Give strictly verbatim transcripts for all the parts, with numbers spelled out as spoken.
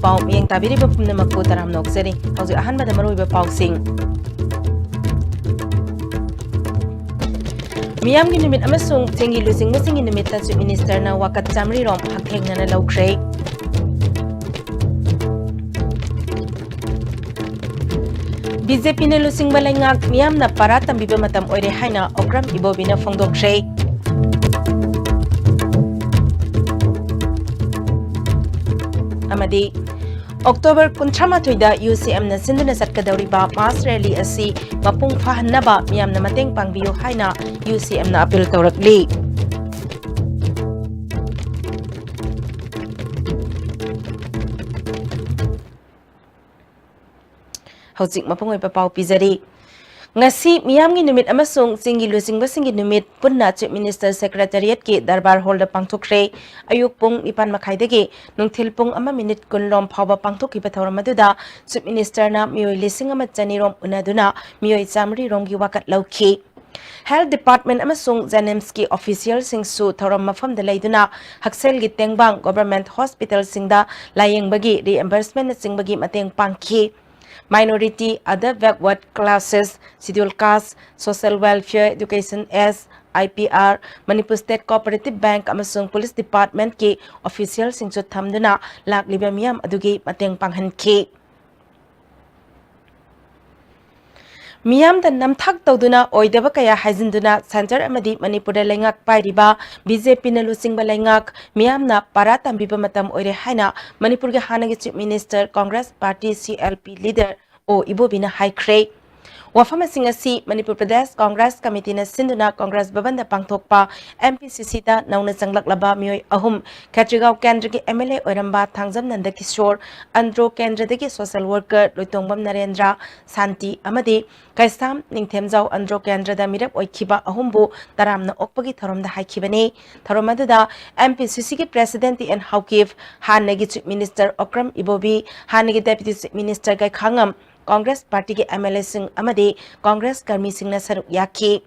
ꯄꯥꯎ ꯃꯤꯠꯌꯦꯡ ꯇꯥꯕꯤꯔꯤꯕ ꯄꯨꯝꯅꯃꯛꯄꯨ ꯇꯔꯥꯝꯅ ꯑꯣꯛꯆꯔꯤ꯫ ꯍꯧꯖꯤꯛ ꯑꯍꯥꯟꯕꯗ ꯃꯔꯨꯑꯣꯏꯕ ꯄꯥꯎꯁꯤꯡ꯫ ꯃꯤꯌꯥꯝꯒꯤ ꯅꯨꯃꯤꯠ ꯑꯃꯁꯨꯡ ꯆꯤꯡꯒꯤ ꯂꯨꯆꯤꯡꯕꯁꯤꯡꯒꯤ ꯅꯨꯃꯤꯠꯇ Chief Minister ꯅ ꯋꯥꯀꯠ ꯆꯥꯃꯔꯤ ꯔꯣꯝ ꯍꯛꯊꯦꯡꯅꯅ ꯂꯧꯈ꯭ꯔꯦ꯫ ꯕꯤ ꯖꯦ ꯄꯤ ꯅ ꯂꯨꯆꯤꯡꯕ ꯂꯩꯉꯥꯛ ꯃꯤꯌꯥꯝꯅ ꯄꯥꯔꯥ ꯇꯝꯕꯤꯕ ꯃꯇꯝ ꯑꯣꯏꯔꯦ ꯍꯥꯏꯅ ꯑꯣꯀ꯭ꯔꯝ ꯏꯕꯣꯕꯤꯅ ꯐꯣꯡꯗꯣꯛꯈ꯭ꯔꯦ꯫ ꯑꯃꯗꯤ October ꯀꯨꯟꯊ꯭ꯔꯥ ꯃꯥꯊꯣꯏꯗ U C M ꯅ ꯁꯤꯟꯗꯨꯅ ꯆꯠꯀꯗꯧꯔꯤꯕ mass rally ꯑꯁꯤ ꯃꯄꯨꯡ ꯐꯥꯍꯟꯅꯕ ꯃꯤꯌꯥꯝꯅ ꯃꯇꯦꯡ ꯄꯥꯡꯕꯤꯌꯨ ꯍꯥꯏꯅ U C M ꯅ appeal ꯇꯧꯔꯛꯂꯤ꯫ ꯍꯧꯖꯤꯛ ꯃꯄꯨꯡ ꯑꯣꯏꯕ ꯄꯥꯎ ꯄꯤꯖꯔꯤ꯫ ꯉꯁꯤ ꯃꯤꯌꯥꯝꯒꯤ ꯅꯨꯃꯤꯠ ꯑꯃꯁꯨꯡ ꯆꯤꯡꯒꯤ ꯂꯨꯆꯤꯡꯕꯁꯤꯡꯒꯤ ꯅꯨꯃꯤꯠ ꯄꯨꯟꯅ Chief Minister Secretariat ꯀꯤ ꯗꯔꯕꯥꯔ ꯍꯣꯜꯗ ꯄꯥꯡꯊꯣꯛꯈ꯭ꯔꯦ꯫ ꯑꯌꯨꯛ ꯄꯨꯡ ꯅꯤꯄꯥꯟ ꯃꯈꯥꯏꯗꯒꯤ ꯅꯨꯡꯊꯤꯜ ꯄꯨꯡ ꯑꯃ ꯃꯤꯅꯤꯠ ꯀꯨꯟ ꯔꯣꯝ ꯐꯥꯎꯕ ꯄꯥꯡꯊꯣꯛꯈꯤꯕ ꯊꯧꯔꯝ ꯑꯗꯨꯗ Chief Minister ꯅ ꯃꯤꯑꯣꯏ ꯂꯤꯁꯤꯡ ꯑꯃ ꯆꯅꯤ ꯔꯣꯝ ꯎꯅꯗꯨꯅ ꯃꯤꯑꯣꯏ ꯆꯥꯃꯔꯤ ꯔꯣꯝꯒꯤ ꯋꯥꯀꯠ ꯂꯧꯈꯤ꯫ Health Department ꯑꯃꯁꯨꯡ JNIMS ꯀꯤ official ꯁꯤꯡꯁꯨ ꯊꯧꯔꯝ ꯃꯐꯝꯗ ꯂꯩꯗꯨꯅ ꯍꯛꯁꯦꯜꯒꯤ ꯇꯦꯡꯕꯥꯡ government hospital ꯁꯤꯡꯗ ꯂꯥꯌꯦꯡꯕꯒꯤ reimbursement ꯅꯆꯤꯡꯕꯒꯤ ꯃꯇꯦꯡ ꯄꯥꯡꯈꯤ꯫ Minority, other backward classes, schedule caste, social welfare, education S, I P R, Manipur State Cooperative Bank ꯑꯃꯁꯨꯡ Police Department ꯀꯤ official ꯁꯤꯡꯁꯨ ꯊꯝꯗꯨꯅ ꯂꯥꯛꯂꯤꯕ ꯃꯤꯌꯥꯝ ꯑꯗꯨꯒꯤ ꯃꯇꯦꯡ ꯄꯥꯡꯍꯟꯈꯤ꯫ ꯃꯤꯌꯥꯝꯗ ꯅꯝꯊꯥꯛ ꯇꯧꯗꯨꯅ ꯑꯣꯏꯗꯕ ꯀꯌꯥ ꯍꯥꯏꯖꯤꯟꯗꯨꯅ centre ꯑꯃꯗꯤ ꯃꯅꯤꯄꯨꯔꯗ ꯂꯩꯉꯥꯛ ꯄꯥꯏꯔꯤꯕ B J P ꯅ ꯂꯨꯆꯤꯡꯕ ꯂꯩꯉꯥꯛ ꯃꯤꯌꯥꯝꯅ ꯄꯥꯔꯥ ꯇꯝꯕꯤꯕ ꯃꯇꯝ ꯑꯣꯏꯔꯦ ꯍꯥꯏꯅ ꯃꯅꯤꯄꯨꯔꯒꯤ ꯍꯥꯟꯅꯒꯤ Chief Minister, Congress Party C L P leader O ꯏꯕꯣꯕꯤꯅ ꯍꯥꯏꯈ꯭ꯔꯦ꯫ ꯋꯥꯐꯝꯁꯤꯡ ꯑꯁꯤ ꯃꯅꯤꯄꯨꯔ ꯄ꯭ꯔꯗꯦꯁ ꯀꯣꯡꯒ꯭ꯔꯦꯁ ꯀꯃꯤꯇꯤꯅ ꯁꯤꯟꯗꯨꯅ ꯀꯣꯡꯒ꯭ꯔꯦꯁ ꯚꯕꯟꯗ ꯄꯥꯡꯊꯣꯛꯄ M P C C ꯗ ꯅꯧꯅ ꯆꯪꯂꯛꯂꯕ ꯃꯤꯑꯣꯏ ꯑꯍꯨꯝ, ꯈꯦꯇ꯭ꯔꯤꯒꯥꯎ ꯀꯦꯟꯗ꯭ꯔꯒꯤ M L A ꯑꯣꯏꯔꯝꯕ ꯊꯥꯡꯖꯝ ꯅꯟꯗ ꯀꯤꯁꯣꯔ, ꯑꯟꯗ꯭ꯔꯣ ꯀꯦꯟꯗ꯭ꯔꯗꯒꯤ social worker ꯂꯣꯏꯇꯣꯡꯕꯝ ꯅꯔꯦꯟꯗ꯭ꯔ, ꯁꯥꯟꯇꯤ ꯑꯃꯗꯤ ꯀꯩꯁꯥꯝ ꯅꯤꯡꯊꯦꯝꯖꯥꯎ ꯑꯟꯗ꯭ꯔꯣ ꯀꯦꯟꯗ꯭ꯔꯗ ꯃꯤꯔꯦꯞ ꯑꯣꯏꯈꯤꯕ ꯑꯍꯨꯝꯕꯨ ꯇꯔꯥꯝꯅ ꯑꯣꯛꯄꯒꯤ ꯊꯧꯔꯝꯗ ꯍꯥꯏꯈꯤꯕꯅꯤ꯫ ꯊꯧꯔꯝ ꯑꯗꯨꯗ M P C C ꯒꯤ President T N ꯍꯥꯎꯀꯤꯞ, ꯍꯥꯟꯅꯒꯤ Chief Minister ꯑꯣꯀ꯭ꯔꯝ ꯏꯕꯣꯕꯤ, ꯍꯥꯟꯅꯒꯤ Deputy Chief Minister ꯒꯩꯈꯥꯉꯝ, ꯀꯣꯡꯒ꯭ꯔꯦꯁ ꯄꯥꯔꯇꯤꯒꯤ M L A ꯁꯤꯡ ꯑꯃꯗꯤ ꯀꯣꯡꯒ꯭ꯔꯦꯁ ꯀꯔꯃꯤꯁꯤꯡꯅ ꯁꯔꯨꯛ ꯌꯥꯈꯤ꯫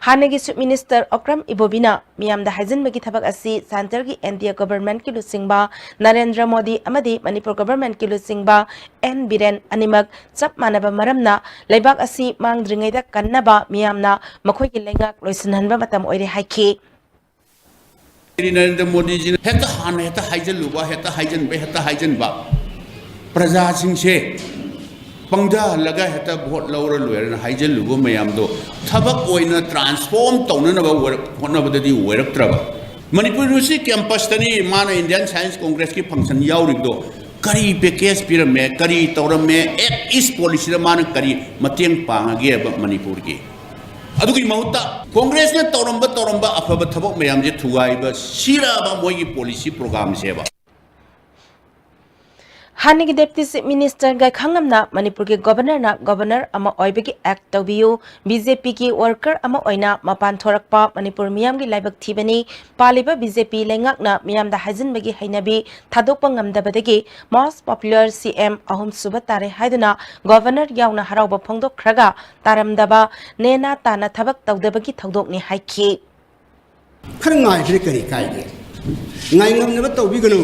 ꯍꯥꯟꯅꯒꯤ Chief Minister ꯑꯣꯀ꯭ꯔꯝ ꯏꯕꯣꯕꯤꯅ ꯃꯤꯌꯥꯝꯗ ꯍꯥꯏꯖꯤꯟꯕꯒꯤ ꯊꯕꯛ ꯑꯁꯤ centreꯒꯤ N D A governmentꯀꯤ ꯂꯨꯆꯤꯡꯕ ꯅꯔꯦꯟꯗ꯭ꯔ ꯃꯣꯗꯤ ꯑꯃꯗꯤ ꯃꯅꯤꯄꯨꯔ governmentꯀꯤ ꯂꯨꯆꯤꯡꯕ ꯑꯦꯟ ꯕꯤꯔꯦꯟ ꯑꯅꯤꯃꯛ ꯆꯞ ꯃꯥꯟꯅꯕ ꯃꯔꯝꯅ ꯂꯩꯕꯥꯛ ꯑꯁꯤ ꯃꯥꯡꯗ꯭ꯔꯤꯉꯩꯗ ꯀꯟꯅꯕ ꯃꯤꯌꯥꯝꯅ ꯃꯈꯣꯏꯒꯤ ꯂꯩꯉꯥꯛ ꯂꯣꯏꯁꯤꯟꯍꯟꯕ ꯃꯇꯝ ꯑꯣꯏꯔꯦ ꯍꯥꯏꯈꯤ꯫ ꯅꯔꯦꯟꯗ꯭ꯔ ꯃꯣꯗꯤꯖꯤꯅ ꯍꯦꯛꯇ ꯍꯥꯟꯅ ꯍꯦꯛꯇ ꯍꯥꯏꯖꯜꯂꯨꯕ, ꯍꯦꯛꯇ ꯍꯥꯏꯖꯟꯕ, ꯍꯦꯛꯇ ꯍꯥꯏꯖꯟꯕ꯫ ꯄ꯭ꯔꯖꯥꯁꯤꯡꯁꯦ ꯄꯪꯊꯍꯜꯂꯒ ꯍꯦꯛꯇ vote ꯂꯧꯔ ꯂꯣꯏꯔꯦꯅ ꯍꯥꯏꯖꯜꯂꯨꯕ ꯃꯌꯥꯝꯗꯣ ꯊꯕꯛ ꯑꯣꯏꯅ transform ꯇꯧꯅꯅꯕ ꯑꯣꯏꯔꯛ-, ꯍꯣꯠꯅꯕꯗꯗꯤ ꯑꯣꯏꯔꯛꯇ꯭ꯔꯕ꯫ ꯃꯅꯤꯄꯨꯔ University campusꯇꯅꯤ ꯃꯥꯅ Indian Science Congressꯀꯤ function ꯌꯥꯎꯔꯤꯕꯗꯣ꯫ ꯀꯔꯤ package ꯄꯤꯔꯝꯃꯦ, ꯀꯔꯤ ꯇꯧꯔꯝꯃꯦ, Act East policyꯗ ꯃꯥꯅ ꯀꯔꯤ ꯃꯇꯦꯡ ꯄꯥꯡꯉꯒꯦꯕ ꯃꯅꯤꯄꯨꯔꯒꯤ? ꯑꯗꯨꯒꯤ ꯃꯍꯨꯠꯇ Congressꯅ ꯇꯧꯔꯝꯕ, ꯇꯧꯔꯝꯕ ꯑꯐꯕ ꯊꯕꯛ ꯃꯌꯥꯝꯁꯦ ꯊꯨꯒꯥꯏꯕ, ꯁꯤꯔꯕ ꯃꯣꯏꯒꯤ policy programꯁꯦꯕ꯫ ꯍꯥꯟꯅꯒꯤ Deputy Chief Minister ꯒꯥꯏꯈꯥꯉꯝꯅ ꯃꯅꯤꯄꯨꯔꯒꯤ Governorꯅ Governor ꯑꯃ ꯑꯣꯏꯕꯒꯤ act ꯇꯧꯕꯤꯌꯨ, BJPꯒꯤ worker ꯑꯃ ꯑꯣꯏꯅ ꯃꯄꯥꯟ ꯊꯣꯔꯛꯄ ꯃꯅꯤꯄꯨꯔ ꯃꯤꯌꯥꯝꯒꯤ ꯂꯥꯏꯕꯛ ꯊꯤꯕꯅꯤ꯫ ꯄꯥꯜꯂꯤꯕ BJP ꯂꯩꯉꯥꯛꯅ ꯃꯤꯌꯥꯝꯗ ꯍꯥꯏꯖꯤꯟꯕꯒꯤ ꯍꯩꯅꯕꯤ ꯊꯥꯗꯣꯛꯄ ꯉꯝꯗꯕꯗꯒꯤ most popular CM ꯑꯍꯨꯝ ꯁꯨꯕ ꯇꯥꯔꯦ ꯍꯥꯏꯗꯨꯅ Governor ꯌꯥꯎꯅ ꯍꯔꯥꯎꯕ ꯐꯣꯡꯗꯣꯛꯈ꯭ꯔꯒ ꯇꯥꯔꯝꯗꯕ, ꯅꯦꯅꯥ ꯇꯥꯅ ꯊꯕꯛ ꯇꯧꯗꯕꯒꯤ ꯊꯧꯗꯣꯛꯅꯤ ꯍꯥꯏꯈꯤ꯫ ꯈꯔ ꯉꯥꯏꯕꯗ ꯀꯔꯤ ꯀꯥꯏꯒꯦ? ꯉꯥꯏ ꯉꯝꯅꯕ ꯇꯧꯕꯤꯒꯅꯨ꯫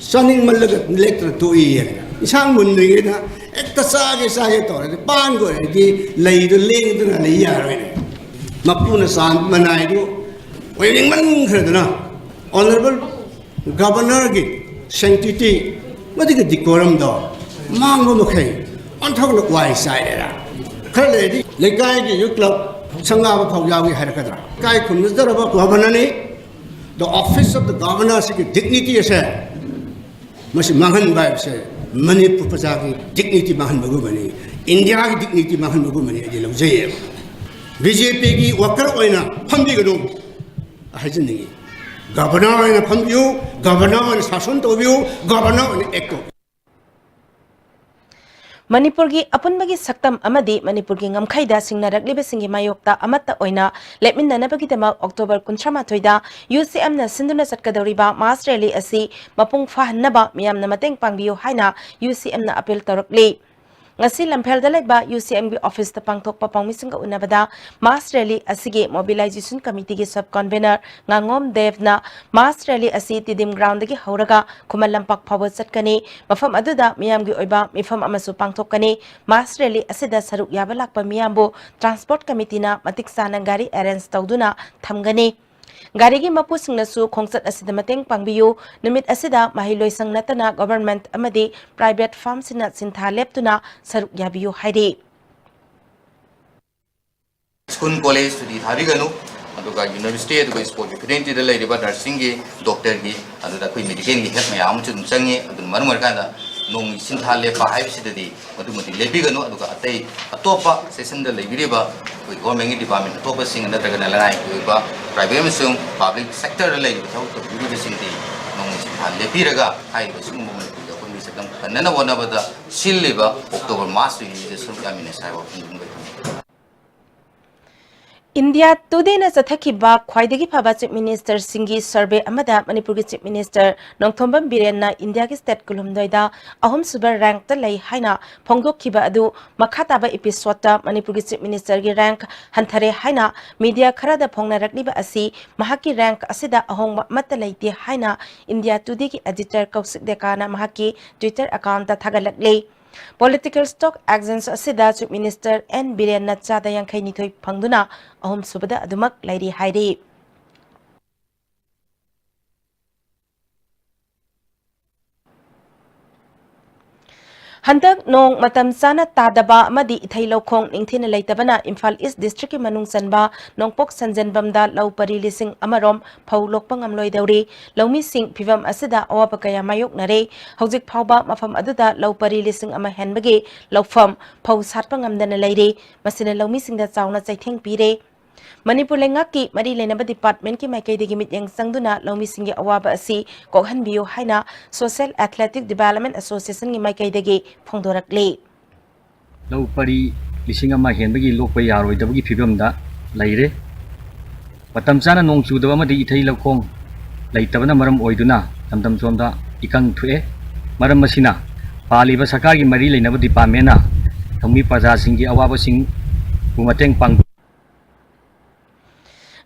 ꯆꯥꯅꯤꯡꯃꯜꯂꯒ ꯂꯦꯛꯇꯅ ꯇꯣꯛꯏ ꯍꯥꯏꯅ꯫ ꯏꯟꯁꯥꯡ ꯃꯨꯟꯗ꯭ꯔꯤꯉꯩꯗ ꯍꯦꯛꯇ ꯆꯥꯒꯦ ꯆꯥꯒꯦ ꯇꯧꯔꯗꯤ ꯄꯥꯟꯒ ꯑꯣꯏꯔꯗꯤ ꯂꯩꯗꯣ ꯂꯦꯡꯗꯅ ꯂꯩ ꯌꯥꯔꯣꯏꯅꯦ꯫ ꯃꯄꯨꯅ ꯆꯥꯟꯕ ꯃꯅꯥꯏꯗꯨ ꯑꯣꯏꯅꯤꯡꯃꯟꯈ꯭ꯔꯗꯅ Honourable Governorꯒꯤ sanctity ꯃꯗꯨꯒꯤ decorumꯗꯣ ꯃꯥꯡꯕ ꯃꯈꯩ ꯑꯣꯟꯊꯣꯛꯅ ꯋꯥꯏ ꯆꯥꯏꯔꯦꯔꯥ꯫ ꯈꯔ ꯂꯩꯔꯗꯤ ꯂꯩꯀꯥꯏꯒꯤ youth club ꯁꯪꯒꯥꯕ ꯐꯥꯎ ꯌꯥꯎꯏ ꯍꯥꯏꯔꯛꯀꯗ꯭ꯔꯥ? ꯏꯀꯥꯏ ꯈꯨꯝꯅꯖꯔꯕ Governorꯅꯤ꯫ The office of the Governor ꯁꯤꯒꯤ dignity ꯑꯁꯦ ꯃꯁꯤ ꯃꯥꯡꯍꯟꯕ ꯍꯥꯏꯕꯁꯦ ꯃꯅꯤꯄꯨꯔ ꯄ꯭ꯔꯖꯥꯒꯤ dignity ꯃꯥꯡꯍꯟꯕꯒꯨꯝꯕꯅꯤ, ꯏꯟꯗꯤꯌꯥꯒꯤ dignity ꯃꯥꯡꯍꯟꯕꯒꯨꯝꯕꯅꯤ ꯑꯩꯗꯤ ꯂꯧꯖꯩꯌꯦꯕ꯫ BJPꯒꯤ worker ꯑꯣꯏꯅ ꯐꯝꯕꯤꯒꯅꯨ ꯍꯥꯏꯖꯅꯤꯡꯉꯤ꯫ Governor ꯑꯣꯏꯅ ꯐꯝꯕꯤꯌꯨ, Governor ꯑꯣꯏꯅ ꯁꯥꯁꯟ ꯇꯧꯕꯤꯌꯨ, Governor ꯑꯣꯏꯅ act ꯇꯧꯕꯤꯌꯨ꯫ ꯃꯅꯤꯄꯨꯔꯒꯤ ꯑꯄꯨꯟꯕꯒꯤ ꯁꯛꯇꯝ ꯑꯃꯗꯤ ꯃꯅꯤꯄꯨꯔꯒꯤ ꯉꯝꯈꯩꯗ ꯁꯤꯡꯅꯔꯛꯂꯤꯕꯁꯤꯡꯒꯤ ꯃꯥꯌꯣꯛꯇ ꯑꯃꯠꯇ ꯑꯣꯏꯅ ꯂꯦꯞꯃꯤꯟꯅꯅꯕꯒꯤꯗꯃꯛ October ꯀꯨꯟꯊ꯭ꯔꯥ ꯃꯥꯊꯣꯏꯗ UCMꯅ ꯁꯤꯟꯗꯨꯅ ꯆꯠꯀꯗꯧꯔꯤꯕ mass rally ꯑꯁꯤ ꯃꯄꯨꯡ ꯐꯥꯍꯟꯅꯕ ꯃꯤꯌꯥꯝꯅ ꯃꯇꯦꯡ ꯄꯥꯡꯕꯤꯌꯨ ꯍꯥꯏꯅ UCMꯅ appeal ꯇꯧꯔꯛꯂꯤ꯫ ꯉꯁꯤ ꯂꯝꯐꯦꯜꯗ ꯂꯩꯕ UCMꯒꯤ officeꯇ ꯄꯥꯡꯊꯣꯛꯄ ꯄꯥꯎꯃꯤꯁꯤꯡꯒ ꯎꯅꯕꯗ mass rally ꯑꯁꯤꯒꯤ mobilization committeeꯒꯤ sub convener ꯉꯥꯉꯣꯝ ꯗꯦꯕꯅ mass rally ꯑꯁꯤ ꯇꯤꯗꯤꯝ groundꯗꯒꯤ ꯍꯧꯔꯒ ꯈꯨꯃꯟ ꯂꯝꯄꯥꯛ ꯐꯥꯎꯕ ꯆꯠꯀꯅꯤ꯫ ꯃꯐꯝ ꯑꯗꯨꯗ ꯃꯤꯌꯥꯝꯒꯤ ꯑꯣꯏꯕ ꯃꯤꯐꯝ ꯑꯃꯁꯨ ꯄꯥꯡꯊꯣꯛꯀꯅꯤ꯫ Mass rally ꯑꯁꯤꯗ ꯁꯔꯨꯛ ꯌꯥꯕ ꯂꯥꯛꯄ ꯃꯤꯌꯥꯝꯕꯨ transport committeeꯅ ꯃꯇꯤꯛ ꯆꯥꯅ ꯒꯥꯔꯤ arrange ꯇꯧꯗꯨꯅ ꯊꯝꯒꯅꯤ꯫ ꯒꯥꯔꯤꯒꯤ ꯃꯄꯨꯁꯤꯡꯅꯁꯨ ꯈꯣꯡꯆꯠ ꯑꯁꯤꯗ ꯃꯇꯦꯡ ꯄꯥꯡꯕꯤꯌꯨ꯫ ꯅꯨꯃꯤꯠ ꯑꯁꯤꯗ ꯃꯍꯩꯂꯣꯏꯁꯪ ꯅꯠꯇꯅ government ꯑꯃꯗꯤ private firmꯁꯤꯡꯅ ꯁꯤꯟꯊꯥ ꯂꯦꯞꯇꯨꯅ ꯁꯔꯨꯛ ꯌꯥꯕꯤꯌꯨ ꯍꯥꯏꯔꯤ꯫ School, college ꯁꯨꯇꯤ ꯊꯥꯕꯤꯒꯅꯨ꯫ ꯑꯗꯨꯒ university, ꯑꯗꯨꯒ sportꯀꯤ facultyꯗ ꯂꯩꯔꯤꯕ nursingꯒꯤ, doctorꯒꯤ, ꯑꯗꯨꯗ ꯑꯩꯈꯣꯏ medicalꯒꯤ help ꯃꯌꯥꯝ ꯑꯃꯁꯨ ꯑꯗꯨꯝ ꯆꯪꯉꯤ꯫ ꯑꯗꯨꯅ ꯃꯔꯝ ꯑꯣꯏꯔꯀꯥꯟꯗ ꯅꯣꯡꯃꯒꯤ ꯁꯤꯟꯊꯥ ꯂꯦꯞꯄ ꯍꯥꯏꯕꯁꯤꯗꯗꯤ ꯃꯗꯨꯃꯗꯤ ꯂꯦꯞꯄꯤꯒꯅꯨ꯫ ꯑꯗꯨꯒ ꯑꯇꯩ ꯑꯇꯣꯞꯄ sessionꯗ ꯂꯩꯕꯤꯔꯤꯕ ꯑꯩꯈꯣꯏ governmentꯀꯤ department ꯑꯇꯣꯞꯄꯁꯤꯡ ꯅꯠꯇ꯭ꯔꯒꯅ ꯂꯅꯥꯏꯒꯤ ꯑꯣꯏꯕ private ꯑꯃꯁꯨꯡ public sectorꯗ ꯂꯩꯔꯤꯕ ꯊꯕꯛ ꯇꯧꯕꯤꯔꯤꯕꯁꯤꯡꯗꯤ ꯅꯣꯡꯃꯒꯤ ꯁꯤꯟꯊꯥ ꯂꯦꯞꯄꯤꯔꯒ ꯍꯥꯏꯔꯤꯕ ꯁꯤꯒꯨꯝꯕ ꯃꯅꯤꯄꯨꯔꯒꯤ ꯑꯄꯨꯟꯕꯒꯤ ꯁꯛꯇꯝ ꯀꯟꯅꯅꯕ ꯍꯣꯠꯅꯕꯗ ꯁꯤꯜꯂꯤꯕ October mass rallyꯁꯤꯗ ꯁꯔꯨꯛ ꯌꯥꯃꯤꯟꯅꯁꯤ ꯍꯥꯏꯕ ꯋꯥꯐꯝ ꯑꯗꯨꯝ ꯂꯩꯖꯩ꯫ India Todayꯅ ꯆꯠꯊꯈꯤꯕ ꯈ꯭ꯋꯥꯏꯗꯒꯤ ꯐꯕ Chief Ministerꯁꯤꯡꯒꯤ survey ꯑꯃꯗ ꯃꯅꯤꯄꯨꯔꯒꯤ Chief Minister ꯅꯣꯡꯊꯣꯝꯕꯝ ꯕꯤꯔꯦꯟꯅ Indiaꯒꯤ state ꯀꯨꯟꯍꯨꯝꯗꯣꯏꯗ ꯑꯍꯨꯝꯁꯨꯕ rankꯇ ꯂꯩ ꯍꯥꯏꯅ ꯐꯣꯡꯗꯣꯛꯈꯤꯕ ꯑꯗꯨ ꯃꯈꯥ ꯇꯥꯕ episodeꯇ ꯃꯅꯤꯄꯨꯔꯒꯤ Chief Ministerꯒꯤ rank ꯍꯟꯊꯔꯦ ꯍꯥꯏꯅ media ꯈꯔꯗ ꯐꯣꯡꯅꯔꯛꯂꯤꯕ ꯑꯁꯤ ꯃꯍꯥꯛꯀꯤ rank ꯑꯁꯤꯗ ꯑꯍꯣꯡꯕ ꯑꯃꯠꯇ ꯂꯩꯇꯦ ꯍꯥꯏꯅ India Todayꯒꯤ editor ꯀꯧꯁꯤꯛ ꯗꯦꯀꯥꯅ ꯃꯍꯥꯛꯀꯤ Twitter accountꯇ ꯊꯥꯒꯠꯂꯛꯂꯤ꯫ Political stock exchange ꯑꯁꯤꯗ Chief Minister ꯑꯦꯟ ꯕꯤꯔꯦꯟꯅ ꯆꯥꯗ ꯌꯥꯡꯈꯩ ꯅꯤꯊꯣꯏ ꯐꯪꯗꯨꯅ ꯑꯍꯨꯝꯁꯨꯕꯗ ꯑꯗꯨꯃꯛ ꯂꯩꯔꯤ ꯍꯥꯏꯔꯤ꯫ ꯍꯟꯗꯛ ꯅꯣꯡ ꯃꯇꯝ ꯆꯥꯅ ꯇꯥꯗꯕ ꯑꯃꯗꯤ ꯏꯊꯩ ꯂꯧꯈꯣꯡ ꯅꯤꯡꯊꯤꯅ ꯂꯩꯇꯕꯅ ꯏꯝꯐꯥꯜ East districtꯀꯤ ꯃꯅꯨꯡ ꯆꯟꯕ ꯅꯣꯡꯄꯣꯛ ꯁꯟꯖꯦꯟꯕꯝꯗ ꯂꯧ ꯄꯔꯤ ꯂꯤꯁꯤꯡ ꯑꯃꯔꯣꯝ ꯐꯧ ꯂꯣꯛꯄ ꯉꯝꯂꯣꯏꯗꯧꯔꯤ꯫ ꯂꯧꯃꯤꯁꯤꯡ ꯐꯤꯚꯝ ꯑꯁꯤꯗ ꯑꯋꯥꯕ ꯀꯌꯥ ꯃꯥꯌꯣꯛꯅꯔꯦ꯫ ꯍꯧꯖꯤꯛ ꯐꯥꯎꯕ ꯃꯐꯝ ꯑꯗꯨꯗ ꯂꯧ ꯄꯔꯤ ꯂꯤꯁꯤꯡ ꯑꯃ ꯍꯦꯟꯕꯒꯤ ꯂꯧꯐꯝ ꯐꯧ ꯁꯥꯠꯄ ꯉꯝꯗꯅ ꯂꯩꯔꯦ꯫ ꯃꯁꯤꯅ ꯂꯧꯃꯤꯁꯤꯡꯗ ꯆꯥꯎꯅ ꯆꯩꯊꯦꯡ ꯄꯤꯔꯦ꯫ ꯃꯅꯤꯄꯨꯔ ꯂꯩꯉꯥꯛꯀꯤ ꯃꯔꯤ ꯂꯩꯅꯕ departmentꯀꯤ ꯃꯥꯏꯀꯩꯗꯒꯤ ꯃꯤꯠꯌꯦꯡ ꯆꯪꯗꯨꯅ ꯂꯧꯃꯤꯁꯤꯡꯒꯤ ꯑꯋꯥꯕ ꯑꯁꯤ ꯀꯣꯛꯍꯟꯕꯤꯌꯨ ꯍꯥꯏꯅ Social Athletic Development Associationꯒꯤ ꯃꯥꯏꯀꯩꯗꯒꯤ ꯐꯣꯡꯗꯣꯔꯛꯂꯤ꯫ ꯂꯧ ꯄꯔꯤ ꯂꯤꯁꯤꯡ ꯑꯃ ꯍꯦꯟꯕꯒꯤ ꯂꯣꯛꯄ ꯌꯥꯔꯣꯏꯗꯕꯒꯤ ꯐꯤꯕꯝꯗ ꯂꯩꯔꯦ꯫ ꯃꯇꯝ ꯆꯥꯅ ꯅꯣꯡ ꯆꯨꯗꯕ ꯑꯃꯗꯤ ꯏꯊꯩ ꯂꯧꯈꯣꯡ ꯂꯩꯇꯕꯅ ꯃꯔꯝ ꯑꯣꯏꯗꯨꯅ ꯂꯝꯗꯝ ꯁꯣꯝꯗ ꯏꯀꯪ ꯊꯣꯛꯑꯦ꯫ ꯃꯔꯝ ꯑꯁꯤꯅ ꯄꯥꯜꯂꯤꯕ ꯁꯔꯀꯥꯔꯒꯤ ꯃꯔꯤ ꯂꯩꯅꯕ departmentꯅ ꯂꯧꯃꯤ ꯄ꯭ꯔꯖꯥꯁꯤꯡꯒꯤ ꯑꯋꯥꯕꯁꯤꯡꯕꯨ ꯃꯇꯦꯡ ꯄꯥꯡꯕ꯫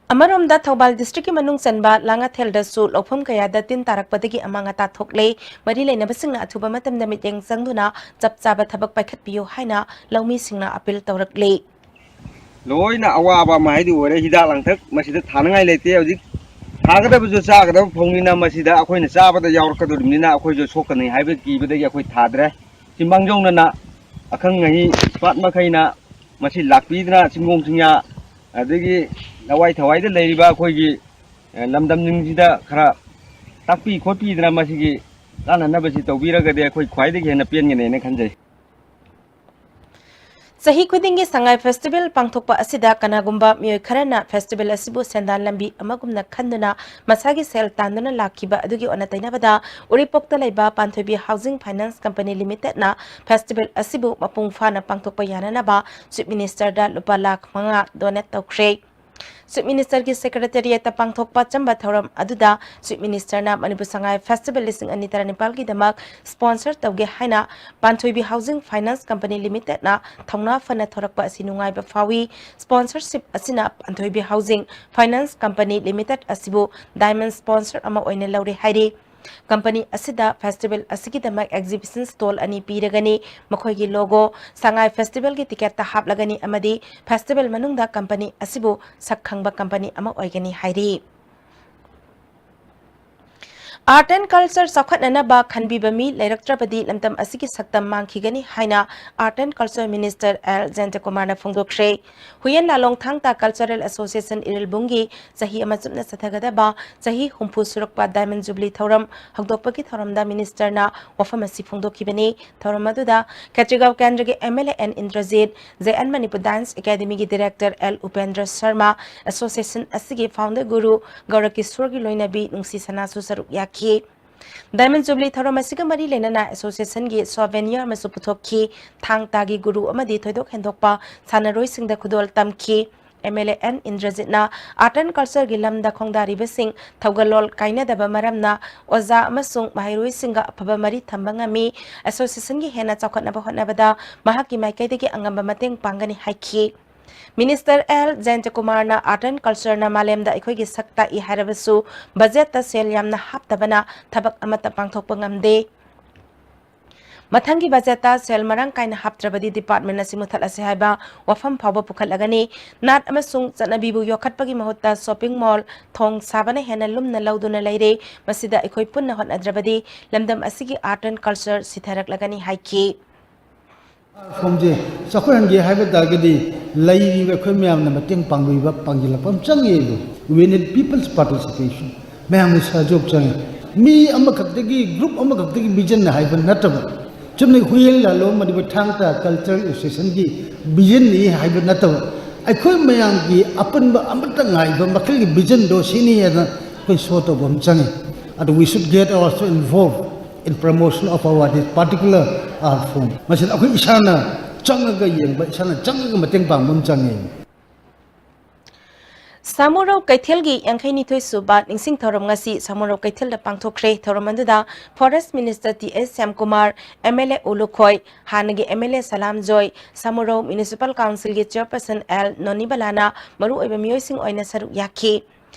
ꯑꯃꯔꯣꯝꯗ, ꯊꯧꯕꯥꯜ districtꯀꯤ ꯃꯅꯨꯡ ꯆꯟꯕ ꯂꯥꯡꯉꯊꯦꯜꯗꯁꯨ ꯂꯧꯐꯝ ꯀꯌꯥꯗ ꯇꯤꯟ ꯇꯥꯔꯛꯄꯗꯒꯤ ꯑꯃꯥꯡ ꯑꯇꯥ ꯊꯣꯛꯂꯦ꯫ ꯃꯔꯤ ꯂꯩꯅꯕꯁꯤꯡꯅ ꯑꯊꯨꯕ ꯃꯇꯝꯗ ꯃꯤꯠꯌꯦꯡ ꯆꯪꯗꯨꯅ ꯆꯞ ꯆꯥꯕ ꯊꯕꯛ ꯄꯥꯏꯈꯠꯄꯤꯌꯨ ꯍꯥꯏꯅ ꯂꯧꯃꯤꯁꯤꯡꯅ appeal ꯇꯧꯔꯛꯂꯤ꯫ ꯂꯣꯏꯅ ꯑꯋꯥꯕ ꯑꯃ ꯍꯥꯏꯗꯨ ꯑꯣꯏꯔꯦ꯫ ꯍꯤꯗꯥꯛ ꯂꯥꯡꯊꯛ ꯃꯁꯤꯗ ꯊꯥꯅꯉꯥꯏ ꯂꯩꯇꯦ꯫ ꯍꯧꯖꯤꯛ ꯊꯥꯒꯗꯕꯁꯨ ꯆꯥꯒꯗꯕ ꯐꯧꯅꯤꯅ ꯃꯁꯤꯗ ꯑꯩꯈꯣꯏꯅ ꯆꯥꯕꯗ ꯌꯥꯎꯔꯛꯀꯗꯧꯔꯤꯕꯅꯤꯅ ꯑꯩꯈꯣꯏꯁꯨ ꯁꯣꯛꯀꯅꯤ ꯍꯥꯏꯕ ꯀꯤꯕꯗꯒꯤ ꯑꯩꯈꯣꯏ ꯊꯥꯗ꯭ꯔꯦ꯫ ꯆꯤꯡꯃꯥꯡꯖꯧꯅꯅ ꯑꯈꯪ ꯑꯍꯩ expert ꯃꯈꯩꯅ ꯃꯁꯤ ꯂꯥꯛꯄꯤꯗꯅ ꯆꯤꯡꯒꯣꯡ ꯆꯤꯡꯌꯥ ꯑꯗꯒꯤ ꯂꯋꯥꯏ ꯊꯋꯥꯏꯗ ꯂꯩꯔꯤꯕ ꯑꯩꯈꯣꯏꯒꯤ, ꯑ, ꯂꯝꯗꯝꯁꯤꯡꯁꯤꯗ ꯈꯔ ꯇꯥꯛꯄꯤ ꯈꯣꯠꯄꯤꯗꯅ ꯃꯁꯤꯒꯤ ꯀꯥꯟꯅꯅꯕꯁꯤ ꯇꯧꯕꯤꯔꯒꯗꯤ ꯑꯩꯈꯣꯏ ꯈ꯭ꯋꯥꯏꯗꯒꯤ ꯍꯦꯟꯅ ꯄꯦꯟꯒꯅꯦꯅ ꯈꯟꯖꯩ꯫ ꯆꯍꯤ ꯈꯨꯗꯤꯡꯒꯤ ꯁꯉꯥꯏ festival ꯄꯥꯡꯊꯣꯛꯄ ꯑꯁꯤꯗ ꯀꯅꯥꯒꯨꯝꯕ ꯃꯤꯑꯣꯏ ꯈꯔꯅ festival ꯑꯁꯤꯕꯨ ꯁꯦꯟꯗꯥꯟ ꯂꯝꯕꯤ ꯑꯃꯒꯨꯝꯅ ꯈꯟꯗꯨꯅ ꯃꯁꯥꯒꯤ ꯁꯦꯜ ꯇꯥꯟꯗꯨꯅ ꯂꯥꯛꯈꯤꯕ ꯑꯗꯨꯒꯤ ꯑꯣꯟꯅ ꯇꯩꯅꯕꯗ ꯎꯔꯤꯄꯣꯛꯇ ꯂꯩꯕ ꯄꯥꯟꯊꯣꯏꯕꯤ Housing Finance Company Limitedꯅ festival ꯑꯁꯤꯕꯨ ꯃꯄꯨꯡ ꯐꯥꯅ ꯄꯥꯡꯊꯣꯛꯄ ꯌꯥꯅꯅꯕ Chief Ministerꯗ ꯂꯨꯄꯥ ꯂꯥꯈ ꯃꯉꯥ donate ꯇꯧꯈ꯭ꯔꯦ꯫ Chief Ministerꯒꯤ Secretariatꯇ ꯄꯥꯡꯊꯣꯛꯄ ꯑꯆꯝꯕ ꯊꯧꯔꯝ ꯑꯗꯨꯗ Chief Ministerꯅ ꯃꯅꯤꯄꯨꯔ ꯁꯉꯥꯏ festival ꯂꯤꯁꯤꯡ ꯑꯅꯤ ꯇꯔꯥꯅꯤꯄꯥꯜꯒꯤꯗꯃꯛ sponsor ꯇꯧꯒꯦ ꯍꯥꯏꯅ ꯄꯥꯟꯊꯣꯏꯕꯤ Housing Finance Company Limitedꯅ ꯊꯧꯅꯥ ꯐꯅ ꯊꯣꯔꯛꯄ ꯑꯁꯤ ꯅꯨꯡꯉꯥꯏꯕ ꯐꯥꯎꯏ꯫ Sponsorship ꯑꯁꯤꯅ ꯄꯥꯟꯊꯣꯏꯕꯤ Housing Finance Company Limited ꯑꯁꯤꯕꯨ diamond sponsor ꯑꯃ ꯑꯣꯏꯅ ꯂꯧꯔꯦ ꯍꯥꯏꯔꯤ꯫ Company ꯑꯁꯤꯗ festival ꯑꯁꯤꯒꯤꯗꯃꯛ exhibition stall ꯑꯅꯤ ꯄꯤꯔꯒꯅꯤ꯫ ꯃꯈꯣꯏꯒꯤ logo ꯁꯉꯥꯏ festivalꯒꯤ ticketꯇ ꯍꯥꯞꯂꯒꯅꯤ ꯑꯃꯗꯤ festival ꯃꯅꯨꯡꯗ company ꯑꯁꯤꯕꯨ ꯁꯛ ꯈꯪꯕ company ꯑꯃ ꯑꯣꯏꯒꯅꯤ ꯍꯥꯏꯔꯤ꯫ Art and Culture ꯆꯥꯎꯈꯠꯅꯅꯕ ꯈꯟꯕꯤꯕ ꯃꯤ ꯂꯩꯔꯛꯇ꯭ꯔꯕꯗꯤ ꯂꯝꯗꯝ ꯑꯁꯤꯒꯤ ꯁꯛꯇꯝ ꯃꯥꯡꯈꯤꯒꯅꯤ ꯍꯥꯏꯅ Art and Culture Minister L ꯖꯌꯟꯇꯀꯨꯃꯥꯔꯅ ꯐꯣꯡꯗꯣꯛꯈ꯭ꯔꯦ꯫ ꯍꯨꯏꯌꯦꯟ ꯂꯥꯂꯣꯡ ꯊꯥꯡ ꯇꯥ Cultural Association ꯏꯔꯤꯜꯕꯨꯡꯒꯤ ꯆꯍꯤ ꯑꯃ ꯆꯨꯞꯅ ꯆꯠꯊꯒꯗꯕ ꯆꯍꯤ ꯍꯨꯝꯐꯨ ꯁꯨꯔꯛꯄ Diamond Jubilee ꯊꯧꯔꯝ ꯍꯧꯗꯣꯛꯄꯒꯤ ꯊꯧꯔꯝꯗ Ministerꯅ ꯋꯥꯐꯝ ꯑꯁꯤ ꯐꯣꯡꯗꯣꯛꯈꯤꯕꯅꯤ꯫ ꯊꯧꯔꯝ ꯑꯗꯨꯗ ꯈꯦꯇ꯭ꯔꯤꯒꯥꯎ ꯀꯦꯟꯗ꯭ꯔꯒꯤ MLA N Indrajit, JN Manipur Dance Academyꯒꯤ Director L Upendra Sharma, Association ꯑꯁꯤꯒꯤ founder ꯒꯨꯔꯨ ꯒꯧꯔꯀꯤꯁꯣꯔꯒꯤ ꯂꯣꯏꯅꯕꯤ ꯅꯨꯡꯁꯤ ꯁꯅꯥꯁꯨ ꯁꯔꯨꯛ ꯌꯥꯈꯤ꯫ Diamond Jubilee ꯊꯧꯔꯝ ꯑꯁꯤꯒ ꯃꯔꯤ ꯂꯩꯅꯅ Associationꯒꯤ souvenir ꯑꯃꯁꯨ ꯄꯨꯊꯣꯛꯈꯤ꯫ ꯊꯥꯡ ꯇꯥꯒꯤ ꯒꯨꯔꯨ ꯑꯃꯗꯤ ꯊꯣꯏꯗꯣꯛ ꯍꯦꯟꯗꯣꯛꯄ ꯁꯥꯟꯅꯔꯣꯏꯁꯤꯡꯗ ꯈꯨꯗꯣꯜ ꯇꯝꯈꯤ꯫ ꯑꯦꯝ ꯑꯦꯜ ꯑꯦ ꯑꯦꯟ ꯏꯟꯗ꯭ꯔꯖꯤꯠꯅ art and cultureꯒꯤ ꯂꯝꯗ ꯈꯣꯡꯗꯥꯔꯤꯕꯁꯤꯡ ꯊꯧꯒꯜꯂꯣꯟ ꯀꯥꯏꯅꯗꯕ ꯃꯔꯝꯅ ꯑꯣꯖꯥ ꯑꯃꯁꯨꯡ ꯃꯍꯩꯔꯣꯏꯁꯤꯡꯒ ꯑꯐꯕ ꯃꯔꯤ ꯊꯝꯕ ꯉꯝꯃꯤ, associationꯒꯤ ꯍꯦꯟꯅ ꯆꯥꯎꯈꯠꯅꯕ ꯍꯣꯠꯅꯕꯗ ꯃꯍꯥꯛꯀꯤ ꯃꯥꯏꯀꯩꯗꯒꯤ ꯑꯉꯝꯕ ꯃꯇꯦꯡ ꯄꯥꯡꯒꯅꯤ ꯍꯥꯏꯈꯤ꯫ Minister ꯑꯦꯜ ꯖꯌꯟꯇꯀꯨꯃꯥꯔꯅ art and cultureꯅ ꯃꯥꯂꯦꯝꯗ ꯑꯩꯈꯣꯏꯒꯤ ꯁꯛ ꯇꯥꯛꯏ ꯍꯥꯏꯔꯕꯁꯨ ꯕꯖꯦꯠꯇ ꯁꯦꯜ ꯌꯥꯝꯅ ꯍꯥꯞꯇꯕꯅ ꯊꯕꯛ ꯑꯃꯠꯇ ꯄꯥꯡꯊꯣꯛꯄ ꯉꯝꯗꯦ꯫ ꯃꯊꯪꯒꯤ ꯕꯖꯦꯠꯇ ꯁꯦꯜ ꯃꯔꯥꯡ ꯀꯥꯏꯅ ꯍꯥꯞꯇ꯭ꯔꯕꯗꯤ department ꯑꯁꯤ ꯃꯨꯊꯠꯂꯁꯤ ꯍꯥꯏꯕ ꯋꯥꯐꯝ ꯐꯥꯎꯕ ꯄꯨꯈꯠꯂꯒꯅꯤ꯫ ꯅꯥꯠ ꯑꯃꯁꯨꯡ ꯆꯠꯅꯕꯤꯕꯨ ꯌꯣꯛꯈꯠꯄꯒꯤ ꯃꯍꯨꯠꯇ shopping mall, ꯊꯣꯡ ꯁꯥꯕꯅ ꯍꯦꯟꯅ ꯂꯨꯝꯅ ꯂꯧꯗꯨꯅ ꯂꯩꯔꯦ꯫ ꯃꯁꯤꯗ ꯑꯩꯈꯣꯏ ꯄꯨꯟꯅ ꯍꯣꯠꯅꯗ꯭ꯔꯕꯗꯤ ꯂꯝꯗꯝ ꯑꯁꯤꯒꯤ art and culture ꯁꯤꯊꯔꯛꯂꯒꯅꯤ ꯍꯥꯏꯈꯤ꯫ ꯐꯣꯝꯁꯦ ꯆꯥꯎꯈꯠꯍꯟꯒꯦ ꯍꯥꯏꯕ ꯇꯥꯔꯒꯗꯤ ꯂꯩꯔꯤꯕ ꯑꯩꯈꯣꯏ ꯃꯌꯥꯝꯅ ꯃꯇꯦꯡ ꯄꯥꯡꯕꯤꯕ, ꯄꯥꯡꯁꯤꯜꯂꯛꯄ ꯑꯃ ꯆꯪꯉꯦꯕ꯫ We need people's participation. ꯃꯌꯥꯝꯒꯤ ꯁꯍꯖꯣꯛ ꯆꯪꯉꯤ꯫ ꯃꯤ ꯑꯃꯈꯛꯇꯒꯤ, group ꯑꯃꯈꯛꯇꯒꯤ vision ꯍꯥꯏꯕ ꯅꯠꯇꯕ, ꯆꯨꯝꯅ ꯍꯨꯏꯌꯦꯟ ꯂꯥꯂꯣ ꯃꯅꯤꯄꯨꯔ ꯊꯥꯡ ꯇꯥ cultural associationꯒꯤ visionꯅꯤ ꯍꯥꯏꯕ ꯅꯠꯇꯕ, ꯑꯩꯈꯣꯏ ꯃꯌꯥꯝꯒꯤ ꯑꯄꯨꯟꯕ ꯑꯃꯠꯇ ꯉꯥꯏꯕ ꯃꯈꯜꯒꯤ visionꯗꯣ ꯁꯤꯅꯤ ꯍꯥꯏꯅ ꯑꯩꯈꯣꯏ show ꯇꯧꯕ ꯑꯃ ꯆꯪꯉꯤ꯫ ꯑꯗꯨ we should get also involved in promotion of our this particular art form. ꯃꯁꯤꯗ ꯑꯩꯈꯣꯏ ꯏꯁꯥꯅ ꯆꯪꯉꯒ ꯌꯦꯡꯕ, ꯏꯁꯥꯅ ꯆꯪꯉꯒ ꯃꯇꯦꯡ ꯄꯥꯡꯕ ꯑꯃ ꯆꯪꯉꯤ꯫ ꯁꯥꯃꯨꯔꯧ ꯀꯩꯊꯦꯜꯒꯤ ꯌꯥꯡꯈꯩꯅꯤꯊꯣꯏ ꯁꯨꯕ ꯅꯤꯡꯁꯤꯡ ꯊꯧꯔꯝ ꯉꯁꯤ ꯁꯥꯃꯨꯔꯧ ꯀꯩꯊꯦꯜꯗ ꯄꯥꯡꯊꯣꯛꯈ꯭ꯔꯦ꯫ ꯊꯧꯔꯝ ꯑꯗꯨꯗ Forest Minister T S Shyamkumar, M L A U Lukhoi, ꯍꯥꯟꯅꯒꯤ M L A Salam Joy, Samurou Municipal Councilꯒꯤ Chairperson ꯑꯦꯜ ꯅꯣꯅꯤꯕꯂꯥꯅ ꯃꯔꯨꯑꯣꯏꯕ ꯃꯤꯑꯣꯏꯁꯤꯡ ꯑꯣꯏꯅ ꯁꯔꯨꯛ ꯌꯥꯈꯤ꯫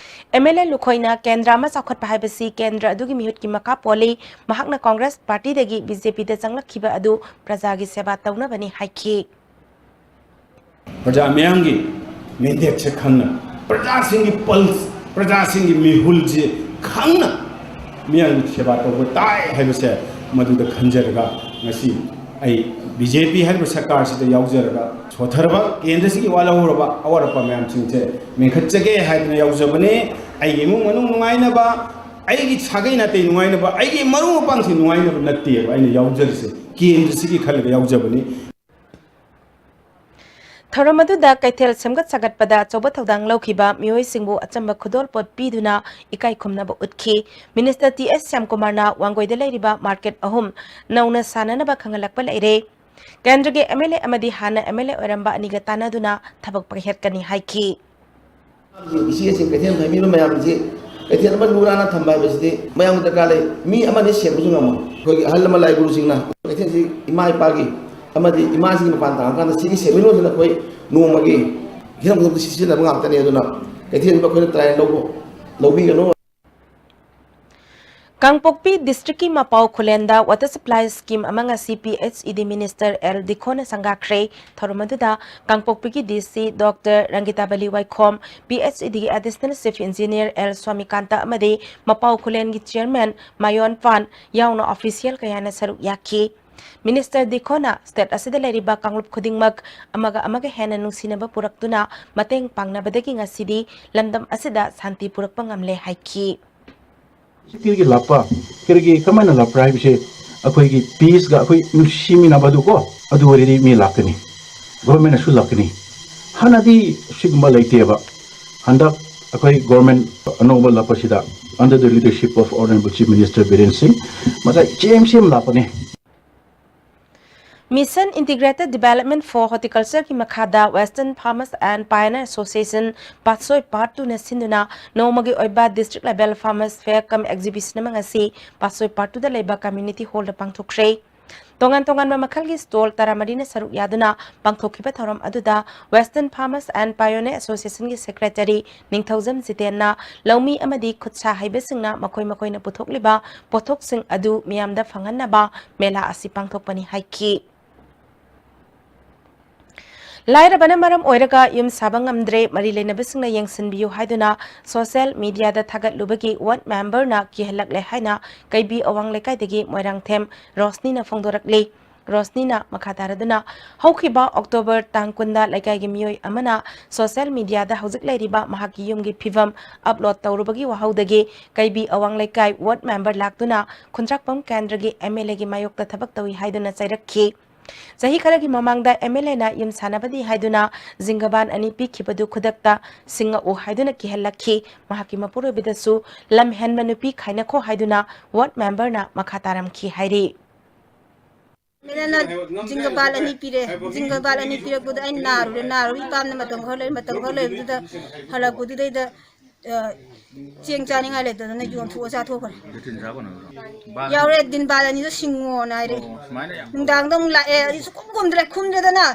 ꯑꯦꯝ ꯑꯦꯜ ꯑꯦ ꯂꯨꯈꯣꯏꯅ ꯀꯦꯟꯗ꯭ꯔ ꯑꯃ ꯆꯥꯎꯈꯠꯄ ꯍꯥꯏꯕꯁꯤ ꯀꯦꯟꯗ꯭ꯔ ꯑꯗꯨꯒꯤ ꯃꯤꯍꯨꯠꯀꯤ ꯃꯈꯥ ꯄꯣꯜꯂꯤ, ꯃꯍꯥꯛꯅ Congress partyꯗꯒꯤ ꯕꯤ ꯖꯦ ꯄꯤꯗ ꯆꯪꯂꯛꯈꯤꯕ ꯑꯗꯨ ꯄ꯭ꯔꯖꯥꯒꯤ ꯁꯦꯕꯥ ꯇꯧꯅꯕꯅꯤ ꯍꯥꯏꯈꯤ꯫ ꯄ꯭ꯔꯖꯥ ꯃꯤꯌꯥꯝꯒꯤ mandateꯁꯦ ꯈꯪꯅ, ꯄ꯭ꯔꯖꯥꯁꯤꯡꯒꯤ pulse, ꯄ꯭ꯔꯖꯥꯁꯤꯡꯒꯤ ꯃꯤꯍꯨꯜꯁꯦ ꯈꯪꯅ ꯃꯤꯌꯥꯝꯒꯤ ꯁꯦꯕꯥ ꯇꯧꯕ ꯇꯥꯏ ꯍꯥꯏꯕꯁꯦ ꯃꯗꯨꯗ ꯈꯟꯖꯔꯒ ꯉꯁꯤ ꯑꯩ ꯕꯤ ꯖꯦ ꯄꯤ ꯍꯥꯏꯔꯤꯕ ꯁꯔꯀꯥꯔꯁꯤꯗ ꯌꯥꯎꯖꯔꯒ ꯁꯣꯊꯔꯕ ꯀꯦꯟꯗ꯭ꯔꯁꯤꯒꯤ ꯋꯥ ꯂꯧꯔꯕ ꯑꯋꯥꯠ ꯑꯄꯥ ꯃꯌꯥꯝꯁꯤꯡꯁꯦ ꯃꯦꯟꯈꯠꯆꯒꯦ ꯍꯥꯏꯗꯅ ꯌꯥꯎꯖꯕꯅꯤ꯫ ꯑꯩꯒꯤ ꯏꯃꯨꯡ ꯃꯅꯨꯡ ꯅꯨꯡꯉꯥꯏꯅꯕ, ꯑꯩꯒꯤ ꯁꯥꯒꯩ ꯅꯥꯇꯩ ꯅꯨꯡꯉꯥꯏꯅꯕ, ꯑꯩꯒꯤ ꯃꯔꯨꯞ ꯃꯄꯥꯡꯁꯤꯡ ꯅꯨꯡꯉꯥꯏꯅꯕ ꯅꯠꯇꯦꯕ ꯑꯩꯅ ꯌꯥꯎꯖꯔꯤꯁꯦ, ꯀꯦꯟꯗ꯭ꯔꯁꯤꯒꯤ ꯈꯜꯂꯒ ꯌꯥꯎꯖꯕꯅꯤ꯫ ꯊꯧꯔꯝ ꯑꯗꯨꯗ ꯀꯩꯊꯦꯜ ꯁꯦꯝꯒꯠ ꯁꯥꯒꯠꯄꯗ ꯑꯆꯧꯕ ꯊꯧꯗꯥꯡ ꯂꯧꯈꯤꯕ ꯃꯤꯑꯣꯏꯁꯤꯡꯕꯨ ꯑꯆꯝꯕ ꯈꯨꯗꯣꯜꯄꯣꯠ ꯄꯤꯗꯨꯅ ꯏꯀꯥꯏ ꯈꯨꯝꯅꯕ ꯎꯠꯈꯤ꯫ Minister ꯇꯤ ꯑꯦꯁ ꯁ꯭ꯌꯥꯝꯀꯨꯃꯥꯔꯅ ꯋꯥꯡꯒꯣꯏꯗ ꯂꯩꯔꯤꯕ market ꯑꯍꯨꯝ ꯅꯧꯅ ꯁꯥꯅꯅꯕ ꯈꯪꯍꯜꯂꯛꯄ ꯂꯩꯔꯦ꯫ ꯀꯦꯟꯗ꯭ꯔꯒꯤ ꯑꯦꯝ ꯑꯦꯜ ꯑꯦ ꯑꯃꯗꯤ ꯍꯥꯟꯅ ꯑꯦꯝ ꯑꯦꯜ ꯑꯦ ꯑꯣꯏꯔꯝꯕ ꯑꯅꯤꯒ ꯇꯥꯟꯅꯗꯨꯅ ꯊꯕꯛ ꯄꯥꯏꯈꯠꯀꯅꯤ ꯍꯥꯏꯈꯤ꯫ ꯏꯆꯦꯁꯤꯡ ꯀꯩꯊꯦꯜ ꯐꯝꯃꯤꯕ ꯃꯌꯥꯝꯁꯤ, ꯀꯩꯊꯦꯜ ꯑꯃ ꯂꯨꯔꯥꯅ ꯊꯝꯕ ꯍꯥꯏꯕꯁꯤꯗꯤ ꯃꯌꯥꯝꯒꯤ ꯗꯔꯀꯥꯔ ꯂꯩ꯫ ꯃꯤ ꯑꯃꯅꯤ ꯁꯦꯡꯕꯁꯨ ꯉꯝꯃꯣꯏ꯫ ꯑꯩꯈꯣꯏꯒꯤ ꯑꯍꯜ ꯂꯃꯟ ꯂꯥꯏ ꯒꯨꯔꯨꯁꯤꯡꯅ ꯀꯩꯊꯦꯜꯁꯤ ꯏꯃꯥ ꯏꯄꯥꯒꯤ ꯑꯃꯗꯤ ꯏꯃꯥꯁꯤꯡꯒꯤ ꯃꯄꯥꯟ ꯇꯥꯡꯉꯀꯥꯟꯗ ꯁꯤꯒꯤ ꯁꯦꯟꯃꯤꯠꯂꯣꯟꯁꯤꯅ ꯑꯩꯈꯣꯏ ꯅꯣꯡꯃꯒꯤ ꯍꯤꯔꯝ ꯈꯨꯗꯤꯡꯃꯛꯇ ꯁꯤꯖꯤꯟꯅꯕ ꯉꯥꯛꯇꯅꯤ꯫ ꯑꯗꯨꯅ ꯀꯩꯊꯦꯜꯁꯤꯕꯨ ꯑꯩꯈꯣꯏꯅ ꯇ꯭ꯔꯥꯏ ꯂꯧꯕ ꯂꯧꯕꯤꯒꯅꯨ꯫ ꯀꯥꯡꯄꯣꯛꯄꯤ ꯗꯤꯁꯇ꯭ꯔꯤꯛꯀꯤ ꯃꯄꯥꯎ ꯈꯨꯂꯦꯟꯗ ꯋꯥꯇꯔ ꯁꯄ꯭ꯂꯥꯏ ꯁ꯭ꯀꯤꯝ ꯑꯃ ꯉꯁꯤ ꯄꯤ ꯑꯩꯆ ꯏ ꯗꯤ ꯃꯤꯅꯤꯁꯇꯔ ꯑꯦꯜ ꯗꯤꯈꯣꯅ ꯁꯪꯒꯥꯈ꯭ꯔꯦ꯫ ꯊꯧꯔꯝ ꯑꯗꯨꯗ ꯀꯥꯡꯄꯣꯛꯄꯤꯒꯤ ꯗꯤ ꯁꯤ ꯗꯣꯛꯇꯔ ꯔꯪꯒꯤꯇꯥꯕꯂꯤ ꯋꯥꯏꯈꯣꯝ, P H E ꯗꯤꯒꯤ additional chief engineer L ꯁ꯭ꯋꯥꯃꯤꯀꯥꯟꯇ ꯑꯃꯗꯤ ꯃꯄꯥꯎ ꯈꯨꯂꯦꯟꯒꯤ ꯆꯤꯌꯔꯃꯦꯟ ꯃꯥꯌꯣꯟ ꯄꯥꯟ ꯌꯥꯎꯅ ꯑꯣꯐꯤꯁꯤꯌꯦꯜ ꯀꯌꯥꯅ ꯁꯔꯨꯛ ꯌꯥꯈꯤ꯫ ꯃꯤꯅꯤꯁꯇꯔ ꯗꯤꯈꯣꯅ ꯁ꯭ꯇꯦꯠ ꯑꯁꯤꯗ ꯂꯩꯔꯤꯕ ꯀꯥꯡꯂꯨꯞ ꯈꯨꯗꯤꯡꯃꯛ ꯑꯃꯒ ꯑꯃꯒ ꯍꯦꯟꯅ ꯅꯨꯡꯁꯤꯅꯕ ꯄꯨꯔꯛꯇꯨꯅ ꯃꯇꯦꯡ ꯄꯥꯡꯅꯕꯗꯒꯤ ꯉꯁꯤꯗꯤ ꯂꯝꯗꯝ ꯑꯁꯤꯗ ꯁꯥꯟꯇꯤ ꯄꯨꯔꯛꯄ ꯉꯝꯂꯦ ꯍꯥꯏꯈꯤ꯫ ꯀꯔꯤꯒꯤ ꯂꯥꯛꯄ, ꯀꯔꯤꯒꯤ ꯀꯃꯥꯏꯅ ꯂꯥꯛꯄ꯭ꯔꯥ ꯍꯥꯏꯕꯁꯦ ꯑꯩꯈꯣꯏꯒꯤ ꯄꯤꯁꯀ ꯑꯩꯈꯣꯏ ꯅꯨꯡꯁꯤꯃꯤꯟꯅꯕꯗꯨꯀꯣ, ꯑꯗꯨ ꯑꯣꯏꯔꯗꯤ ꯃꯤ ꯂꯥꯛꯀꯅꯤ, ꯒꯣꯔꯃꯦꯟꯅꯁꯨ ꯂꯥꯛꯀꯅꯤ꯫ ꯍꯥꯟꯅꯗꯤ ꯁꯤꯒꯨꯝꯕ ꯂꯩꯇꯦꯕ꯫ ꯍꯟꯗꯛ ꯑꯩꯈꯣꯏ ꯒꯣꯔꯃꯦꯟ ꯑꯅꯧꯕ ꯂꯥꯛꯄꯁꯤꯗ, under the leadership of Honorable Chief Minister Biren Singh, ꯃꯁꯥ ꯏꯆꯦꯝ ꯁꯦꯝ ꯂꯥꯛꯄꯅꯦ꯫ Mission Integrated Development for Horticultureꯒꯤ ꯃꯈꯥꯗ Western Farmers and Pioneer Association Patsoi Part Twoꯅ ꯁꯤꯟꯗꯨꯅ ꯅꯣꯡꯃꯒꯤ ꯑꯣꯏꯕ district level farmers fair cum exhibition ꯑꯃ ꯉꯁꯤ ꯄꯥꯠꯁꯣꯏ Part Twoꯗ ꯂꯩꯕ community hallꯗ ꯄꯥꯡꯊꯣꯛꯈ꯭ꯔꯦ꯫ ꯇꯣꯉꯥꯟ ꯇꯣꯉꯥꯟꯕ ꯃꯈꯜꯒꯤ stall ꯇꯔꯥꯃꯔꯤꯅ ꯁꯔꯨꯛ ꯌꯥꯗꯨꯅ ꯄꯥꯡꯊꯣꯛꯈꯤꯕ ꯊꯧꯔꯝ ꯑꯗꯨꯗ Western Farmers and Pioneer Associationꯒꯤ secretary ꯅꯤꯡꯊꯧꯖꯝ ꯖꯤꯇꯦꯟꯅ ꯂꯧꯃꯤ ꯑꯃꯗꯤ ꯈꯨꯠꯁꯥ ꯍꯩꯕꯁꯤꯡꯅ ꯃꯈꯣꯏ ꯃꯈꯣꯏꯅ ꯄꯨꯊꯣꯛꯂꯤꯕ ꯄꯣꯠꯊꯣꯛꯁꯤꯡ ꯑꯗꯨ ꯃꯤꯌꯥꯝꯗ ꯐꯪꯍꯟꯅꯕ ꯃꯦꯂꯥ ꯑꯁꯤ ꯄꯥꯡꯊꯣꯛꯄꯅꯤ ꯍꯥꯏꯈꯤ꯫ ꯂꯥꯏꯔꯕꯅ ꯃꯔꯝ ꯑꯣꯏꯔꯒ ꯌꯨꯝ ꯁꯥꯕ ꯉꯝꯗ꯭ꯔꯦ, ꯃꯔꯤ ꯂꯩꯅꯕꯁꯤꯡꯅ ꯌꯦꯡꯁꯤꯟꯕꯤꯌꯨ ꯍꯥꯏꯗꯨꯅ social mediaꯗ ꯊꯥꯒꯠꯂꯨꯕꯒꯤ ward memberꯅ ꯀꯤꯍꯜꯂꯛꯂꯦ ꯍꯥꯏꯅ ꯀꯩꯕꯤ ꯑꯋꯥꯡ ꯂꯩꯀꯥꯏꯗꯒꯤ ꯃꯣꯏꯔꯥꯡꯊꯦꯝ ꯔꯣꯁꯅꯤꯅ ꯐꯣꯡꯗꯣꯔꯛꯂꯤ꯫ ꯔꯣꯁꯅꯤꯅ ꯃꯈꯥ ꯇꯥꯔꯗꯨꯅ, ꯍꯧꯈꯤꯕ October ꯇꯥꯡ ꯀꯨꯟꯗ ꯂꯩꯀꯥꯏꯒꯤ ꯃꯤꯑꯣꯏ ꯑꯃꯅ social mediaꯗ ꯍꯧꯖꯤꯛ ꯂꯩꯔꯤꯕ ꯃꯍꯥꯛꯀꯤ ꯌꯨꯝꯒꯤ ꯐꯤꯕꯝ upload ꯇꯧꯔꯨꯕꯒꯤ ꯋꯥꯍꯧꯗꯒꯤ ꯀꯩꯕꯤ ꯑꯋꯥꯡ ꯂꯩꯀꯥꯏ ward member ꯂꯥꯛꯇꯨꯅ ꯈꯨꯟꯗ꯭ꯔꯥꯛꯄꯝ ꯀꯦꯟꯗ꯭ꯔꯒꯤ MLAꯒꯤ ꯃꯥꯌꯣꯛꯇ ꯊꯕꯛ ꯇꯧꯏ ꯍꯥꯏꯗꯨꯅ ꯆꯩꯔꯛꯈꯤ꯫ ꯆꯍꯤ ꯈꯔꯒꯤ ꯃꯃꯥꯡꯗ MLAꯅ ꯌꯨꯝ ꯁꯥꯅꯕꯗꯤ ꯍꯥꯏꯗꯨꯅ ꯖꯤꯡꯒꯕꯥꯟ ꯑꯅꯤ ꯄꯤꯈꯤꯕꯗꯨ ꯈꯨꯗꯛꯇ ꯁꯤꯡꯉꯛꯎ ꯍꯥꯏꯗꯨꯅ ꯀꯤꯍꯜꯂꯛꯈꯤ꯫ ꯃꯍꯥꯛꯀꯤ ꯃꯄꯨꯔꯣꯏꯕꯗꯁꯨ ꯂꯝ ꯍꯦꯟꯕ ꯅꯨꯄꯤ ꯈꯥꯏꯅꯈꯣ ꯍꯥꯏꯗꯨꯅ ward memberꯅ ꯃꯈꯥ ꯇꯥꯔꯝꯈꯤ ꯍꯥꯏꯔꯤ꯫ ꯃꯦꯅꯦꯅ ꯖꯤꯡꯒ ꯕꯥꯜ ꯑꯅꯤ ꯄꯤꯔꯦ꯫ ꯖꯤꯡꯒ ꯕꯥꯜ ꯑꯅꯤ ꯄꯤꯔꯛꯄꯗ ꯑꯩꯅ ꯅꯥꯔꯨꯔꯦ꯫ ꯅꯥꯔꯨꯕ ꯏꯄꯥꯝꯗ ꯃꯇꯝ ꯈꯔ ꯂꯩ, ꯃꯇꯝ ꯈꯔ ꯂꯩꯕꯗꯨꯗ ꯍꯜꯂꯛꯄꯗꯨꯗꯩꯗ, ꯑ, ꯆꯦꯡ ꯆꯥꯅꯤꯡꯉꯥꯏ ꯂꯩꯇꯗꯅ ꯌꯣꯟꯊꯣꯛꯑ ꯆꯥꯊꯣꯛꯈ꯭ꯔꯦ꯫ ꯌꯥꯎꯔꯦ, ꯗꯤꯟ ꯕꯥꯜ ꯑꯅꯤꯗꯣ ꯁꯤꯡꯉꯣꯅ ꯍꯥꯏꯔꯛꯑꯦ꯫ ꯅꯨꯡꯗꯥꯡꯗ ꯑꯃꯨꯛ ꯂꯥꯛꯑꯦ, ꯑꯩ ꯁꯨꯛꯈꯨꯝ ꯈꯨꯝꯗ꯭ꯔꯦ, ꯈꯨꯝꯗ꯭ꯔꯦꯗꯅ꯫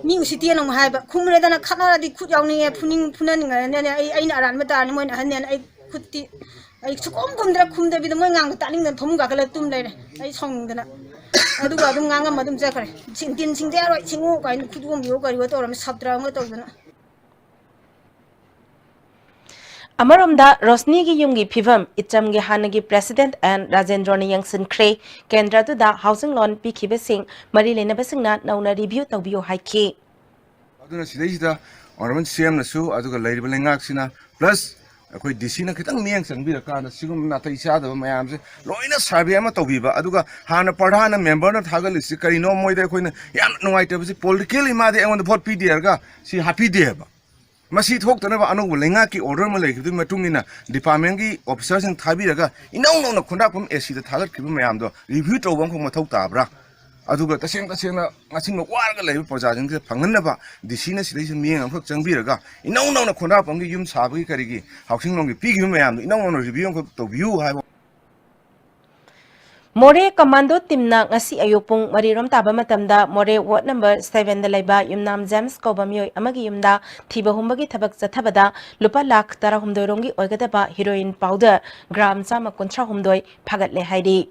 ꯃꯤ ꯎꯁꯤꯠꯇꯦꯅ ꯑꯃꯨꯛ ꯍꯥꯏꯕ, ꯈꯨꯝꯃꯨꯔꯦꯗꯅ ꯈꯠꯅꯔꯗꯤ ꯈꯨꯠ ꯌꯥꯎꯅꯤꯡꯉꯦ, ꯐꯨꯅꯤꯡ-, ꯐꯨꯅꯅꯤꯡꯉꯦꯅ ꯑꯩ, ꯑꯩꯅ ꯑꯔꯥꯟꯕ ꯇꯥꯔꯅꯤ, ꯃꯣꯏꯅ ꯑꯍꯟꯅꯦꯅ ꯑꯩ ꯈꯨꯠꯇꯤ, ꯑꯩ ꯁꯨꯛꯈꯨꯝ ꯈꯨꯝꯗ꯭ꯔꯦ, ꯈꯨꯝꯗꯕꯤꯗ ꯃꯣꯏ ꯉꯥꯡꯕ ꯇꯥꯅꯤꯡꯗꯅ ꯐꯃꯨꯡ ꯀꯥꯈꯠꯂ ꯇꯨꯝ ꯂꯩꯔꯦ꯫ ꯑꯩ ꯁꯥꯎꯅꯤꯡꯗꯅ꯫ ꯑꯗꯨꯒ ꯑꯗꯨꯝ ꯉꯥꯡꯉꯝꯃ ꯑꯗꯨꯝ ꯆꯠꯈ꯭ꯔꯦ꯫ "ꯁꯤꯡ-, ꯇꯤꯟ ꯁꯤꯡꯗ ꯌꯥꯔꯣꯏ, ꯁꯤꯡꯉꯨ" ꯀꯥꯏꯅ ꯈꯨꯠ ꯑꯣꯝꯕꯤꯌꯣ ꯀꯔꯤꯌꯣ ꯇꯧꯔꯝꯃꯤ, ꯁꯞꯇ꯭ꯔ ꯑꯃꯒ ꯇꯧꯗꯅ꯫ ꯑꯃꯔꯣꯝꯗ ꯔꯣꯁꯅꯤꯒꯤ ꯌꯨꯝꯒꯤ ꯐꯤꯚꯝ ꯏꯆꯝꯒꯤ ꯍꯥꯟꯅꯒꯤ president ꯑꯦꯟ ꯔꯥꯖꯦꯟꯗ꯭ꯔꯣꯅ ꯌꯦꯡꯁꯤꯟꯈ꯭ꯔꯦ꯫ ꯀꯦꯟꯗ꯭ꯔꯗꯨꯗ housing loan ꯄꯤꯈꯤꯕꯁꯤꯡ ꯃꯔꯤ ꯂꯩꯅꯕꯁꯤꯡꯅ ꯅꯧꯅ review ꯇꯧꯕꯤꯌꯨ ꯍꯥꯏꯈꯤ꯫ ꯑꯗꯨꯅ ꯁꯤꯗꯩꯁꯤꯗ Honourable C M ꯅꯁꯨ, ꯑꯗꯨꯒ ꯂꯩꯔꯤꯕ ꯂꯩꯉꯥꯛꯁꯤꯅ, plus ꯑꯩꯈꯣꯏ D C ꯅ ꯈꯤꯇꯪ ꯃꯤꯠꯌꯦꯡ ꯆꯪꯕꯤꯔꯀꯥꯟꯗ ꯁꯤꯒꯨꯝꯕ ꯅꯥꯇꯩ ꯆꯥꯗꯕ ꯃꯌꯥꯝꯁꯦ ꯂꯣꯏꯅ survey ꯑꯃ ꯇꯧꯕꯤꯕ, ꯑꯗꯨꯒ ꯍꯥꯟꯅ ꯄ꯭ꯔꯙꯥꯟꯅ, member ꯅ ꯊꯥꯒꯠꯂꯤꯁꯤ ꯀꯔꯤꯅꯣ? ꯃꯣꯏꯗ ꯑꯩꯈꯣꯏꯅ ꯌꯥꯝ ꯅꯨꯡꯉꯥꯏꯇꯕꯁꯤ, politically ꯃꯥꯗꯤ ꯑꯩꯉꯣꯟꯗ vote ꯄꯤꯗꯦ ꯍꯥꯏꯔꯒ ꯁꯤ ꯍꯥꯞꯄꯤꯗꯦ ꯍꯥꯏꯕ꯫ ꯃꯁꯤ ꯊꯣꯛꯇꯅꯕ ꯑꯅꯧꯕ ꯂꯩꯉꯥꯛꯀꯤ order ꯑꯃ ꯂꯩꯈꯤꯕꯗꯨꯒꯤ ꯃꯇꯨꯡ ꯏꯟꯅ department ꯀꯤ officer ꯁꯤꯡ ꯊꯥꯕꯤꯔꯒ ꯏꯅꯧ ꯅꯧꯅ ꯈꯣꯡꯗ꯭ꯔꯥꯛꯄꯝ A C ꯗ ꯊꯥꯒꯠꯈꯤꯕ ꯃꯌꯥꯝꯗꯣ review ꯇꯧꯕ ꯑꯃꯈꯛ ꯃꯊꯧ ꯇꯥꯕ꯭ꯔꯥ? ꯑꯗꯨꯒ ꯇꯁꯦꯡ ꯇꯁꯦꯡꯅ ꯉꯁꯤꯃꯛ ꯋꯥꯔꯒ ꯂꯩꯔꯤꯕ ꯄ꯭ꯔꯖꯥꯁꯤꯡꯁꯤꯗ ꯐꯪꯍꯟꯅꯕ D C ꯅ ꯁꯤꯗꯩꯁꯤꯗ ꯃꯤꯠꯌꯦꯡ ꯑꯃꯈꯛ ꯆꯪꯕꯤꯔꯒ ꯏꯅꯧ ꯅꯧꯅ ꯈꯣꯡꯗ꯭ꯔꯥꯛꯄꯝꯒꯤ ꯌꯨꯝ ꯁꯥꯕꯒꯤ ꯀꯔꯤꯒꯤ housing loan ꯒꯤ ꯄꯤꯈꯤꯕ ꯃꯌꯥꯝꯗꯣ ꯏꯅꯧ ꯅꯧꯅ review ꯑꯃꯈꯛ ꯇꯧꯕꯤꯌꯨ ꯍꯥꯏꯕ꯫ ꯃꯣꯔꯦ commando team ꯅ ꯉꯁꯤ ꯑꯌꯨꯛ ꯄꯨꯡ ꯃꯔꯤ ꯔꯣꯝ ꯇꯥꯕ ꯃꯇꯝꯗ ꯃꯣꯔꯦ ward number seven ꯗ ꯂꯩꯕ ꯌꯨꯝꯅꯥꯝ ꯖꯦꯝꯁ ꯀꯧꯕ ꯃꯤꯑꯣꯏ ꯑꯃꯒꯤ ꯌꯨꯝꯗ ꯊꯤꯕ ꯍꯨꯝꯕꯒꯤ ꯊꯕꯛ ꯆꯠꯊꯕꯗ ꯂꯨꯄꯥ ꯂꯥꯈ ꯇꯔꯥꯍꯨꯝꯗꯣꯏ ꯔꯣꯝꯒꯤ ꯑꯣꯏꯒꯗꯕ heroin powder gram ꯆꯥꯝꯃ ꯀꯨꯟꯊ꯭ꯔꯥ ꯍꯨꯝꯗꯣꯏ ꯐꯥꯒꯠꯂꯦ ꯍꯥꯏꯔꯤ꯫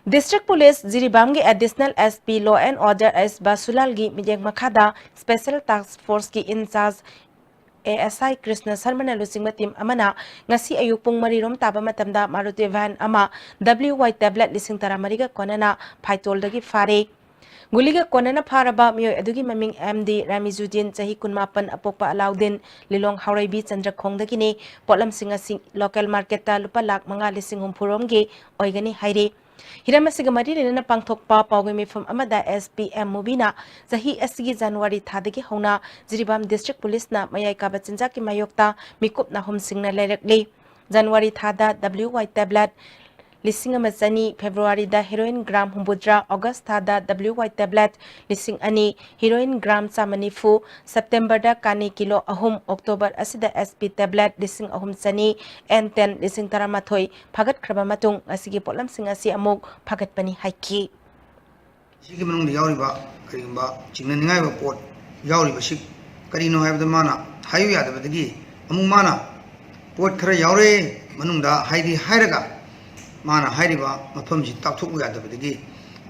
District Police ꯖꯤꯔꯤꯕꯥꯝꯒꯤ Additional S P Law and Order S ꯕꯥꯁꯨꯂꯥꯜꯒꯤ ꯃꯤꯠꯌꯦꯡ ꯃꯈꯥꯗ Special Task Force ꯀꯤ in charge A S I Krishna ꯁꯔꯃꯅ ꯂꯨꯆꯤꯡꯕ team ꯑꯃꯅ ꯉꯁꯤ ꯑꯌꯨꯛ ꯄꯨꯡ ꯃꯔꯤ ꯔꯣꯝ ꯇꯥꯕ ꯃꯇꯝꯗ Maruti van ꯑꯃ W Y tablet ꯂꯤꯁꯤꯡ ꯇꯔꯥꯃꯔꯤꯒ ꯀꯣꯟꯅꯅ ꯐꯥꯏꯇꯣꯜꯗꯒꯤ ꯐꯥꯔꯦ꯫ ꯒꯨꯂꯤꯒ ꯀꯣꯟꯅꯅ ꯐꯥꯔꯕ ꯃꯤꯑꯣꯏ ꯑꯗꯨꯒꯤ ꯃꯃꯤꯡ M D ꯔꯥꯃꯤꯖꯨꯗꯤꯟ, ꯆꯍꯤ ꯀꯨꯟꯃꯥꯄꯟ, ꯑꯄꯣꯛꯄ ꯑꯂꯥꯎꯗꯤꯟ, ꯂꯤꯂꯣꯡ ꯍꯥꯎꯔꯩꯕꯤ ꯆꯟꯗ꯭ꯔꯈꯣꯡꯗꯒꯤꯅꯤ꯫ ꯄꯣꯠꯂꯝꯁꯤꯡ ꯑꯁꯤ local market ꯇ ꯂꯨꯄꯥ ꯂꯥꯈ ꯃꯉꯥ ꯂꯤꯁꯤꯡ ꯍꯨꯝꯐꯨ ꯔꯣꯝꯒꯤ ꯑꯣꯏꯒꯅꯤ ꯍꯥꯏꯔꯤ꯫ ꯍꯤꯔꯝ ꯑꯁꯤꯒ ꯃꯔꯤ ꯂꯩꯅꯅ ꯄꯥꯡꯊꯣꯛꯄ ꯄꯥꯎꯒꯤ ꯃꯤꯐꯝ ꯑꯃꯗ S P M ꯃꯨꯕꯤꯅ ꯆꯍꯤ ꯑꯁꯤꯒꯤ ꯖꯅꯋꯥꯔꯤ ꯊꯥꯗꯒꯤ ꯍꯧꯅ ꯖꯤꯔꯤꯕꯥꯝ District Police ꯅ ꯃꯌꯥꯏ ꯀꯥꯕ ꯆꯤꯟꯖꯥꯛꯀꯤ ꯃꯥꯌꯣꯛꯇ ꯃꯤꯀꯨꯞ ꯅꯥꯍꯨꯝꯁꯤꯡꯅ ꯂꯩꯔꯛꯂꯤ꯫ ꯖꯅꯋꯥꯔꯤ ꯊꯥꯗ W Y tablet ꯂꯤꯁꯤꯡ ꯑꯃ ꯆꯅꯤ, ꯐꯦꯕ꯭ꯔꯨꯋꯥꯔꯤꯗ heroin gram ꯍꯨꯝꯐꯨꯇꯔꯥ, ꯑꯣꯒꯁ ꯊꯥꯗ W Y tablet ꯂꯤꯁꯤꯡ ꯑꯅꯤ, heroin gram ꯆꯥꯝꯃ ꯅꯤꯐꯨ, ꯁꯦꯞꯇꯦꯝꯕꯔꯗ ꯀꯥꯅꯤ ꯀꯤꯂꯣ ꯑꯍꯨꯝ, ꯑꯣꯛꯇꯣꯕꯔ ꯑꯁꯤꯗ S P tablet ꯂꯤꯁꯤꯡ ꯑꯍꯨꯝ ꯆꯅꯤ, N ten ꯂꯤꯁꯤꯡ ꯇꯔꯥꯃꯥꯊꯣꯏ ꯐꯥꯒꯠꯈ꯭ꯔꯕ ꯃꯇꯨꯡ ꯉꯁꯤꯒꯤ ꯄꯣꯠꯂꯝꯁꯤꯡ ꯑꯁꯤ ꯑꯃꯨꯛ ꯐꯥꯒꯠꯄꯅꯤ ꯍꯥꯏꯈꯤ꯫ ꯁꯤꯒꯤ ꯃꯅꯨꯡꯗ ꯌꯥꯎꯔꯤꯕ ꯀꯔꯤꯒꯨꯝꯕ ꯆꯤꯡꯅꯅꯤꯡꯉꯥꯏ ꯑꯣꯏꯕ ꯄꯣꯠ ꯌꯥꯎꯔꯤꯕꯁꯤ ꯀꯔꯤꯅꯣ ꯍꯥꯏꯕꯗ ꯃꯥꯅ ꯍꯥꯏꯌꯨ ꯌꯥꯗꯕꯗꯒꯤ ꯑꯃꯨꯛ ꯃꯥꯅ ꯄꯣꯠ ꯈꯔ ꯌꯥꯎꯔꯦ ꯃꯅꯨꯡꯗ ꯍꯥꯏꯗꯤ ꯍꯥꯏꯔꯒ ꯃꯥꯅ ꯍꯥꯏꯔꯤꯕ ꯃꯐꯝꯁꯤ ꯇꯥꯛꯊꯣꯛꯎ ꯌꯥꯗꯕꯗꯒꯤ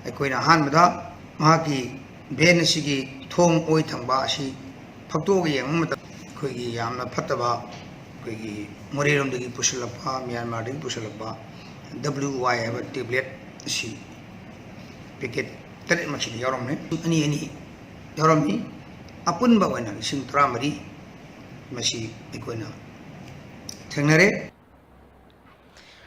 ꯑꯩꯈꯣꯏꯅ ꯑꯍꯥꯟꯕꯗ ꯃꯍꯥꯛꯀꯤ van ꯑꯁꯤꯒꯤ ꯊꯣꯡ ꯑꯣꯏ ꯊꯪꯕ ꯑꯁꯤ ꯐꯥꯛꯇꯣꯛꯑꯒ ꯌꯦꯡꯕ ꯃꯇꯝꯗ ꯑꯩꯈꯣꯏꯒꯤ ꯌꯥꯝꯅ ꯐꯠꯇꯕ ꯑꯩꯈꯣꯏꯒꯤ ꯃꯣꯔꯦꯔꯣꯝꯗꯒꯤ ꯄꯨꯁꯤꯜꯂꯛꯄ, ꯃ꯭ꯌꯥꯟꯃꯥꯔꯗꯒꯤ ꯄꯨꯁꯤꯜꯂꯛꯄ W Y ꯍꯥꯏꯕ tablet ꯑꯁꯤ packet ꯇꯔꯦꯠꯃꯛꯁꯤꯗ ꯌꯥꯎꯔꯝꯃꯦ꯫ ꯑꯅꯤ ꯑꯅꯤ ꯌꯥꯎꯔꯝꯃꯤ꯫ ꯑꯄꯨꯟꯕ ꯑꯣꯏꯅ ꯂꯤꯁꯤꯡ ꯇꯔꯥꯃꯔꯤ ꯃꯁꯤ ꯑꯩꯈꯣꯏꯅ ꯊꯦꯡꯅꯔꯦ꯫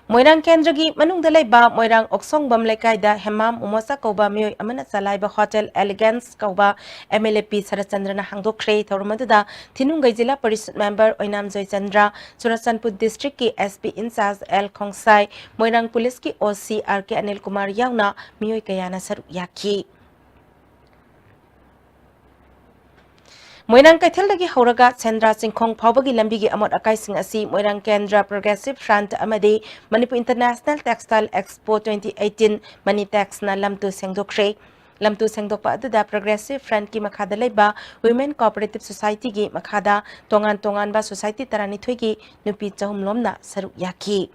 ꯃꯣꯏꯔꯥꯡ ꯀꯦꯟꯗ꯭ꯔꯒꯤ ꯃꯅꯨꯡꯗ ꯂꯩꯕ ꯃꯣꯏꯔꯥꯡ ꯑꯣꯛꯁꯣꯡꯕꯝ ꯂꯩꯀꯥꯏꯗ ꯍꯦꯃꯥꯝ ꯎꯃꯣꯆꯥ ꯀꯧꯕ ꯃꯤꯑꯣꯏ ꯑꯃꯅ ꯆꯂꯥꯏꯕ ꯍꯣꯇꯦꯜ ꯑꯦꯂꯤꯒꯦꯟꯁ ꯀꯧꯕ M L A P ꯁꯔꯠꯆꯟꯗ꯭ꯔꯅ ꯍꯥꯡꯗꯣꯛꯈ꯭ꯔꯦ꯫ ꯊꯧꯔꯝ ꯑꯗꯨꯗ ꯊꯤꯅꯨꯡꯒꯩ ꯖꯤꯂꯥ ꯄꯔꯤꯁꯠ ꯃꯦꯝꯕꯔ ꯑꯣꯏꯅꯥꯝ ꯖꯣꯏꯆꯟꯗ꯭ꯔ, ꯆꯨꯔꯆꯥꯟꯄꯨꯔ district ꯀꯤ S P in charge L Khongsai, Moirang police ꯀꯤ O C R K Anil Kumar ꯌꯥꯎꯅ ꯃꯤꯑꯣꯏ ꯀꯌꯥꯅ ꯁꯔꯨꯛ ꯌꯥꯈꯤ꯫ ꯃꯣꯏꯔꯥꯡ ꯀꯩꯊꯦꯜꯗꯒꯤ ꯍꯧꯔꯒ ꯁꯦꯟꯗ꯭ꯔꯥ ꯆꯤꯡꯈꯣꯡ ꯐꯥꯎꯕꯒꯤ ꯂꯝꯕꯤꯒꯤ ꯑꯃꯣꯠ ꯑꯀꯥꯏꯁꯤꯡ ꯑꯁꯤ ꯃꯣꯏꯔꯥꯡ ꯀꯦꯟꯗ꯭ꯔ Progressive Front ꯑꯃꯗꯤ Manipur International Textile Expo twenty eighteen Manitex ꯅ ꯂꯝꯇꯨ ꯁꯦꯡꯗꯣꯛꯈ꯭ꯔꯦ꯫ ꯂꯝꯇꯨ ꯁꯦꯡꯗꯣꯛꯄ ꯑꯗꯨꯗ Progressive Front ꯀꯤ ꯃꯈꯥꯗ ꯂꯩꯕ Women Cooperative Society ꯒꯤ ꯃꯈꯥꯗ ꯇꯣꯉꯥꯟ ꯇꯣꯉꯥꯟꯕ society ꯇꯔꯥꯅꯤꯊꯣꯏꯒꯤ ꯅꯨꯄꯤ ꯆꯍꯨꯝ ꯂꯣꯝꯅ ꯁꯔꯨꯛ ꯌꯥꯈꯤ꯫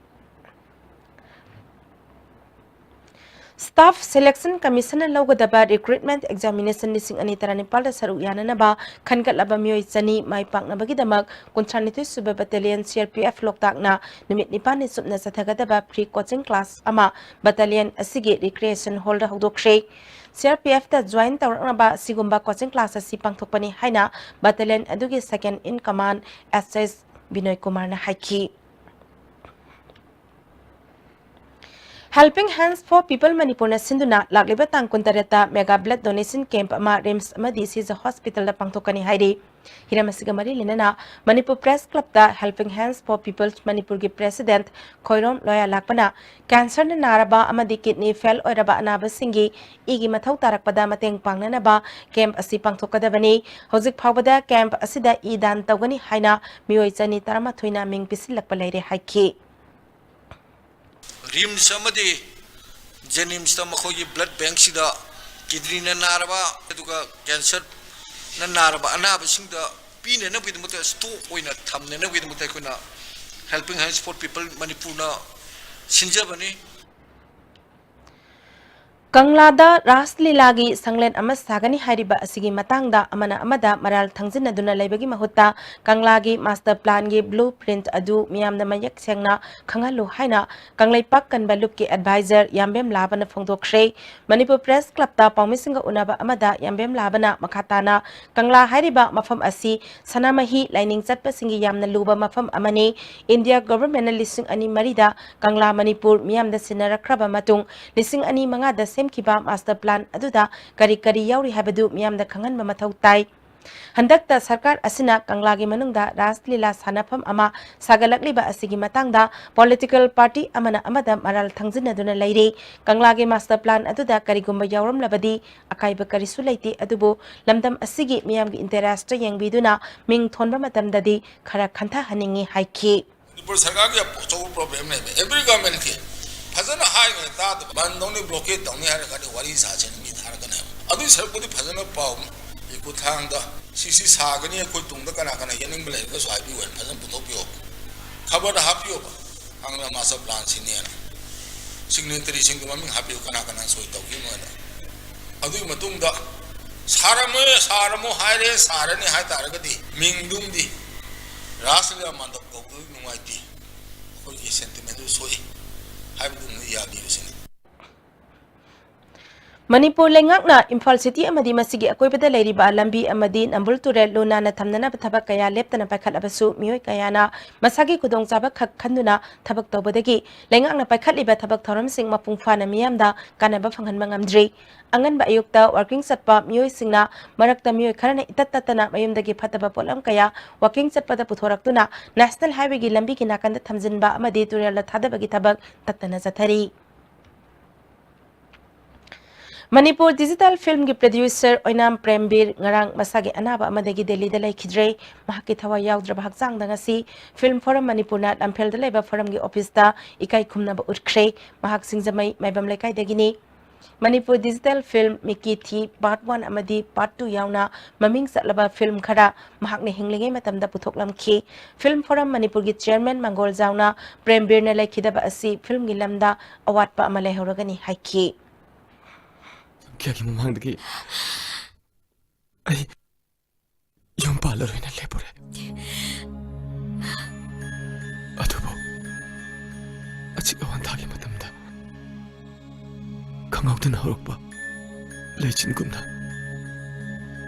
Staff Selection Commission ꯅ ꯂꯧꯒꯗꯕ recruitment examination ꯂꯤꯁꯤꯡ ꯑꯅꯤ ꯇꯔꯥꯅꯤꯄꯥꯜꯗ ꯁꯔꯨꯛ ꯌꯥꯅꯅꯕ ꯈꯟꯒꯠꯂꯕ ꯃꯤꯑꯣꯏ ꯆꯅꯤ ꯃꯥꯏ ꯄꯥꯛꯅꯕꯒꯤꯗꯃꯛ ꯀꯨꯟꯊ꯭ꯔꯥꯅꯤꯊꯣꯏ ꯁꯨꯕ battalion C R P F ꯂꯣꯛꯇꯥꯛꯅ ꯅꯨꯃꯤꯠ ꯅꯤꯄꯥꯜꯅꯤ ꯆꯨꯞꯅ ꯆꯠꯊꯒꯗꯕ free coaching class ꯑꯃ battalion ꯑꯁꯤꯒꯤ recreation hall ꯗ ꯍꯧꯗꯣꯛꯈ꯭ꯔꯦ꯫ C R P F ꯇ join ꯇꯧꯔꯛꯅꯕ ꯑꯁꯤꯒꯨꯝꯕ coaching class ꯑꯁꯤ ꯄꯥꯡꯊꯣꯛꯄꯅꯤ ꯍꯥꯏꯅ battalion ꯑꯗꯨꯒꯤ second in command S S ꯕꯤꯅꯣꯏ ꯀꯨꯃꯥꯔꯅ ꯍꯥꯏꯈꯤ꯫ Helping Hands for People ꯃꯅꯤꯄꯨꯔꯅ ꯁꯤꯟꯗꯨꯅ ꯂꯥꯛꯂꯤꯕ ꯇꯥꯡ ꯀꯨꯟꯇꯔꯦꯠꯇ mega blood donation camp ꯑꯃ ꯔꯤꯝꯁ ꯑꯃꯗꯤ ꯁꯤꯖ ꯍꯣꯁꯄꯤꯇꯥꯜꯗ ꯄꯥꯡꯊꯣꯛꯀꯅꯤ ꯍꯥꯏꯔꯤ꯫ ꯍꯤꯔꯝ ꯑꯁꯤꯒ ꯃꯔꯤ ꯂꯩꯅꯅ ꯃꯅꯤꯄꯨꯔ ꯄ꯭ꯔꯦꯁ ꯀ꯭ꯂꯕꯇ Helping Hands for People ꯃꯅꯤꯄꯨꯔꯒꯤ ꯄ꯭ꯔꯦꯁꯤꯗꯦꯟꯠ ꯈꯣꯏꯔꯣꯝ ꯂꯣꯌꯥꯂꯥꯛꯄꯅ ꯀꯦꯟꯁꯔꯅ ꯅꯥꯔꯕ ꯑꯃꯗꯤ ꯀꯤꯗꯅꯤ ꯐꯦꯜ ꯑꯣꯏꯔꯕ ꯑꯅꯥꯕꯁꯤꯡꯒꯤ ꯏꯒꯤ ꯃꯊꯧ ꯇꯥꯔꯛꯄꯗ ꯃꯇꯦꯡ ꯄꯥꯡꯅꯅꯕ ꯀꯦꯝꯞ ꯑꯁꯤ ꯄꯥꯡꯊꯣꯛꯀꯗꯕꯅꯤ꯫ ꯍꯧꯖꯤꯛ ꯐꯥꯎꯕꯗ ꯀꯦꯝꯞ ꯑꯁꯤꯗ ꯏ ꯗꯥꯟ ꯇꯧꯒꯅꯤ ꯍꯥꯏꯅ ꯃꯤꯑꯣꯏ ꯆꯅꯤ ꯇꯔꯥꯃꯥꯊꯣꯏꯅ ꯃꯤꯡ ꯄꯤꯁꯤꯜꯂꯛꯄ ꯂꯩꯔꯦ ꯍꯥꯏꯈꯤ꯫ ꯔꯤꯝꯁ ꯑꯃꯗꯤ ꯖꯦꯅꯤꯝꯁꯇ ꯃꯈꯣꯏꯒꯤ ꯕ꯭ꯂꯗ ꯕꯦꯡꯛꯁꯤꯗ ꯀꯤꯗꯅꯤꯅ ꯅꯥꯔꯕ, ꯑꯗꯨꯒ ꯀꯦꯟꯁꯔꯅ ꯅꯥꯔꯕ ꯑꯅꯥꯕꯁꯤꯡꯗ ꯄꯤꯅꯅꯕꯒꯤꯗꯃꯛꯇ, ꯁ꯭ꯇꯣꯛ ꯑꯣꯏꯅ ꯊꯝꯅꯅꯕꯒꯤꯗꯃꯛꯇ ꯑꯩꯈꯣꯏꯅ Helping Hands for People ꯃꯅꯤꯄꯨꯔꯅ ꯁꯤꯟꯖꯕꯅꯤ꯫ ꯀꯪꯂꯥꯗ ꯔꯥꯁ ꯂꯤꯂꯥꯒꯤ ꯁꯪꯂꯦꯟ ꯑꯃ ꯁꯥꯒꯅꯤ ꯍꯥꯏꯔꯤꯕ ꯑꯁꯤꯒꯤ ꯃꯇꯥꯡꯗ ꯑꯃꯅ ꯑꯃꯗ ꯃꯔꯥꯜ ꯊꯪꯖꯤꯟꯅꯗꯨꯅ ꯂꯩꯕꯒꯤ ꯃꯍꯨꯠꯇ ꯀꯪꯂꯥꯒꯤ ꯃꯥꯁꯇꯔ ꯄ꯭ꯂꯥꯟꯒꯤ ꯕ꯭ꯂꯨ ꯄ꯭ꯔꯤꯟꯠ ꯑꯗꯨ ꯃꯤꯌꯥꯝꯗ ꯃꯌꯦꯛ ꯁꯦꯡꯅ ꯈꯪꯍꯜꯂꯨ ꯍꯥꯏꯅ ꯀꯪꯂꯩꯄꯥꯛ ꯀꯟꯕ ꯂꯨꯞꯀꯤ ꯑꯦꯗꯚꯥꯏꯖꯔ ꯌꯥꯝꯕꯦꯝ ꯂꯥꯕꯅ ꯐꯣꯡꯗꯣꯛꯈ꯭ꯔꯦ꯫ ꯃꯅꯤꯄꯨꯔ ꯄ꯭ꯔꯦꯁ ꯀ꯭ꯂꯕꯇ ꯄꯥꯎꯃꯤꯁꯤꯡꯒ ꯎꯅꯕ ꯑꯃꯗ ꯌꯥꯝꯕꯦꯝ ꯂꯥꯕꯅ ꯃꯈꯥ ꯇꯥꯅ ꯀꯪꯂꯥ ꯍꯥꯏꯔꯤꯕ ꯃꯐꯝ ꯑꯁꯤ ꯁꯅꯥꯃꯍꯤ ꯂꯥꯏꯅꯤꯡ ꯆꯠꯄꯁꯤꯡꯒꯤ ꯌꯥꯝꯅ ꯂꯨꯕ ꯃꯐꯝ ꯑꯃꯅꯤ꯫ ꯏꯟꯗꯤꯌꯥ ꯒꯣꯚꯔꯟꯃꯦꯟꯠꯅ ꯂꯤꯁꯤꯡ ꯑꯅꯤ ꯃꯔꯤꯗ ꯀꯪꯂꯥ ꯃꯅꯤꯄꯨꯔ ꯃꯤꯌꯥꯝꯗ ꯁꯤꯟꯅꯔꯛꯈ꯭ꯔꯕ ꯃꯇꯨꯡ, ꯂꯤꯁꯤꯡ ꯑꯅꯤ ꯃꯉꯥꯗ ꯁꯦꯝꯈꯤꯕ ꯃꯥꯁꯇꯔ ꯄ꯭ꯂꯥꯟ ꯑꯗꯨꯗ ꯀꯔꯤ ꯀꯔꯤ ꯌꯥꯎꯔꯤ ꯍꯥꯏꯕꯗꯨ ꯃꯤꯌꯥꯝꯗ ꯈꯪꯍꯟꯕ ꯃꯊꯧ ꯇꯥꯏ꯫ ꯍꯟꯗꯛꯇ ꯁꯔꯀꯥꯔ ꯑꯁꯤꯅ ꯀꯪꯂꯥꯒꯤ ꯃꯅꯨꯡꯗ ꯔꯥꯁ ꯂꯤꯂꯥ ꯁꯥꯟꯅꯐꯝ ꯑꯃ ꯁꯥꯒꯠꯂꯛꯂꯤꯕ ꯑꯁꯤꯒꯤ ꯃꯇꯥꯡꯗ ꯄꯣꯂꯤꯇꯤꯀꯦꯜ ꯄꯥꯔꯇꯤ ꯑꯃꯅ ꯑꯃꯗ ꯃꯔꯥꯜ ꯊꯪꯖꯤꯟꯅꯗꯨꯅ ꯂꯩꯔꯤ꯫ ꯀꯪꯂꯥꯒꯤ ꯃꯥꯁꯇꯔ ꯄ꯭ꯂꯥꯟ ꯑꯗꯨꯗ ꯀꯔꯤꯒꯨꯝꯕ ꯌꯥꯎꯔꯝꯂꯕꯗꯤ ꯑꯀꯥꯏꯕ ꯀꯔꯤꯁꯨ ꯂꯩꯇꯦ, ꯑꯗꯨꯕꯨ ꯂꯝꯗꯝ ꯑꯁꯤꯒꯤ ꯃꯤꯌꯥꯝꯒꯤ ꯏꯟꯇꯔꯦꯁꯇ ꯌꯦꯡꯕꯤꯗꯨꯅ ꯃꯤꯡ ꯊꯣꯟꯕ ꯃꯇꯝꯗꯗꯤ ꯈꯔ ꯈꯟꯊꯍꯟꯅꯤꯡꯏ ꯍꯥꯏꯈꯤ꯫ ꯃꯅꯤꯄꯨꯔ ꯁꯔꯀꯥꯔꯒꯤ ꯑꯆꯧꯕ ꯄ꯭ꯔꯣꯕ꯭ꯂꯦꯝ ꯂꯩꯕ, ꯑꯦꯚ꯭ꯔꯤ ꯒꯚꯔꯟꯃꯦꯟꯠꯀꯤ ꯐꯖꯅ ꯍꯥꯏꯔꯤꯉꯩ ꯇꯥꯗꯕ, ꯕꯟ ꯇꯧꯅꯤ, ꯕ꯭ꯂꯣꯀꯦꯠ ꯇꯧꯅꯤ ꯍꯥꯏꯔꯒꯗꯤ ꯋꯥꯔꯤ ꯁꯥꯁꯦꯅ ꯃꯤ ꯊꯥꯔꯛꯀꯅꯦꯕ꯫ ꯑꯗꯨꯒꯤ ꯁꯔꯨꯛꯄꯨꯗꯤ ꯐꯖꯅ ꯄꯥꯎ, ꯏ ꯈꯨꯠꯊꯥꯡꯗ ꯁꯤꯁꯤ ꯁꯥꯒꯅꯤ, ꯑꯩꯈꯣꯏ ꯇꯨꯡꯗ ꯀꯅꯥ ꯀꯅꯥ ꯌꯦꯠꯅꯤꯡꯕ ꯂꯩꯔꯒꯁꯨ ꯍꯥꯏꯕꯤꯌꯨ ꯍꯥꯏꯅ ꯐꯖꯅ ꯄꯨꯊꯣꯛꯄꯤꯌꯣ, ꯈꯕꯔꯗ ꯍꯥꯞꯄꯤꯌꯣꯕ꯫ ꯀꯪꯂꯥ ꯃꯥꯁꯇꯔ ꯄ꯭ꯂꯥꯟ ꯁꯤꯅꯦꯅ ꯁꯤꯒꯅꯦꯇꯔꯤꯁꯤꯡꯒꯤ ꯃꯃꯤꯡ ꯍꯥꯞꯄꯤꯌꯨ, ꯀꯅꯥ ꯀꯅꯥ ꯁꯣꯏ ꯇꯧꯈꯤꯕꯅꯣ ꯍꯥꯏꯅ꯫ ꯑꯗꯨꯒꯤ ꯃꯇꯨꯡꯗ ꯁꯥꯔꯝꯃꯣꯏ, ꯁꯥꯔꯝꯃꯣ ꯍꯥꯏꯔꯦ, ꯁꯥꯔꯅꯤ ꯍꯥꯏ ꯇꯥꯔꯒꯗꯤ ꯃꯤꯡꯗꯨꯝꯗꯤ ꯔꯥꯁ ꯂꯤꯂꯥ ꯃꯥꯟꯗꯞ ꯀꯧꯕꯗꯨ ꯅꯨꯡꯉꯥꯏꯇꯦ, ꯑꯩꯈꯣꯏꯒꯤ ꯁꯦꯟꯇꯤꯃꯦꯟꯗꯨ ꯁꯣꯛꯏ ꯍꯥꯏꯕꯗꯨꯃ ꯌꯥꯕꯤꯌꯨ ꯁꯤꯅꯤ꯫ ꯃꯅꯤꯄꯨꯔ ꯂꯩꯉꯥꯛꯅ ꯏꯝꯐꯥꯜ ꯁꯤꯇꯤ ꯑꯃꯗꯤ ꯃꯁꯤꯒꯤ ꯑꯀꯣꯏꯕꯗ ꯂꯩꯔꯤꯕ ꯂꯝꯕꯤ ꯑꯃꯗꯤ ꯅꯝꯕꯨꯜ ꯇꯨꯔꯦꯜ ꯂꯨ ꯅꯥꯟꯅ ꯊꯝꯅꯅꯕ ꯊꯕꯛ ꯀꯌꯥ ꯂꯦꯞꯇꯅ ꯄꯥꯏꯈꯠꯂꯕꯁꯨ, ꯃꯤꯑꯣꯏ ꯀꯌꯥꯅ ꯃꯁꯥꯒꯤ ꯈꯨꯗꯣꯡꯆꯥꯕ ꯈꯛ ꯈꯟꯗꯨꯅ ꯊꯕꯛ ꯇꯧꯕꯗꯒꯤ ꯂꯩꯉꯥꯛꯅ ꯄꯥꯏꯈꯠꯂꯤꯕ ꯊꯕꯛ ꯊꯧꯔꯝꯁꯤꯡ ꯃꯄꯨꯡ ꯐꯥꯅ ꯃꯤꯌꯥꯝꯗ ꯀꯥꯟꯅꯕ ꯐꯪꯍꯟꯕ ꯉꯝꯗ꯭ꯔꯤ꯫ ꯑꯉꯟꯕ ꯑꯌꯨꯛꯇ ꯋꯥꯀꯤꯡ ꯆꯠꯄ ꯃꯤꯑꯣꯏꯁꯤꯡꯅ ꯃꯔꯛꯇ ꯃꯤꯑꯣꯏ ꯈꯔꯅ ꯏꯇꯠ ꯇꯠꯇꯅ ꯃꯌꯨꯝꯗꯒꯤ ꯐꯠꯇꯕ ꯄꯣꯠꯂꯝ ꯀꯌꯥ ꯋꯥꯀꯤꯡ ꯆꯠꯄꯗ ꯄꯨꯊꯣꯔꯛꯇꯨꯅ ꯅꯦꯁꯅꯦꯜ ꯍꯥꯏꯋꯦꯒꯤ ꯂꯝꯕꯤꯒꯤ ꯅꯥꯀꯟꯗ ꯊꯝꯖꯤꯟꯕ ꯑꯃꯗꯤ ꯇꯨꯔꯦꯜꯗ ꯊꯥꯗꯕꯒꯤ ꯊꯕꯛ ꯇꯠꯇꯅ ꯆꯠꯊꯔꯤ꯫ ꯃꯅꯤꯄꯨꯔ ꯗꯤꯖꯤꯇꯦꯜ ꯐꯤꯜꯝꯒꯤ ꯄ꯭ꯔꯗ꯭ꯌꯨꯁꯔ ꯑꯣꯏꯅꯥꯝ ꯄ꯭ꯔꯦꯝꯕꯤꯔ ꯉꯔꯥꯡ ꯃꯁꯥꯒꯤ ꯑꯅꯥꯕ ꯑꯃꯗꯒꯤ ꯗꯦꯜꯂꯤꯗ ꯂꯩꯈꯤꯗ꯭ꯔꯦ꯫ ꯃꯍꯥꯛꯀꯤ ꯊꯋꯥꯏ ꯌꯥꯎꯗ꯭ꯔꯕ ꯍꯛꯆꯥꯡꯗ ꯉꯁꯤ ꯐꯤꯜꯝ ꯐꯣꯔꯝ ꯃꯅꯤꯄꯨꯔꯅ ꯂꯝꯐꯦꯜꯗ ꯂꯩꯕ ꯐꯣꯔꯝꯒꯤ ꯑꯣꯐꯤꯁꯇ ꯏꯀꯥꯏ ꯈꯨꯝꯅꯕ ꯎꯠꯈ꯭ꯔꯦ꯫ ꯃꯍꯥꯛ ꯁꯤꯡꯖꯃꯩ ꯃꯥꯏꯕꯝ ꯂꯩꯀꯥꯏꯗꯒꯤꯅꯤ꯫ ꯃꯅꯤꯄꯨꯔ ꯗꯤꯖꯤꯇꯦꯜ ꯐꯤꯜꯝ ꯃꯤꯀꯤ ꯊꯤ ꯄꯥꯔꯠ ꯋꯥꯟ ꯑꯃꯗꯤ ꯄꯥꯔꯠ ꯇꯨ ꯌꯥꯎꯅ ꯃꯃꯤꯡ ꯆꯠꯂꯕ ꯐꯤꯜꯝ ꯈꯔ ꯃꯍꯥꯛꯅ ꯍꯤꯡꯂꯤꯉꯩ ꯃꯇꯝꯗ ꯄꯨꯊꯣꯛꯂꯝꯈꯤ꯫ ꯐꯤꯜꯝ ꯐꯣꯔꯝ ꯃꯅꯤꯄꯨꯔꯒꯤ ꯆꯤꯌꯔꯃꯦꯟ ꯃꯪꯒꯣꯜ ꯖꯥꯎꯅ ꯄ꯭ꯔꯦꯝꯕꯤꯔꯅ ꯂꯩꯈꯤꯗꯕ ꯑꯁꯤ ꯐꯤꯜꯝꯒꯤ ꯂꯝꯗ ꯑꯋꯥꯠꯄ ꯑꯃ ꯂꯩꯍꯧꯔꯒꯅꯤ ꯍꯥꯏꯈꯤ꯫ ꯀꯌꯥꯒꯤ ꯃꯃꯥꯡꯗꯒꯤ ꯑꯩ ꯌꯨꯝ ꯄꯥꯜꯂꯔꯣꯏꯅ ꯂꯦꯞꯄꯨꯔꯦ꯫ ꯑꯗꯨꯕꯨ ꯑꯆꯤꯛ ꯑꯋꯥꯟ ꯊꯥꯒꯤ ꯃꯇꯝꯗ ꯈꯪꯍꯧꯗꯅ ꯍꯧꯔꯛꯄ ꯂꯩꯆꯤꯟꯒꯨꯝꯅ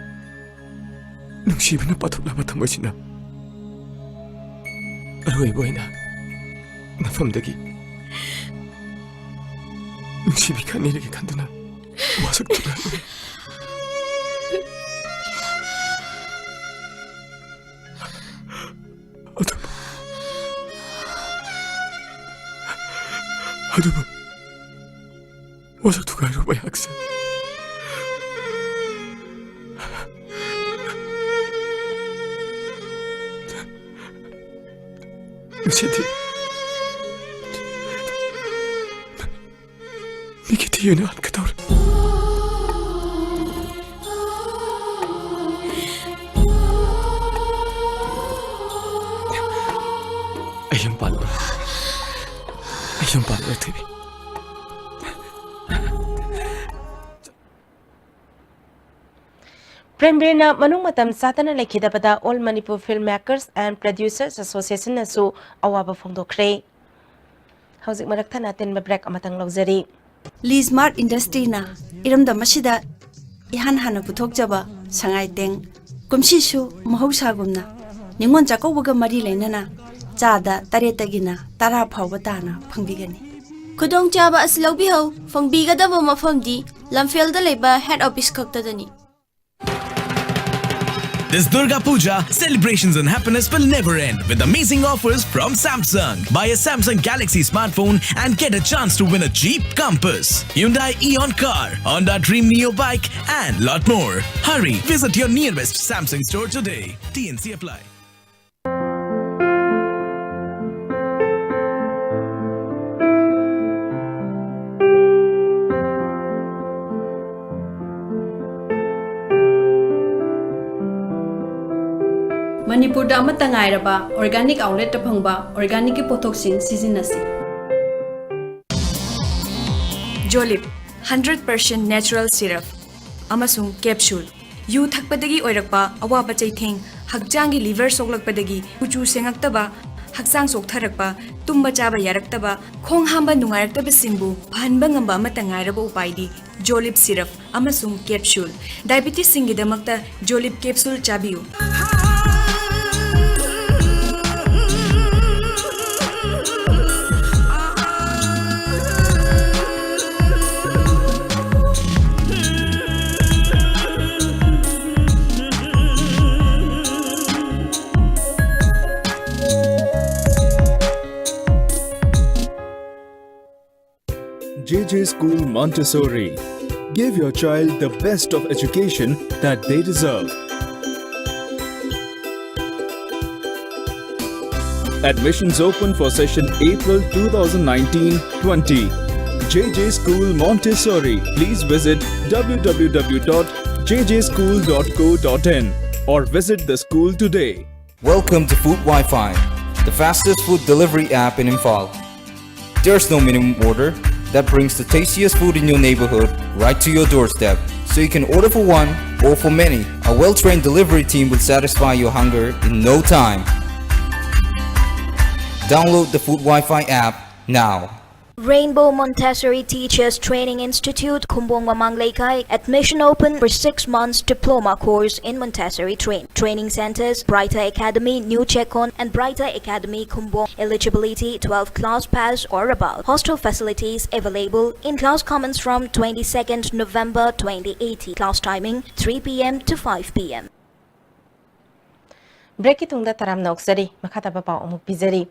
ꯅꯨꯡꯁꯤꯕꯅ ꯄꯥꯊꯣꯛꯂꯕ ꯊꯃꯣꯏꯁꯤꯅ ꯑꯔꯣꯏꯕ ꯑꯣꯏꯅ ꯅꯐꯝꯗꯒꯤ ꯅꯨꯡꯁꯤꯕꯤ ꯈꯪꯅꯤꯡꯂꯒꯦ ꯈꯟꯗꯨꯅ ꯋꯥꯁꯛ ꯊꯨꯒꯥꯏꯔꯨꯔꯦ꯫ ꯑꯗꯨꯕꯨ, ꯑꯗꯨꯕꯨ ꯋꯥꯁꯛ ꯊꯨꯒꯥꯏꯔꯨꯕ ꯑꯩꯍꯥꯛꯁꯦ ꯉꯁꯤꯗꯤ ꯃꯤꯒꯤ ꯊꯤ ꯑꯣꯏꯅ ꯍꯟꯒꯗꯧꯔꯦ꯫ ꯑꯩ ꯌꯨꯝ ꯄꯥꯜꯂꯔꯣꯏ꯫ ꯑꯩ ꯌꯨꯝ ꯄꯥꯜꯂꯔꯣꯏ, ꯊꯣꯏꯕꯤ꯫ ꯄ꯭ꯔꯦꯝꯕꯤꯔꯅ ꯃꯅꯨꯡ ꯃꯇꯝ ꯆꯥꯗꯅ ꯂꯩꯈꯤꯗꯕꯗ All Manipur Film Makers and Producers Association ꯅꯁꯨ ꯑꯋꯥꯕ ꯐꯣꯡꯗꯣꯛꯈ꯭ꯔꯦ꯫ ꯍꯧꯖꯤꯛ ꯃꯔꯛ ꯊꯠꯅ ꯑꯇꯦꯟꯕ ꯕ꯭ꯔꯦꯛ ꯑꯃꯇꯪ ꯂꯧꯖꯔꯤ꯫ ꯂꯤ ꯁ꯭ꯃꯥꯔꯠ ꯏꯟꯗꯁꯇ꯭ꯔꯤꯅ ꯏꯔꯝꯗꯝ ꯑꯁꯤꯗ ꯏꯍꯥꯟ ꯍꯥꯟꯅ ꯄꯨꯊꯣꯛꯆꯕ ꯁꯉꯥꯏ ꯇꯦꯡ ꯀꯨꯝꯁꯤꯁꯨ ꯃꯍꯧꯁꯥꯒꯨꯝꯅ ꯅꯤꯉꯣꯜ ꯆꯥꯛꯀꯧꯕꯒ ꯃꯔꯤ ꯂꯩꯅꯅ ꯆꯥꯗ ꯇꯔꯦꯠꯇꯒꯤꯅ ꯇꯔꯥ ꯐꯥꯎꯕ ꯇꯥꯅ ꯐꯪꯕꯤꯒꯅꯤ꯫ ꯈꯨꯗꯣꯡꯆꯥꯕ ꯑꯁꯤ ꯂꯧꯕꯤꯍꯧ꯫ ꯐꯪꯕꯤꯒꯗꯕ ꯃꯐꯝꯗꯤ ꯂꯝꯐꯦꯜꯗ ꯂꯩꯕ ꯍꯦꯗ ꯑꯣꯐꯤꯁ ꯈꯛꯇꯗꯅꯤ꯫ This Durga Puja, celebrations and happiness will never end with amazing offers from Samsung. Buy a Samsung Galaxy smartphone and get a chance to win a Jeep Compass, Hyundai Eon car, Honda Dream Neo bike, and lot more. Hurry, visit your nearest Samsung store today. T N C apply. ꯃꯅꯤꯄꯨꯔꯗ ꯑꯃꯠꯇ ꯉꯥꯏꯔꯕ organic outletꯇ ꯐꯪꯕ organicꯀꯤ ꯄꯣꯠꯊꯣꯛꯁꯤꯡ ꯁꯤꯖꯤꯟꯅꯁꯤ꯫ Jolib, hundred percent natural syrup ꯑꯃꯁꯨꯡ capsule꯫ U ꯊꯛꯄꯗꯒꯤ ꯑꯣꯏꯔꯛꯄ ꯑꯋꯥꯕ ꯆꯩꯊꯦꯡ, ꯍꯛꯆꯥꯡꯒꯤ liver ꯁꯣꯛꯂꯛꯄꯗꯒꯤ ꯀꯨꯆꯨ ꯁꯦꯡꯉꯛꯇꯕ, ꯍꯛꯆꯥꯡ ꯆꯣꯛꯊꯔꯛꯄ, ꯇꯨꯝꯕ ꯆꯥꯕ ꯌꯥꯔꯛꯇꯕ, ꯈꯣꯡ ꯍꯥꯝꯕ ꯅꯨꯡꯉꯥꯏꯔꯛꯇꯕꯁꯤꯡꯕꯨ ꯐꯍꯟꯕ ꯉꯝꯕ ꯑꯃꯠꯇ ꯉꯥꯏꯔꯕ ꯎꯄꯥꯏꯗꯤ Jolib syrup ꯑꯃꯁꯨꯡ capsule꯫ Diabetesꯁꯤꯡꯒꯤꯗꯃꯛꯇ Jolib capsule ꯆꯥꯕꯤꯌꯨ꯫ J J School Montessori. Give your child the best of education that they deserve. Admissions open for session April two thousand nineteen twenty. J J School Montessori. Please visit w w w dot j j school dot co dot in or visit the school today. Welcome to Food Wi-Fi, the fastest food delivery app in Imphal. There's no minimum order that brings the tastiest food in your neighborhood right to your doorstep. So you can order for one or for many. A well-trained delivery team will satisfy your hunger in no time. Download the Food Wi-Fi app now. Rainbow Montessori Teachers Training Institute, Khumbong Mamang Leikai. Admission open for six months diploma course in Montessori train. Training centers, Brighter Academy, New Chekon, and Brighter Academy, Khumbong. Eligibility, twelve class pass or above. Hostel facilities available. In-class commence from twenty-second November twenty eighteen. Class timing, three p.m. to five p.m. Breakꯀꯤ ꯇꯨꯡꯗ ꯇꯔꯥꯝꯅ ꯑꯣꯛꯆꯔꯤ꯫ ꯃꯈꯥ ꯇꯥꯕ ꯄꯥꯎ ꯑꯃꯨꯛ ꯄꯤꯖꯔꯤ꯫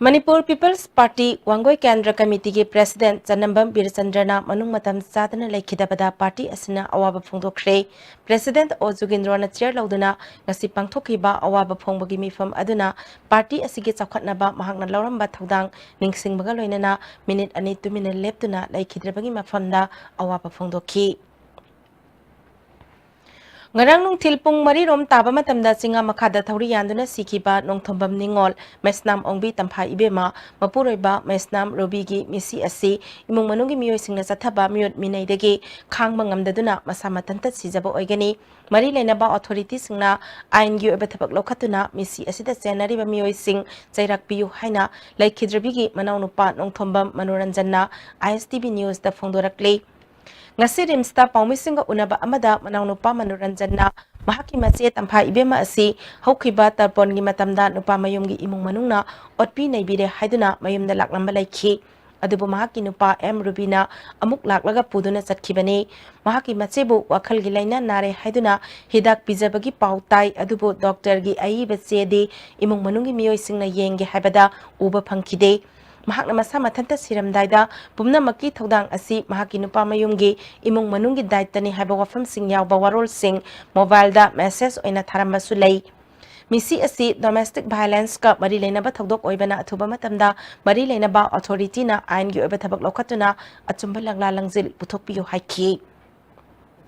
Manipur peoples party Wangoi ꯀꯦꯟꯗ꯭ꯔ ꯀꯃꯤꯇꯤꯒꯤ president ꯆꯅꯝꯕꯝ ꯕꯤꯔꯆꯟꯗ꯭ꯔꯅ ꯃꯅꯨꯡ ꯃꯇꯝ ꯆꯥꯗꯅ ꯂꯩꯈꯤꯗꯕꯗ ꯄꯥꯔꯇꯤ ꯑꯁꯤꯅ ꯑꯋꯥꯕ ꯐꯣꯡꯗꯣꯛꯈ꯭ꯔꯦ꯫ ꯄ꯭ꯔꯦꯁꯤꯗꯦꯟꯠ ꯑꯣ ꯖꯨꯒꯤꯟꯗ꯭ꯔꯣꯅ ꯆꯤꯌꯔ ꯂꯧꯗꯨꯅ ꯉꯁꯤ ꯄꯥꯡꯊꯣꯛꯈꯤꯕ ꯑꯋꯥꯕ ꯐꯣꯡꯕꯒꯤ ꯃꯤꯐꯝ ꯑꯗꯨꯅ ꯄꯥꯔꯇꯤ ꯑꯁꯤꯒꯤ ꯆꯥꯎꯈꯠꯅꯕ ꯃꯍꯥꯛꯅ ꯂꯧꯔꯝꯕ ꯊꯧꯗꯥꯡ ꯅꯤꯡꯁꯤꯡꯕꯒ ꯂꯣꯏꯅꯅ ꯃꯤꯅꯤꯠ ꯑꯅꯤ ꯇꯨꯃꯤꯟꯅ ꯂꯦꯞꯇꯨꯅ ꯂꯩꯈꯤꯗ꯭ꯔꯕꯒꯤ ꯃꯐꯝꯗ ꯑꯋꯥꯕ ꯐꯣꯡꯗꯣꯛꯈꯤ꯫ ꯉꯔꯥꯡ ꯅꯨꯡꯊꯤꯜ ꯄꯨꯡ ꯃꯔꯤꯔꯣꯝ ꯇꯥꯕ ꯃꯇꯝꯗ ꯆꯤꯡꯉꯥ ꯃꯈꯥꯗ ꯊꯧꯔꯤ ꯌꯥꯟꯗꯨꯅ ꯁꯤꯈꯤꯕ ꯅꯣꯡꯊꯣꯝꯕꯝ ꯅꯤꯉꯣꯜ, ꯃꯩꯁꯅꯥꯝ ꯑꯣꯡꯕꯤ ꯇꯝꯐꯥ ꯏꯕꯦꯝꯃ, ꯃꯄꯨꯔꯣꯏꯕ ꯃꯩꯁꯅꯥꯝ ꯔꯣꯕꯤꯒꯤ ꯃꯤꯁꯤ ꯑꯁꯤ ꯏꯃꯨꯡ ꯃꯅꯨꯡꯒꯤ ꯃꯤꯑꯣꯏꯁꯤꯡꯅ ꯆꯠꯊꯕ ꯃꯤꯑꯣꯠ ꯃꯤꯅꯩꯗꯒꯤ ꯈꯥꯡꯕ ꯉꯝꯗꯗꯨꯅ ꯃꯁꯥ ꯃꯊꯟꯇ ꯁꯤꯖꯕ ꯑꯣꯏꯒꯅꯤ꯫ ꯃꯔꯤ ꯂꯩꯅꯕ ꯑꯣꯊꯣꯔꯤꯇꯤꯁꯤꯡꯅ ꯑꯥꯏꯟꯒꯤ ꯑꯣꯏꯕ ꯊꯕꯛ ꯂꯧꯈꯠꯇꯨꯅ ꯃꯤꯁꯤ ꯑꯁꯤꯗ ꯆꯦꯟꯅꯔꯤꯕ ꯃꯤꯑꯣꯏꯁꯤꯡ ꯆꯩꯔꯥꯛ ꯄꯤꯌꯨ ꯍꯥꯏꯅ ꯂꯩꯈꯤꯗ꯭ꯔꯕꯤꯒꯤ ꯃꯅꯥꯎꯅꯨꯄꯥ ꯅꯣꯡꯊꯣꯝꯕꯝ ꯃꯅꯣꯔꯟꯖꯟꯅ ISTV Newsꯇ ꯐꯣꯡꯗꯣꯔꯛꯂꯤ꯫ ꯉꯁꯤ ꯔꯤꯝꯁꯇ ꯄꯥꯎꯃꯤꯁꯤꯡꯒ ꯎꯅꯕ ꯑꯃꯗ ꯃꯅꯥꯎꯅꯨꯄꯥ ꯃꯅꯣꯔꯟꯖꯟꯅ ꯃꯍꯥꯛꯀꯤ ꯃꯆꯦ ꯇꯝꯐꯥ ꯏꯕꯦꯝꯃ ꯑꯁꯤ ꯍꯧꯈꯤꯕ ꯇꯔꯄꯣꯟꯒꯤ ꯃꯇꯝꯗ ꯅꯨꯄꯥ ꯃꯌꯨꯝꯒꯤ ꯏꯃꯨꯡ ꯃꯅꯨꯡꯅ ꯑꯣꯠꯄꯤ ꯅꯩꯕꯤꯔꯦ ꯍꯥꯏꯗꯨꯅ ꯃꯌꯨꯝꯗ ꯂꯥꯛꯂꯝꯕ ꯂꯩꯈꯤ꯫ ꯑꯗꯨꯕꯨ ꯃꯍꯥꯛꯀꯤ ꯅꯨꯄꯥ ꯑꯦꯝ ꯔꯨꯕꯤꯅ ꯑꯃꯨꯛ ꯂꯥꯛꯂꯒ ꯄꯨꯗꯨꯅ ꯆꯠꯈꯤꯕꯅꯤ꯫ ꯃꯍꯥꯛꯀꯤ ꯃꯆꯦꯕꯨ ꯋꯥꯈꯜꯒꯤ ꯂꯥꯏꯅꯥ ꯅꯥꯔꯦ ꯍꯥꯏꯗꯨꯅ ꯍꯤꯗꯥꯛ ꯄꯤꯖꯕꯒꯤ ꯄꯥꯎ ꯇꯥꯏ, ꯑꯗꯨꯕꯨ ꯗꯣꯛꯇꯔꯒꯤ ꯑꯏꯕ ꯆꯦꯗꯤ ꯏꯃꯨꯡ ꯃꯅꯨꯡꯒꯤ ꯃꯤꯑꯣꯏꯁꯤꯡꯅ ꯌꯦꯡꯒꯦ ꯍꯥꯏꯕꯗ ꯎꯕ ꯐꯪꯈꯤꯗꯦ꯫ ꯃꯍꯥꯛꯅ ꯃꯁꯥ ꯃꯊꯟꯇ ꯁꯤꯔꯝꯗꯥꯏꯗ ꯄꯨꯝꯅꯃꯛꯀꯤ ꯊꯧꯗꯥꯡ ꯑꯁꯤ ꯃꯍꯥꯛꯀꯤ ꯅꯨꯄꯥ ꯃꯌꯨꯝꯒꯤ ꯏꯃꯨꯡ ꯃꯅꯨꯡꯒꯤ ꯗꯥꯏꯇꯅꯤ ꯍꯥꯏꯕ ꯋꯥꯐꯝꯁꯤꯡ ꯌꯥꯎꯕ ꯋꯥꯔꯣꯜꯁꯤꯡ ꯃꯣꯕꯥꯏꯜꯗ ꯃꯦꯁꯦꯖ ꯑꯣꯏꯅ ꯊꯥꯔꯝꯕꯁꯨ ꯂꯩ꯫ ꯃꯤꯁꯤ ꯑꯁꯤ ꯗꯣꯃꯦꯁꯇꯤꯛ ꯚꯥꯏꯂꯦꯟꯁꯀ ꯃꯔꯤ ꯂꯩꯅꯕ ꯊꯧꯗꯣꯛ ꯑꯣꯏꯕꯅ ꯑꯊꯨꯕ ꯃꯇꯝꯗ ꯃꯔꯤ ꯂꯩꯅꯕ ꯑꯣꯊꯣꯔꯤꯇꯤꯅ ꯑꯥꯏꯟꯒꯤ ꯑꯣꯏꯕ ꯊꯕꯛ ꯂꯧꯈꯠꯇꯨꯅ ꯑꯆꯨꯝꯕ ꯂꯪꯂꯥ ꯂꯪꯖꯤꯜ ꯄꯨꯊꯣꯛꯄꯤꯌꯨ ꯍꯥꯏꯈꯤ꯫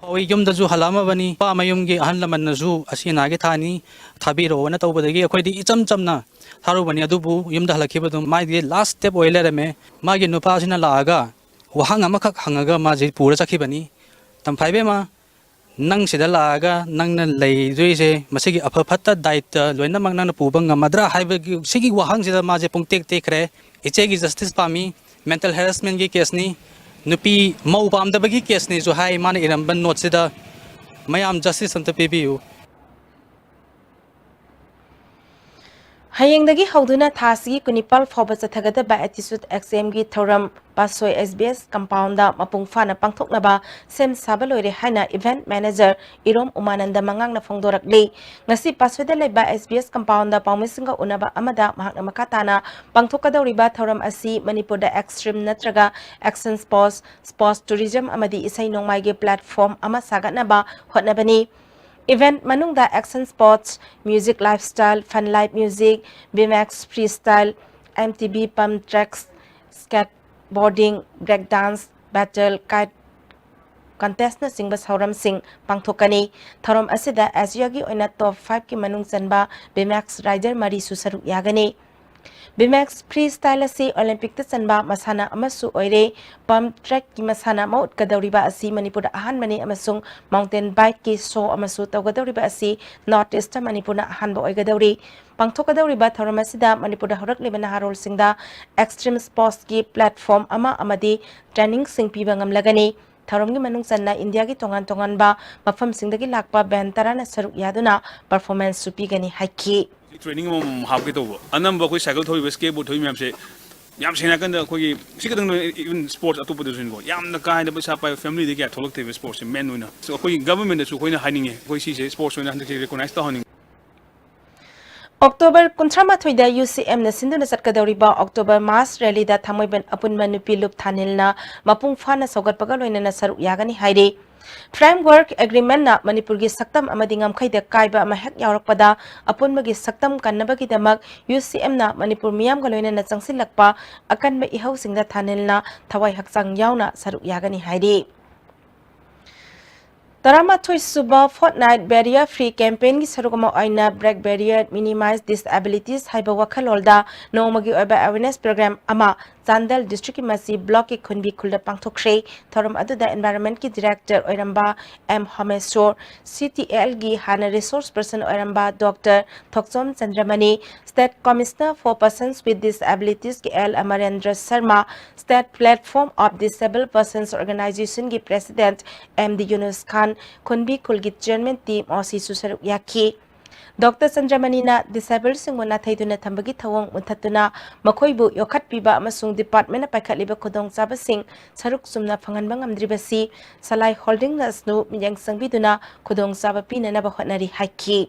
ꯍꯣꯏ, ꯌꯨꯝꯗꯁꯨ ꯍꯜꯂꯛꯑꯝꯃꯕꯅꯤ꯫ ꯅꯨꯄꯥ ꯃꯌꯨꯝꯒꯤ ꯑꯍꯜ ꯂꯃꯟꯅꯁꯨ ꯑꯁꯤ ꯑꯅꯥꯒꯤ ꯊꯥꯅꯤ ꯊꯥꯕꯤꯔꯛꯑꯣꯅ ꯇꯧꯕꯗꯒꯤ ꯑꯩꯈꯣꯏꯗꯤ ꯏꯆꯝ ꯆꯝꯅ ꯊꯥꯔꯨꯕꯅꯤ꯫ ꯑꯗꯨꯕꯨ ꯌꯨꯝꯗ ꯍꯜꯂꯛꯈꯤꯕꯗꯨ ꯃꯥꯏꯗꯤ ꯂꯥꯁ ꯁ꯭ꯇꯦꯞ ꯑꯣꯏ ꯂꯩꯔꯝꯃꯦ꯫ ꯃꯥꯒꯤ ꯅꯨꯄꯥꯁꯤꯅ ꯂꯥꯛꯑꯒ ꯋꯥꯍꯪ ꯑꯃꯈꯛ ꯍꯪꯉꯒ ꯃꯥꯁꯤ ꯄꯨꯔ ꯆꯠꯈꯤꯕꯅꯤ꯫ "ꯇꯝꯐꯥ ꯏꯕꯦꯝꯃ, ꯅꯪ ꯁꯤꯗ ꯂꯥꯛꯑꯒ ꯅꯪꯅ ꯂꯩꯗꯣꯏꯁꯦ ꯃꯁꯤꯒꯤ ꯑꯐ ꯐꯠꯇ ꯗꯥꯏꯇ ꯂꯣꯏꯅꯃꯛ ꯅꯪꯅ ꯄꯨꯕ ꯉꯝꯃꯗ꯭ꯔꯥ?" ꯍꯥꯏꯕꯒꯤ ꯁꯤꯒꯤ ꯋꯥꯍꯪꯁꯤꯗ ꯃꯥꯁꯦ ꯄꯨꯡꯇꯦꯛ ꯇꯦꯛꯈ꯭ꯔꯦ꯫ ꯏꯆꯦꯒꯤ ꯖꯁꯇꯤꯁ ꯄꯥꯝꯃꯤ꯫ mental harassment ꯒꯤ case ꯅꯤ, ꯅꯨꯄꯤ ꯃꯧ ꯄꯥꯝꯗꯕꯒꯤ case ꯅꯤꯁꯨ ꯍꯥꯏ ꯃꯥꯅ ꯏꯔꯝꯕ note ꯁꯤꯗ꯫ ꯃꯌꯥꯝ justice ꯑꯝꯇ ꯄꯤꯕꯤꯌꯨ꯫ ꯍꯌꯦꯡꯗꯒꯤ ꯍꯧꯗꯨꯅ ꯊꯥ ꯑꯁꯤꯒꯤ ꯀꯨꯟꯅꯤꯄꯥꯜ ꯐꯥꯎꯕ ꯆꯠꯊꯒꯗꯕ Attitude Exam ꯒꯤ ꯊꯧꯔꯝ ꯄꯥꯠꯁꯣꯏ S B S compound ꯗ ꯃꯄꯨꯡ ꯐꯥꯅ ꯄꯥꯡꯊꯣꯛꯅꯕ ꯁꯦꯝ ꯁꯥꯕ ꯂꯣꯏꯔꯦ ꯍꯥꯏꯅ event manager ꯏꯔꯣꯝ ꯎꯃꯥꯅꯟꯗ ꯃꯉꯥꯡꯅ ꯐꯣꯡꯗꯣꯔꯛꯂꯤ꯫ ꯉꯁꯤ ꯄꯥꯠꯁꯣꯏꯗ ꯂꯩꯕ S B S compound ꯗ ꯄꯥꯎꯃꯤꯁꯤꯡꯒ ꯎꯅꯕ ꯑꯃꯗ ꯃꯍꯥꯛꯅ ꯃꯈꯥ ꯇꯥꯅ ꯄꯥꯡꯊꯣꯛꯀꯗꯧꯔꯤꯕ ꯊꯧꯔꯝ ꯑꯁꯤ ꯃꯅꯤꯄꯨꯔꯗ extreme ꯅꯠꯇ꯭ꯔꯒ action sports, sports tourism ꯑꯃꯗꯤ ꯏꯁꯩ ꯅꯣꯡꯃꯥꯏꯒꯤ platform ꯑꯃ ꯁꯥꯒꯠꯅꯕ ꯍꯣꯠꯅꯕꯅꯤ꯫ Event ꯃꯅꯨꯡꯗ action sports, music lifestyle, fun live music, B M X freestyle, M T B pump tracks, skateboarding, break dance, battle, kite contestꯅꯆꯤꯡꯕ ꯊꯧꯔꯝꯁꯤꯡ ꯄꯥꯡꯊꯣꯛꯀꯅꯤ꯫ ꯊꯧꯔꯝ ꯑꯁꯤꯗ Asiaꯒꯤ ꯑꯣꯏꯅ top five ꯀꯤ ꯃꯅꯨꯡ ꯆꯟꯕ B M X rider ꯃꯔꯤꯁꯨ ꯁꯔꯨꯛ ꯌꯥꯒꯅꯤ꯫ B M X freestyle ꯑꯁꯤ Olympicꯇ ꯆꯟꯕ ꯃꯁꯥꯟꯅ ꯑꯃꯁꯨ ꯑꯣꯏꯔꯦ꯫ Pump trackꯀꯤ ꯃꯁꯥꯟꯅ ꯑꯃ ꯎꯠꯀꯗꯧꯔꯤꯕ ꯑꯁꯤ ꯃꯅꯤꯄꯨꯔꯗ ꯑꯍꯥꯟꯕꯅꯤ ꯑꯃꯁꯨꯡ mountain bikeꯀꯤ show ꯑꯃꯁꯨ ꯇꯧꯒꯗꯧꯔꯤꯕ ꯑꯁꯤ North Eastꯇ ꯃꯅꯤꯄꯨꯔꯅ ꯑꯍꯥꯟꯕ ꯑꯣꯏꯒꯗꯧꯔꯤ꯫ ꯄꯥꯡꯊꯣꯛꯀꯗꯧꯔꯤꯕ ꯊꯧꯔꯝ ꯑꯁꯤꯗ ꯃꯅꯤꯄꯨꯔꯗ ꯍꯧꯔꯛꯂꯤꯕ ꯅꯍꯥꯔꯣꯜꯁꯤꯡꯗ extreme sportsꯀꯤ platform ꯑꯃ ꯑꯃꯗꯤ trainingꯁꯤꯡ ꯄꯤꯕ ꯉꯝꯂꯒꯅꯤ꯫ ꯊꯧꯔꯝꯒꯤ ꯃꯅꯨꯡ ꯆꯟꯅ ꯏꯟꯗꯤꯌꯥꯒꯤ ꯇꯣꯉꯥꯟ ꯇꯣꯉꯥꯟꯕ ꯃꯐꯝꯁꯤꯡꯗꯒꯤ ꯂꯥꯛꯄ band ꯇꯔꯥꯅ ꯁꯔꯨꯛ ꯌꯥꯗꯨꯅ performanceꯁꯨ ꯄꯤꯒꯅꯤ ꯍꯥꯏꯈꯤ꯫ Training ꯑꯃꯃꯝ ꯍꯥꯞꯀꯦ ꯇꯧꯕ꯫ ꯑꯅꯝꯕ ꯑꯩꯈꯣꯏ cycle ꯊꯧꯔꯤꯕ, skateboard ꯊꯧꯔꯤꯕ ꯃꯌꯥꯝꯁꯦ, ꯌꯥꯝ ꯁꯦꯡꯅ ꯍꯥꯏꯔꯀꯥꯟꯗ ꯑꯩꯈꯣꯏꯒꯤ ꯁꯤ ꯈꯛꯇꯪ ꯅꯠꯇꯅ even sports ꯑꯇꯣꯞꯄꯗꯁꯨꯅꯤꯀꯣ, ꯌꯥꯝꯅ ꯀꯥ ꯍꯦꯟꯅ ꯄꯩꯁꯥ ꯄꯥꯏꯕ familyꯗꯒꯤ ꯀꯌꯥ ꯊꯣꯛꯂꯛꯇꯦꯕ sportsꯁꯦ main ꯑꯣꯏꯅ꯫ So ꯑꯩꯈꯣꯏꯒꯤ governmentꯇꯁꯨ ꯑꯩꯈꯣꯏꯅ ꯍꯥꯏꯅꯤꯡꯉꯦ, ꯑꯩꯈꯣꯏ ꯁꯤꯁꯦ sports ꯑꯣꯏꯅ ꯍꯟꯗꯛꯁꯦ recognize ꯇꯧꯍꯟꯅꯤꯡꯉꯦ꯫ October ꯀꯨꯟꯊ꯭ꯔꯥ ꯃꯥꯊꯣꯏꯗ UCMꯅ ꯁꯤꯟꯗꯨꯅ ꯆꯠꯀꯗꯧꯔꯤꯕ October Mass Rallyꯗ ꯊꯥꯡꯃꯩꯕꯟ ꯑꯄꯨꯟꯕ ꯅꯨꯄꯤ ꯂꯨꯞ ꯊꯥꯅꯤꯜꯅ ꯃꯄꯨꯡ ꯐꯥꯅ ꯁꯧꯒꯠꯄꯒ ꯂꯣꯏꯅꯅ ꯁꯔꯨꯛ ꯌꯥꯒꯅꯤ ꯍꯥꯏꯔꯤ꯫ Framework Agreementꯅ ꯃꯅꯤꯄꯨꯔꯒꯤ ꯁꯛꯇꯝ ꯑꯃꯗꯤ ꯉꯝꯈꯩꯗ ꯀꯥꯏꯕ ꯑꯃ ꯍꯦꯛ ꯌꯥꯎꯔꯛꯄꯗ ꯑꯄꯨꯟꯕꯒꯤ ꯁꯛꯇꯝ ꯀꯟꯅꯕꯒꯤꯗꯃꯛ UCMꯅ ꯃꯅꯤꯄꯨꯔ ꯃꯤꯌꯥꯝꯒ ꯂꯣꯏꯅꯅ ꯆꯪꯁꯤꯜꯂꯛꯄ ꯑꯀꯟꯕ ꯏꯍꯧꯁꯤꯡꯗ ꯊꯥꯅꯤꯜꯅ ꯊꯋꯥꯏ ꯍꯛꯆꯥꯡ ꯌꯥꯎꯅ ꯁꯔꯨꯛ ꯌꯥꯒꯅꯤ ꯍꯥꯏꯔꯤ꯫ ꯇꯔꯥꯃꯥꯊꯣꯏ ꯁꯨꯕ Fortnight Barrier Free Campaignꯒꯤ ꯁꯔꯨꯛ ꯑꯃ ꯑꯣꯏꯅ Break Barrier, Minimize Disabilities ꯍꯥꯏꯕ ꯋꯥꯈꯜꯂꯣꯟꯗ ꯅꯣꯡꯃꯒꯤ ꯑꯣꯏꯕ awareness program ꯑꯃ ꯆꯥꯟꯗꯦꯜ districtꯀꯤ ꯃꯁꯤ blockꯀꯤ ꯈꯨꯟꯕꯤ ꯈꯨꯜꯗ ꯄꯥꯡꯊꯣꯛꯈ꯭ꯔꯦ꯫ ꯊꯧꯔꯝ ꯑꯗꯨꯗ environmentꯀꯤ director ꯑꯣꯏꯔꯝꯕ ꯑꯦꯝ ꯍꯣꯃꯦꯁꯣꯔ, CTLꯒꯤ ꯍꯥꯟꯅ resource person ꯑꯣꯏꯔꯝꯕ doctor Thokchom Chandramani, State Commissioner for Persons with Disabilitiesꯀꯤ L Amarendra Sharma, State Platform of Disabled Persons Organizationꯒꯤ president M D Yunus Khan, ꯈꯨꯟꯕꯤ ꯈꯨꯜꯒꯤ chairman ꯇꯤ ꯃꯣꯁꯤꯁꯨ ꯁꯔꯨꯛ ꯌꯥꯈꯤ꯫ ꯗꯣꯛꯇꯔ ꯆꯟꯗ꯭ꯔꯃꯅꯤꯅ disabledꯁꯤꯡꯕꯨ ꯅꯥꯊꯩꯗꯨꯅ ꯊꯝꯕꯒꯤ ꯊꯧꯑꯣꯡ ꯃꯨꯊꯠꯇꯨꯅ ꯃꯈꯣꯏꯕꯨ ꯌꯣꯛꯈꯠꯄꯤꯕ ꯑꯃꯁꯨꯡ departmentꯅ ꯄꯥꯏꯈꯠꯂꯤꯕ ꯈꯨꯗꯣꯡꯆꯥꯕꯁꯤꯡ ꯁꯔꯨꯛ ꯆꯨꯝꯅ ꯐꯪꯍꯟꯕ ꯉꯝꯗ꯭ꯔꯤꯕꯁꯤ ꯁꯂꯥꯏ ꯍꯣꯜꯗꯤꯡꯅꯁꯅꯨ ꯃꯤꯠꯌꯦꯡ ꯆꯪꯕꯤꯗꯨꯅ ꯈꯨꯗꯣꯡꯆꯥꯕ ꯄꯤꯅꯅꯕ ꯍꯣꯠꯅꯔꯤ ꯍꯥꯏꯈꯤ꯫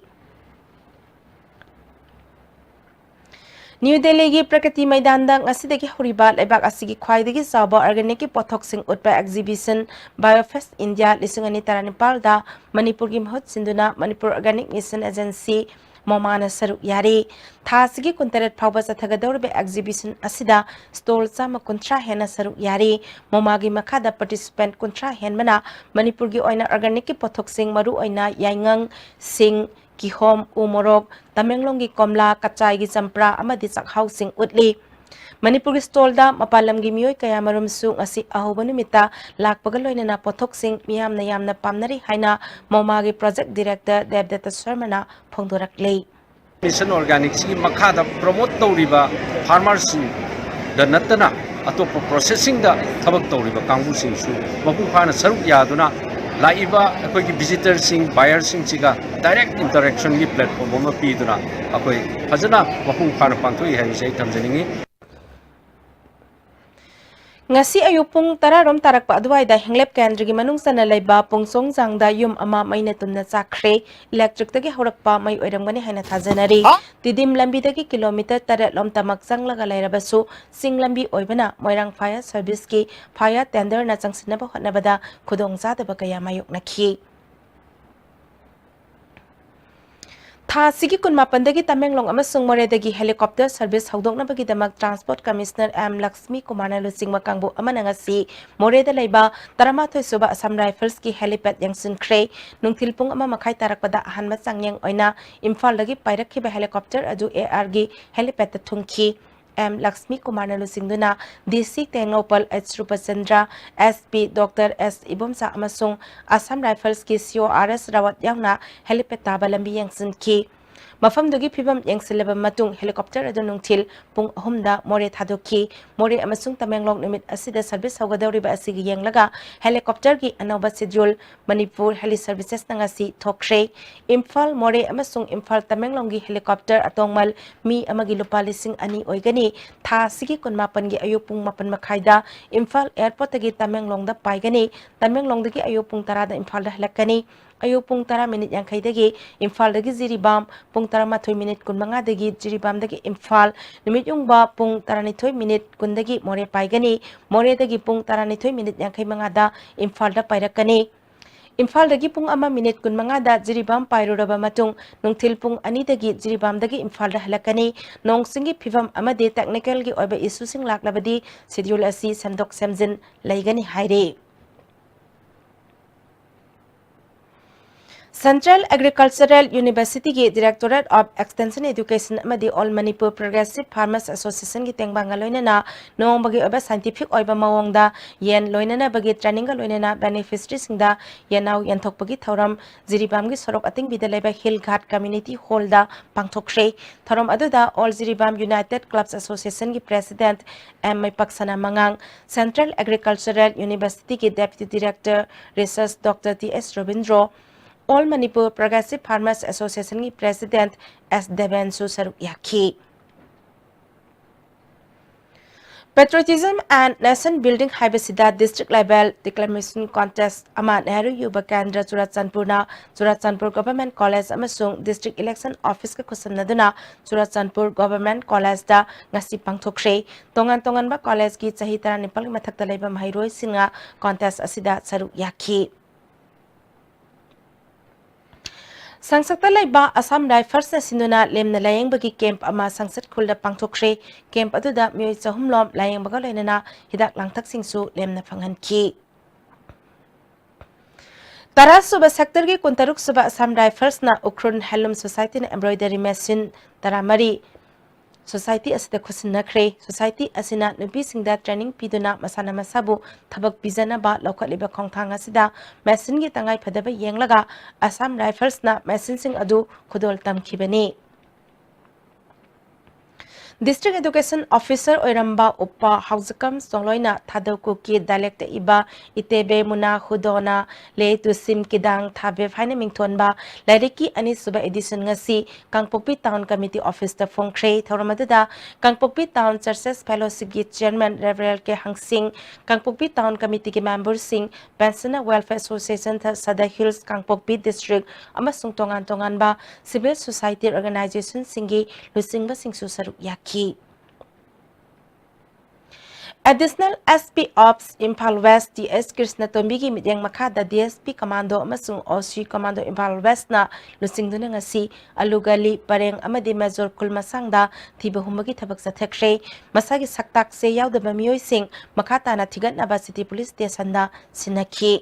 ꯅ꯭ꯌꯨ ꯗꯦꯜꯂꯤꯒꯤ ꯄ꯭ꯔꯒꯇꯤ ꯃꯩꯗꯥꯟꯗ ꯉꯁꯤꯗꯒꯤ ꯍꯧꯔꯤꯕ ꯂꯩꯕꯥꯛ ꯑꯁꯤꯒꯤ ꯈ꯭ꯋꯥꯏꯗꯒꯤ ꯆꯥꯎꯕ organicꯀꯤ ꯄꯣꯠꯊꯣꯛꯁꯤꯡ ꯎꯠꯄ exhibition Biofest India ꯂꯤꯁꯤꯡ ꯑꯅꯤ ꯇꯔꯥꯅꯤꯄꯥꯜꯗ ꯃꯅꯤꯄꯨꯔꯒꯤ ꯃꯍꯨꯠ ꯁꯤꯟꯗꯨꯅ Manipur Organic Mission Agency, ꯃꯣꯃꯥꯅ ꯁꯔꯨꯛ ꯌꯥꯔꯤ꯫ ꯊꯥ ꯑꯁꯤꯒꯤ ꯀꯨꯟꯇꯔꯦꯠ ꯐꯥꯎꯕ ꯆꯠꯊꯒꯗꯧꯔꯤꯕ exhibition ꯑꯁꯤꯗ stall ꯆꯥꯝꯃ ꯀꯨꯟꯊ꯭ꯔꯥ ꯍꯦꯟꯅ ꯁꯔꯨꯛ ꯌꯥꯔꯤ꯫ ꯃꯣꯃꯥꯒꯤ ꯃꯈꯥꯗ participant ꯀꯨꯟꯊ꯭ꯔꯥ ꯍꯦꯟꯕꯅ ꯃꯅꯤꯄꯨꯔꯒꯤ ꯑꯣꯏꯅ organicꯀꯤ ꯄꯣꯠꯊꯣꯛꯁꯤꯡ, ꯃꯔꯨꯑꯣꯏꯅ ꯌꯥꯏꯉꯪ, ꯁꯤꯡ, ꯀꯤꯍꯣꯝ, ꯎ ꯃꯣꯔꯣꯛ, ꯇꯃꯦꯡꯂꯣꯡꯒꯤ ꯀꯣꯝꯂꯥ, ꯀꯆꯥꯏꯒꯤ ꯆꯝꯄ꯭ꯔꯥ ꯑꯃꯗꯤ ꯆꯥꯛꯍꯥꯎꯁꯤꯡ ꯎꯠꯂꯤ꯫ ꯃꯅꯤꯄꯨꯔꯒꯤ stallꯗ ꯃꯄꯥꯟ ꯂꯝꯒꯤ ꯃꯤꯑꯣꯏ ꯀꯌꯥꯃꯔꯨꯝꯁꯨ ꯉꯁꯤ ꯑꯍꯧꯕ ꯅꯨꯃꯤꯠꯇ ꯂꯥꯛꯄꯒ ꯂꯣꯏꯅꯅ ꯄꯣꯠꯊꯣꯛꯁꯤꯡ ꯃꯤꯌꯥꯝꯅ ꯌꯥꯝꯅ ꯄꯥꯝꯅꯔꯤ ꯍꯥꯏꯅ ꯃꯣꯃꯥꯒꯤ project director ꯗꯦꯕꯗꯠꯇ ꯁꯔꯃꯅ ꯐꯣꯡꯗꯣꯔꯛꯂꯤ꯫ Mission Organicꯁꯤꯒꯤ ꯃꯈꯥꯗ promote ꯇꯧꯔꯤꯕ farmerꯁꯤꯡꯗ ꯅꯠꯇꯅ ꯑꯇꯣꯞꯄ processingꯗ ꯊꯕꯛ ꯇꯧꯔꯤꯕ ꯀꯥꯡꯕꯨꯁꯤꯡꯁꯨ ꯃꯄꯨꯡ ꯐꯥꯅ ꯁꯔꯨꯛ ꯌꯥꯗꯨꯅ ꯂꯥꯛꯏꯕ ꯑꯩꯈꯣꯏꯒꯤ visitorꯁꯤꯡ, buyerꯁꯤꯡꯁꯤꯒ direct interactionꯒꯤ platform ꯑꯃ ꯄꯤꯗꯨꯅ ꯑꯩꯈꯣꯏ ꯐꯖꯅ ꯃꯄꯨꯡ ꯐꯥꯅ ꯄꯥꯡꯊꯣꯛꯏ ꯍꯥꯏꯕꯁꯤ ꯑꯩ ꯊꯝꯖꯅꯤꯡꯉꯤ꯫ ꯉꯁꯤ ꯑꯌꯨꯛ ꯄꯨꯡ ꯇꯔꯥ ꯔꯣꯝ ꯇꯥꯔꯛꯄ ꯑꯗꯨꯋꯥꯏꯗ ꯍꯤꯡꯂꯦꯞ ꯀꯦꯟꯗ꯭ꯔꯒꯤ ꯃꯅꯨꯡ ꯆꯟꯅ ꯂꯩꯕ ꯄꯨꯡꯁꯣꯡ ꯆꯥꯡꯗ ꯌꯨꯝ ꯑꯃ ꯃꯩꯅ ꯇꯨꯝꯅ ꯆꯥꯛꯈ꯭ꯔꯦ꯫ Electricꯇꯒꯤ ꯍꯧꯔꯛꯄ ꯃꯩ ꯑꯣꯏꯔꯝꯒꯅꯤ ꯍꯥꯏꯅ ꯊꯥꯖꯅꯔꯤ꯫ ꯍꯥ? ꯇꯤꯗꯤꯝ ꯂꯝꯕꯤꯗꯒꯤ kilometre ꯇꯔꯦꯠ ꯂꯣꯝ ꯇꯃꯛ ꯆꯪꯂꯒ ꯂꯩꯔꯕꯁꯨ ꯆꯤꯡ ꯂꯝꯕꯤ ꯑꯣꯏꯕꯅ ꯃꯣꯏꯔꯥꯡ fire serviceꯀꯤ fire tenderꯅ ꯆꯪꯁꯤꯟꯅꯕ ꯍꯣꯠꯅꯕꯗ ꯈꯨꯗꯣꯡꯆꯥꯗꯕ ꯀꯌꯥ ꯃꯥꯌꯣꯛꯅꯈꯤ꯫ ꯊꯥ ꯑꯁꯤꯒꯤ ꯀꯨꯟꯃꯥꯄꯟꯗꯒꯤ ꯇꯃꯦꯡꯂꯣꯡ ꯑꯃꯁꯨꯡ ꯃꯣꯔꯦꯗꯒꯤ helicopter service ꯍꯧꯗꯣꯛꯅꯕꯒꯤꯗꯃꯛ Transport Commissioner M Lakshmi ꯀꯨꯃꯥꯔꯅ ꯂꯨꯆꯤꯡꯕ ꯀꯥꯡꯕꯨ ꯑꯃꯅ ꯉꯁꯤ ꯃꯣꯔꯦꯗ ꯂꯩꯕ ꯇꯔꯥꯃꯥꯊꯣꯏ ꯁꯨꯕ Assam Riflesꯀꯤ helipad ꯌꯦꯡꯁꯤꯟꯈ꯭ꯔꯦ꯫ ꯅꯨꯡꯊꯤꯜ ꯄꯨꯡ ꯑꯃ ꯃꯈꯥꯏ ꯇꯥꯔꯛꯄꯗ ꯑꯍꯥꯟꯕ ꯆꯥꯡꯌꯦꯡ ꯑꯣꯏꯅ ꯏꯝꯐꯥꯜꯗꯒꯤ ꯄꯥꯏꯔꯛꯈꯤꯕ helicopter ꯑꯗꯨ ARꯒꯤ helipad ꯊꯨꯡꯈꯤ꯫ ꯑꯦꯝ ꯂꯛꯁꯃꯤ ꯀꯨꯃꯥꯔꯅ ꯂꯨꯆꯤꯡꯗꯨꯅ DC Tengnoupal H Roopchandra, SP Doctor S Ibomcha ꯑꯃꯁꯨꯡ Assam Riflesꯀꯤ CORS ꯔꯥꯋꯠ ꯌꯥꯎꯅ helipad ꯇꯥꯕ ꯂꯝꯕꯤ ꯌꯦꯡꯁꯤꯟꯈꯤ꯫ ꯃꯐꯝꯗꯨꯒꯤ ꯐꯤꯕꯝ ꯌꯦꯡꯁꯤꯜꯂꯕ ꯃꯇꯨꯡ helicopter ꯑꯗꯨ ꯅꯨꯡꯊꯤꯜ ꯄꯨꯡ ꯑꯍꯨꯝꯗ ꯃꯣꯔꯦ ꯊꯥꯗꯣꯛꯈꯤ꯫ ꯃꯣꯔꯦ ꯑꯃꯁꯨꯡ ꯇꯃꯦꯡꯂꯣꯡ ꯅꯨꯃꯤꯠ ꯑꯁꯤꯗ service ꯍꯧꯒꯗꯧꯔꯤꯕ ꯑꯁꯤꯒꯤ ꯌꯦꯡꯂꯒ helicopterꯒꯤ ꯑꯅꯧꯕ schedule ꯃꯅꯤꯄꯨꯔ Heli Servicesꯅ ꯉꯁꯤ ꯊꯣꯛꯈ꯭ꯔꯦ꯫ ꯏꯝꯐꯥꯜ ꯃꯣꯔꯦ ꯑꯃꯁꯨꯡ ꯏꯝꯐꯥꯜ ꯇꯃꯦꯡꯂꯣꯡꯒꯤ helicopter ꯑꯇꯣꯡꯃꯜ ꯃꯤ ꯑꯃꯒꯤ ꯂꯨꯄꯥ ꯂꯤꯁꯤꯡ ꯑꯅꯤ ꯑꯣꯏꯒꯅꯤ꯫ ꯊꯥ ꯑꯁꯤꯒꯤ ꯀꯨꯟꯃꯥꯄꯟꯒꯤ ꯑꯌꯨꯛ ꯄꯨꯡ ꯃꯥꯄꯟ ꯃꯈꯥꯏꯗ ꯏꯝꯐꯥꯜ airportꯇꯒꯤ ꯇꯃꯦꯡꯂꯣꯡꯗ ꯄꯥꯏꯒꯅꯤ꯫ ꯇꯃꯦꯡꯂꯣꯡꯗꯒꯤ ꯑꯌꯨꯛ ꯄꯨꯡ ꯇꯔꯥꯗ ꯏꯝꯐꯥꯜꯗ ꯍꯜꯂꯛꯀꯅꯤ꯫ ꯑꯌꯨꯛ ꯄꯨꯡ ꯇꯔꯥ ꯃꯤꯅꯤꯠ ꯌꯥꯡꯈꯩꯗꯒꯤ ꯏꯝꯐꯥꯜꯗꯒꯤ ꯖꯤꯔꯤꯕꯥꯝ, ꯄꯨꯡ ꯇꯔꯥꯃꯥꯊꯣꯏ ꯃꯤꯅꯤꯠ ꯀꯨꯟꯃꯉꯥꯗꯒꯤ ꯖꯤꯔꯤꯕꯥꯝꯗꯒꯤ ꯏꯝꯐꯥꯜ, ꯅꯨꯃꯤꯠ ꯌꯨꯡꯕ ꯄꯨꯡ ꯇꯔꯥꯅꯤꯊꯣꯏ ꯃꯤꯅꯤꯠ ꯀꯨꯟꯗꯒꯤ ꯃꯣꯔꯦ ꯄꯥꯏꯒꯅꯤ꯫ ꯃꯣꯔꯦꯗꯒꯤ ꯄꯨꯡ ꯇꯔꯥꯅꯤꯊꯣꯏ ꯃꯤꯅꯤꯠ ꯌꯥꯡꯈꯩ ꯃꯉꯥꯗ ꯏꯝꯐꯥꯜꯗ ꯄꯥꯏꯔꯛꯀꯅꯤ꯫ ꯏꯝꯐꯥꯜꯗꯒꯤ ꯄꯨꯡ ꯑꯃ ꯃꯤꯅꯤꯠ ꯀꯨꯟꯃꯉꯥꯗ ꯖꯤꯔꯤꯕꯥꯝ ꯄꯥꯏꯔꯨꯔꯕ ꯃꯇꯨꯡ, ꯅꯨꯡꯊꯤꯜ ꯄꯨꯡ ꯑꯅꯤꯗꯒꯤ ꯖꯤꯔꯤꯕꯥꯝꯗꯒꯤ ꯏꯝꯐꯥꯜꯗ ꯍꯜꯂꯛꯀꯅꯤ꯫ ꯅꯣꯡ ꯆꯤꯡꯒꯤ ꯐꯤꯕꯝ ꯑꯃꯗꯤ technicalꯒꯤ ꯑꯣꯏꯕ issueꯁꯤꯡ ꯂꯥꯛꯂꯕꯗꯤ schedule ꯑꯁꯤ ꯁꯦꯝꯗꯣꯛ ꯁꯦꯝꯖꯤꯟ ꯂꯩꯒꯅꯤ ꯍꯥꯏꯔꯤ꯫ Central Agricultural Universityꯒꯤ Directorate of Extension Education ꯑꯃꯗꯤ All Manipur Progressive Farmers Associationꯒꯤ ꯇꯦꯡꯕꯥꯡꯒ ꯂꯣꯏꯅꯅ ꯅꯣꯡꯃꯒꯤ ꯑꯣꯏꯕ scientific ꯑꯣꯏꯕ ꯃꯑꯣꯡꯗ ꯌꯦꯟ ꯂꯣꯏꯅꯅꯕꯒꯤ trainingꯒ ꯂꯣꯏꯅꯅ beneficiaryꯁꯤꯡꯗ ꯌꯦꯟꯅꯥꯎ ꯌꯦꯟꯊꯣꯛꯄꯒꯤ ꯊꯧꯔꯝ ꯖꯤꯔꯤꯕꯥꯝꯒꯤ ꯁꯣꯔꯣꯛ ꯑꯇꯤꯡꯕꯤꯗ ꯂꯩꯕ Hill Ghat Community Hallꯗ ꯄꯥꯡꯊꯣꯛꯈ꯭ꯔꯦ꯫ ꯊꯧꯔꯝ ꯑꯗꯨꯗ All Jiribam United Clubs Associationꯒꯤ President ꯑꯦꯝ ꯃꯩꯄꯛꯁꯅꯥ ꯃꯉꯥꯡ, Central Agricultural Universityꯒꯤ Deputy Director Research Doctor T S Robindro, All Manipur Progressive Farmers Associationꯒꯤ President ꯑꯦꯁ ꯗꯦꯕꯦꯟꯁꯨ ꯁꯔꯨꯛ ꯌꯥꯈꯤ꯫ Patriotism and Nation Building ꯍꯥꯏꯕꯁꯤꯗ district level declamation contest ꯑꯃ ꯅꯦꯍꯔꯨ ꯌꯨꯕ ꯀꯦꯟꯗ꯭ꯔ ꯆꯨꯔꯥꯆꯥꯟꯄꯨꯔꯅ ꯆꯨꯔꯥꯆꯥꯟꯄꯨꯔ Government College ꯑꯃꯁꯨꯡ District Election Officeꯀ ꯈꯨꯠꯁꯝꯅꯗꯨꯅ ꯆꯨꯔꯥꯆꯥꯟꯄꯨꯔ Government Collegeꯇ ꯉꯁꯤ ꯄꯥꯡꯊꯣꯛꯈ꯭ꯔꯦ꯫ ꯇꯣꯉꯥꯟ ꯇꯣꯉꯥꯟꯕ collegeꯀꯤ ꯆꯍꯤ ꯇꯔꯥꯅꯤꯄꯥꯜꯒꯤ ꯃꯊꯛꯇ ꯂꯩꯕ ꯃꯍꯩꯔꯣꯏꯁꯤꯡꯅ contest ꯑꯁꯤꯗ ꯁꯔꯨꯛ ꯌꯥꯈꯤ꯫ ꯁꯪꯁꯠꯇ ꯂꯩꯕ ꯑꯁꯥꯝ ꯔꯥꯏꯐꯜꯁꯅ ꯁꯤꯟꯗꯨꯅ ꯂꯦꯝꯅ ꯂꯥꯌꯦꯡꯕꯒꯤ ꯀꯦꯝꯞ ꯑꯃ ꯁꯪꯁꯠ ꯈꯨꯜꯗ ꯄꯥꯡꯊꯣꯛꯈ꯭ꯔꯦ꯫ ꯀꯦꯝꯞ ꯑꯗꯨꯗ ꯃꯤꯑꯣꯏ ꯆꯍꯨꯝ ꯂꯣꯝ ꯂꯥꯌꯦꯡꯕꯒ ꯂꯣꯏꯅꯅ ꯍꯤꯗꯥꯛ ꯂꯥꯡꯊꯛꯁꯤꯡꯁꯨ ꯂꯦꯝꯅ ꯐꯪꯍꯟꯈꯤ꯫ ꯇꯔꯥ ꯁꯨꯕ ꯁꯦꯛꯇꯔꯒꯤ ꯀꯨꯟꯇꯔꯨꯛ ꯁꯨꯕ ꯑꯁꯥꯝ ꯔꯥꯏꯐꯜꯁꯅ ꯎꯈ꯭ꯔꯨꯜ ꯍꯦꯟꯂꯨꯝ ꯁꯣꯁꯥꯏꯇꯤꯅ embroidery machine ꯇꯔꯥꯃꯔꯤ ꯁꯣꯁꯥꯏꯇꯤ ꯑꯁꯤꯗ ꯈꯨꯠꯁꯤꯟꯅꯈ꯭ꯔꯦ꯫ ꯁꯣꯁꯥꯏꯇꯤ ꯑꯁꯤꯅ ꯅꯨꯄꯤꯁꯤꯡꯗ training ꯄꯤꯗꯨꯅ ꯃꯁꯥꯅ ꯃꯁꯥꯕꯨ ꯊꯕꯛ ꯄꯤꯖꯅꯕ ꯂꯧꯈꯠꯂꯤꯕ ꯈꯣꯡꯊꯥꯡ ꯑꯁꯤꯗ machineꯒꯤ ꯇꯉꯥꯏ ꯐꯗꯕ ꯌꯦꯡꯂꯒ ꯑꯁꯥꯝ ꯔꯥꯏꯐꯜꯁꯅ machineꯁꯤꯡ ꯑꯗꯨ ꯈꯨꯗꯣꯜ ꯇꯝꯈꯤꯕꯅꯤ꯫ District Education Officer ꯑꯣꯏꯔꯝꯕ ꯎꯞꯄ ꯍꯧꯖꯤꯛꯀꯝ ꯆꯣꯡꯂꯣꯏꯅ ꯊꯥꯗꯧ ꯀꯨꯀꯤ dialectꯇ ꯏꯕ ꯏꯇꯦꯕꯦ ꯃꯨꯅꯥ ꯍꯨꯗꯣꯅ ꯂꯦ ꯇꯨꯁꯤꯝ ꯀꯤꯗꯥꯡ ꯊꯥꯕꯦꯞ ꯍꯥꯏꯅ ꯃꯤꯡꯊꯣꯟꯕ ꯂꯥꯏꯔꯤꯛꯀꯤ ꯑꯅꯤꯁꯨꯕ edition ꯉꯁꯤ ꯀꯥꯡꯄꯣꯛꯄꯤ Town Committee officeꯇ ꯐꯣꯡꯈ꯭ꯔꯦ꯫ ꯊꯧꯔꯝ ꯑꯗꯨꯗ ꯀꯥꯡꯄꯣꯛꯄꯤ Town Churches Fellowshipꯀꯤ Chairman Reverend ꯀꯦ ꯍꯪꯁꯤꯡ, ꯀꯥꯡꯄꯣꯛꯄꯤ Town Committeeꯒꯤ memberꯁꯤꯡ, Pensioner Welfare Association ꯊ-, Sadar Hills, ꯀꯥꯡꯄꯣꯛꯄꯤ District ꯑꯃꯁꯨꯡ ꯇꯣꯉꯥꯟ ꯇꯣꯉꯥꯟꯕ civil society organizationꯁꯤꯡꯒꯤ ꯂꯨꯆꯤꯡꯕꯁꯤꯡꯁꯨ ꯁꯔꯨꯛ ꯌꯥꯈꯤ꯫ Additional SP of Imphal West T S ꯀ꯭ꯔꯤꯁꯅꯇꯣꯝꯕꯤꯒꯤ ꯃꯤꯠꯌꯦꯡ ꯃꯈꯥꯗ DSP Commando ꯑꯃꯁꯨꯡ OC Commando Imphal Westꯅ ꯂꯨꯆꯤꯡꯗꯨꯅ ꯉꯁꯤ ꯑꯂꯨꯒꯂꯤ ꯄꯔꯦꯡ ꯑꯃꯗꯤ ꯃꯦꯖꯣꯔ ꯈꯨꯜ ꯃꯁꯥꯡꯗ ꯊꯤꯕ ꯍꯨꯝꯕꯒꯤ ꯊꯕꯛ ꯆꯠꯊꯈ꯭ꯔꯦ꯫ ꯃꯁꯥꯒꯤ ꯁꯛꯇꯥꯛꯁꯦ ꯌꯥꯎꯗꯕ ꯃꯤꯑꯣꯏꯁꯤꯡ ꯃꯈꯥ ꯇꯥꯅ ꯊꯤꯒꯠꯅꯕ City Police Stationꯗ ꯁꯤꯟꯅꯈꯤ꯫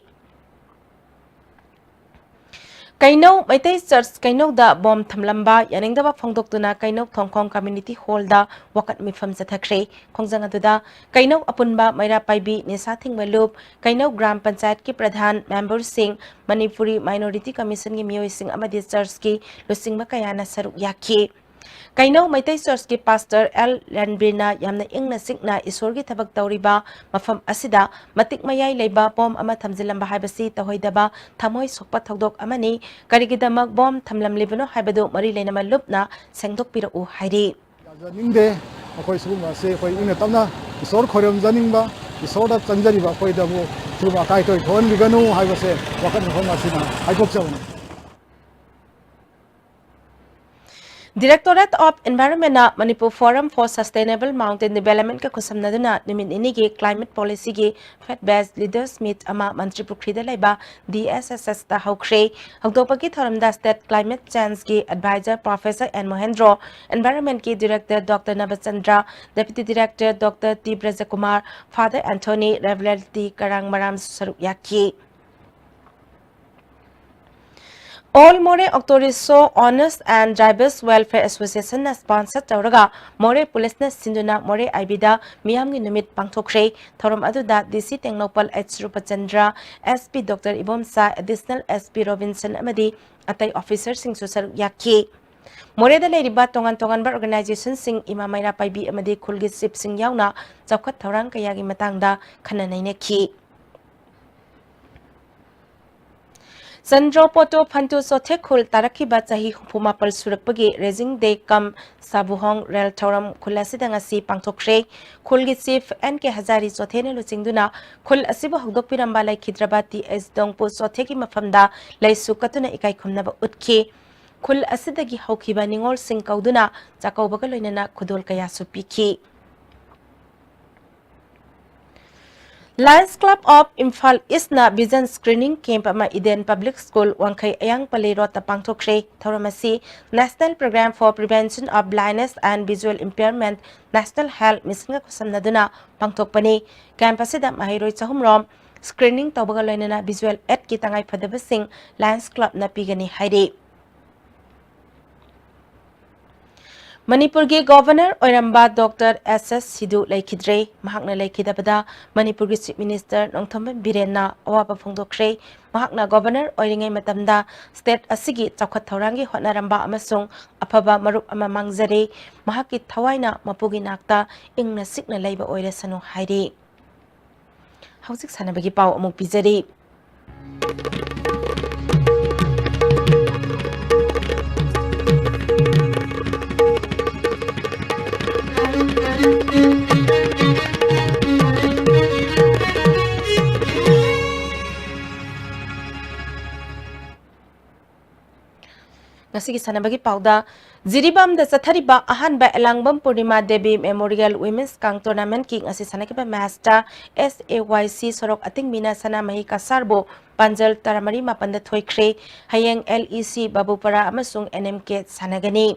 ꯀꯩꯅꯧ ꯃꯩꯇꯩ ꯆꯔꯆ ꯀꯩꯅꯧꯗ ꯕꯣꯝ ꯊꯝꯂꯝꯕ ꯌꯥꯅꯤꯡꯗꯕ ꯐꯣꯡꯗꯣꯛꯇꯨꯅ ꯀꯩꯅꯧ ꯊꯣꯡꯈꯣꯡ community hallꯗ ꯋꯥꯀꯠ ꯃꯤꯐꯝ ꯆꯠꯊꯈ꯭ꯔꯦ꯫ ꯈꯣꯡꯖꯪ ꯑꯗꯨꯗ ꯀꯩꯅꯧ ꯑꯄꯨꯟꯕ ꯃꯩꯔꯥ ꯄꯥꯏꯕꯤ ꯅꯤꯁꯥ ꯊꯤꯡꯕ ꯂꯨꯞ, ꯀꯩꯅꯧ ꯒ꯭ꯔꯥꯝ ꯄꯟꯆꯥꯌꯠꯀꯤ ꯄ꯭ꯔꯙꯥꯟ, memberꯁꯤꯡ, ꯃꯅꯤꯄꯨꯔꯤ Minority Commissionꯒꯤ ꯃꯤꯑꯣꯏꯁꯤꯡ ꯑꯃꯗꯤ ꯆꯔꯆꯀꯤ ꯂꯨꯆꯤꯡꯕ ꯀꯌꯥꯅ ꯁꯔꯨꯛ ꯌꯥꯈꯤ꯫ ꯀꯩꯅꯧ ꯃꯩꯇꯩ ꯆꯔꯆꯀꯤ pastor ꯑꯦꯜ ꯔꯟꯕꯤꯔꯅ ꯌꯥꯝꯅ ꯏꯪꯅ ꯆꯤꯛꯅ ꯏꯁꯣꯔꯒꯤ ꯊꯕꯛ ꯇꯧꯔꯤꯕ ꯃꯐꯝ ꯑꯁꯤꯗ ꯃꯇꯤꯛ ꯃꯌꯥꯏ ꯂꯩꯕ ꯕꯣꯝ ꯑꯃ ꯊꯝꯖꯤꯜꯂꯝꯕ ꯍꯥꯏꯕꯁꯤ ꯇꯧꯍꯩꯗꯕ ꯊꯃꯣꯏ ꯁꯣꯛꯄ ꯊꯧꯗꯣꯛ ꯑꯃꯅꯤ꯫ ꯀꯔꯤꯒꯤꯗꯃꯛ ꯕꯣꯝ ꯊꯝꯂꯝꯂꯤꯕꯅꯣ ꯍꯥꯏꯕꯗꯨ ꯃꯔꯤ ꯂꯩꯅꯕ ꯂꯨꯞꯅ ꯁꯦꯡꯗꯣꯛꯄꯤꯔꯛꯎ ꯍꯥꯏꯔꯤ꯫ ꯌꯥꯖꯅꯤꯡꯗꯦ꯫ ꯑꯩꯈꯣꯏ ꯁꯤꯒꯨꯝꯕ ꯑꯁꯤ ꯑꯩꯈꯣꯏ ꯏꯪꯅ ꯇꯞꯅ ꯏꯁꯣꯔ ꯈꯣꯏꯔꯝꯖꯅꯤꯡꯕ, ꯏꯁꯣꯔꯗ ꯆꯪꯖꯔꯤꯕ ꯑꯩꯈꯣꯏꯗꯕꯨ ꯁꯤꯒꯨꯝꯕ ꯑꯀꯥꯏ ꯑꯇꯣꯏ ꯊꯣꯛꯍꯟꯕꯤꯒꯅꯨ ꯍꯥꯏꯕꯁꯦ ꯋꯥꯀꯠ ꯃꯐꯝ ꯑꯁꯤꯅ ꯍꯥꯏꯗꯣꯛꯆꯕꯅꯤ꯫ Directorate of Environment ꯅ Manipur Forum for Sustainable Mountain Development ꯀ ꯈꯨꯠꯁꯝꯅꯗꯨꯅ ꯅꯨꯃꯤꯠ ꯅꯤꯅꯤꯒꯤ Climate Policy ꯒꯤ Fact Based Leaders Meet ꯑꯃ ꯃꯟꯇ꯭ꯔꯤ ꯄꯨꯈ꯭ꯔꯤꯗ ꯂꯩꯕ D S S S ꯇ ꯍꯧꯈ꯭ꯔꯦ꯫ ꯍꯧꯗꯣꯛꯄꯒꯤ ꯊꯧꯔꯝꯗ State Climate Change ꯀꯤ Advisor Professor N Mohendro, Environment ꯀꯤ Director Doctor Nabachandra, Deputy Director Doctor T Brajakumar, Father Anthony, Reverend T Karang Maram ꯁꯔꯨꯛ ꯌꯥꯈꯤ꯫ All Moreh Auto Rickshaw Owners and Drivers Welfare Association ꯅ sponsor ꯇꯧꯔꯒ ꯃꯣꯔꯦ ꯄꯨꯂꯤꯁꯅ ꯁꯤꯟꯗꯨꯅ ꯃꯣꯔꯦ ꯑꯥꯏꯕꯤꯗ ꯃꯤꯌꯥꯝꯒꯤ ꯅꯨꯃꯤꯠ ꯄꯥꯡꯊꯣꯛꯈ꯭ꯔꯦ꯫ ꯊꯧꯔꯝ ꯑꯗꯨꯗ D C Tengnoupal H ꯔꯨꯄꯆꯟꯗ꯭ꯔ, S P Doctor Ibomcha, Additional S P Robinson ꯑꯃꯗꯤ ꯑꯇꯩ officer ꯁꯤꯡꯁꯨ ꯁꯔꯨꯛ ꯌꯥꯈꯤ꯫ ꯃꯣꯔꯦꯗ ꯂꯩꯔꯤꯕ ꯇꯣꯉꯥꯟ ꯇꯣꯉꯥꯟꯕ organization ꯁꯤꯡ, ꯏꯃꯥ ꯃꯩꯔꯥ ꯄꯥꯏꯕꯤ ꯑꯃꯗꯤ ꯈꯨꯜꯒꯤ chief ꯁꯤꯡ ꯌꯥꯎꯅ ꯆꯥꯎꯈꯠ ꯊꯧꯔꯥꯡ ꯀꯌꯥꯒꯤ ꯃꯇꯥꯡꯗ ꯈꯟꯅ ꯅꯩꯅꯈꯤ꯫ ꯆꯟꯗ꯭ꯔꯣ ꯄꯣꯇꯣ ꯐꯟꯇꯨ ꯆꯣꯊꯦ ꯈꯨꯜ ꯇꯥꯔꯛꯈꯤꯕ ꯆꯍꯤ ꯍꯨꯝꯐꯨ ꯃꯥꯄꯜ ꯁꯨꯔꯛꯄꯒꯤ Raising Day cum ꯁꯥꯕꯨꯍꯣꯡ ꯔꯦꯜ ꯊꯧꯔꯝ ꯈꯨꯜ ꯑꯁꯤꯗ ꯉꯁꯤ ꯄꯥꯡꯊꯣꯛꯈ꯭ꯔꯦ꯫ ꯈꯨꯜꯒꯤ chief N K ꯍꯖꯥꯔꯤ ꯆꯣꯊꯦꯅ ꯂꯨꯆꯤꯡꯗꯨꯅ ꯈꯨꯜ ꯑꯁꯤꯕꯨ ꯍꯧꯗꯣꯛꯄꯤꯔꯝꯕ ꯂꯩꯈꯤꯗ꯭ꯔꯕ T H ꯗꯣꯡꯄꯨ ꯆꯣꯊꯦꯒꯤ ꯃꯐꯝꯗ ꯂꯩꯁꯨ ꯀꯠꯇꯨꯅ ꯏꯀꯥꯏ ꯈꯨꯝꯅꯕ ꯎꯠꯈꯤ꯫ ꯈꯨꯜ ꯑꯁꯤꯗꯒꯤ ꯍꯧꯈꯤꯕ ꯅꯤꯉꯣꯜꯁꯤꯡ ꯀꯧꯗꯨꯅ ꯆꯥꯛꯀꯧꯕꯒ ꯂꯣꯏꯅꯅ ꯈꯨꯗꯣꯜ ꯀꯌꯥꯁꯨ ꯄꯤꯈꯤ꯫ Lions Club of Imphal East ꯅ Vision Screening Camp ꯑꯃ Eden Public School, ꯋꯥꯡꯈꯩ ꯑꯌꯥꯡ ꯄꯂꯦ ꯔꯣꯗꯇ ꯄꯥꯡꯊꯣꯛꯈ꯭ꯔꯦ꯫ ꯊꯧꯔꯝ ꯑꯁꯤ National Program for Prevention of Blindness and Visual Impairment, National Health Mission ꯒ ꯈꯨꯠꯁꯝꯅꯗꯨꯅ ꯄꯥꯡꯊꯣꯛꯄꯅꯤ꯫ Camp ꯑꯁꯤꯗ ꯃꯍꯩꯔꯣꯏ ꯆꯍꯨꯝ ꯔꯣꯝ screening ꯇꯧꯕꯒ ꯂꯣꯏꯅꯅ visual aid ꯀꯤ ꯇꯉꯥꯏꯐꯗꯕꯁꯤꯡ Lions Club ꯅ ꯄꯤꯒꯅꯤ ꯍꯥꯏꯔꯤ꯫ ꯃꯅꯤꯄꯨꯔꯒꯤ Governor ꯑꯣꯏꯔꯝꯕ Doctor S S ꯁꯤꯙꯨ ꯂꯩꯈꯤꯗ꯭ꯔꯦ꯫ ꯃꯍꯥꯛꯅ ꯂꯩꯈꯤꯗꯕꯗ ꯃꯅꯤꯄꯨꯔꯒꯤ Chief Minister ꯅꯣꯡꯊꯣꯝꯕꯝ ꯕꯤꯔꯦꯟꯅ ꯑꯋꯥꯕ ꯐꯣꯡꯗꯣꯛꯈ꯭ꯔꯦ꯫ ꯃꯍꯥꯛꯅ Governor ꯑꯣꯏꯔꯤꯉꯩ ꯃꯇꯝꯗ state ꯑꯁꯤꯒꯤ ꯆꯥꯎꯈꯠ ꯊꯧꯔꯥꯡꯒꯤ ꯍꯣꯠꯅꯔꯝꯕ ꯑꯃꯁꯨꯡ ꯑꯐꯕ ꯃꯔꯨꯞ ꯑꯃ ꯃꯥꯡꯖꯔꯦ꯫ ꯃꯍꯥꯛꯀꯤ ꯊꯋꯥꯏꯅ ꯃꯄꯨꯒꯤ ꯅꯥꯛꯇ ꯏꯪꯅ ꯆꯤꯛꯅ ꯂꯩꯕ ꯑꯣꯏꯔꯁꯅꯨ ꯍꯥꯏꯔꯤ꯫ ꯍꯧꯖꯤꯛ ꯁꯥꯟꯅꯕꯒꯤ ꯄꯥꯎ ꯑꯃꯨꯛ ꯄꯤꯖꯔꯤ꯫ ꯉꯁꯤꯒꯤ ꯁꯥꯟꯅꯕꯒꯤ ꯄꯥꯎꯗ, ꯖꯤꯔꯤꯕꯥꯝꯗ ꯆꯠꯊꯔꯤꯕ ꯑꯍꯥꯟꯕ ꯑꯦꯂꯥꯡꯕꯝ ꯄꯨꯔꯅꯤꯃꯥ ꯗꯦꯕꯤ ꯃꯦꯃꯣꯔꯤꯌꯦꯜ ꯋꯤꯃꯦꯟꯁ ꯀꯥꯡ ꯇꯣꯔꯅꯥꯃꯦꯟꯠꯀꯤ ꯉꯁꯤ ꯁꯥꯟꯅꯈꯤꯕ ꯃꯦꯆꯇ ꯑꯦꯁ ꯑꯦ ꯋꯥꯏ ꯁꯤ ꯁꯣꯔꯣꯛ ꯑꯇꯤꯡꯕꯤꯅ ꯁꯅꯥꯃꯍꯤ ꯀꯁꯥꯔꯕꯨ ꯄꯥꯟꯖꯜ ꯇꯔꯥꯃꯔꯤ ꯃꯥꯄꯟꯗ ꯊꯣꯏꯈ꯭ꯔꯦ꯫ ꯍꯌꯦꯡ ꯑꯦꯜ ꯏ ꯁꯤ ꯕꯥꯕꯨꯄꯥꯔꯥ ꯑꯃꯁꯨꯡ ꯑꯦꯟ ꯑꯦꯝ ꯀꯦ ꯁꯥꯟꯅꯒꯅꯤ꯫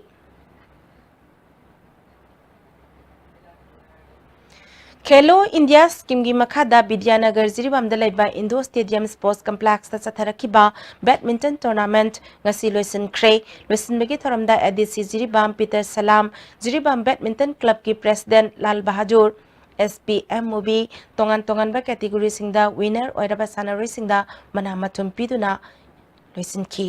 ꯈꯦꯂꯣ ꯏꯟꯗꯤꯌꯥ ꯁ꯭ꯀꯤꯝꯒꯤ ꯃꯈꯥꯗ ꯕꯤꯗ꯭ꯌꯥꯅꯒꯔ ꯖꯤꯔꯤꯕꯥꯝꯗ ꯂꯩꯕ ꯏꯟꯗꯣꯔ ꯁ꯭ꯇꯦꯗꯤꯌꯝ ꯁ꯭ꯄꯣꯔꯠꯁ ꯀꯝꯄ꯭ꯂꯦꯛꯁꯇ ꯆꯠꯊꯔꯛꯈꯤꯕ ꯕꯦꯗꯃꯤꯟꯇꯟ ꯇꯣꯔꯅꯥꯃꯦꯟꯠ ꯉꯁꯤ ꯂꯣꯏꯁꯤꯟꯈ꯭ꯔꯦ꯫ ꯂꯣꯏꯁꯤꯟꯕꯒꯤ ꯊꯧꯔꯝꯗ A D C Jiribam Peter Salam, Jiribam badminton ꯀ꯭ꯂꯕꯀꯤ president Lal Bahadur, S P M Mubi, ꯇꯣꯉꯥꯟ ꯇꯣꯉꯥꯟꯕ ꯀꯦꯇꯤꯒꯣꯔꯤꯁꯤꯡꯗ ꯋꯤꯅꯔ ꯑꯣꯏꯔꯕ ꯁꯥꯟꯅꯔꯣꯏꯁꯤꯡꯗ ꯃꯅꯥ ꯃꯊꯨꯝ ꯄꯤꯗꯨꯅ ꯂꯣꯏꯁꯤꯟꯈꯤ꯫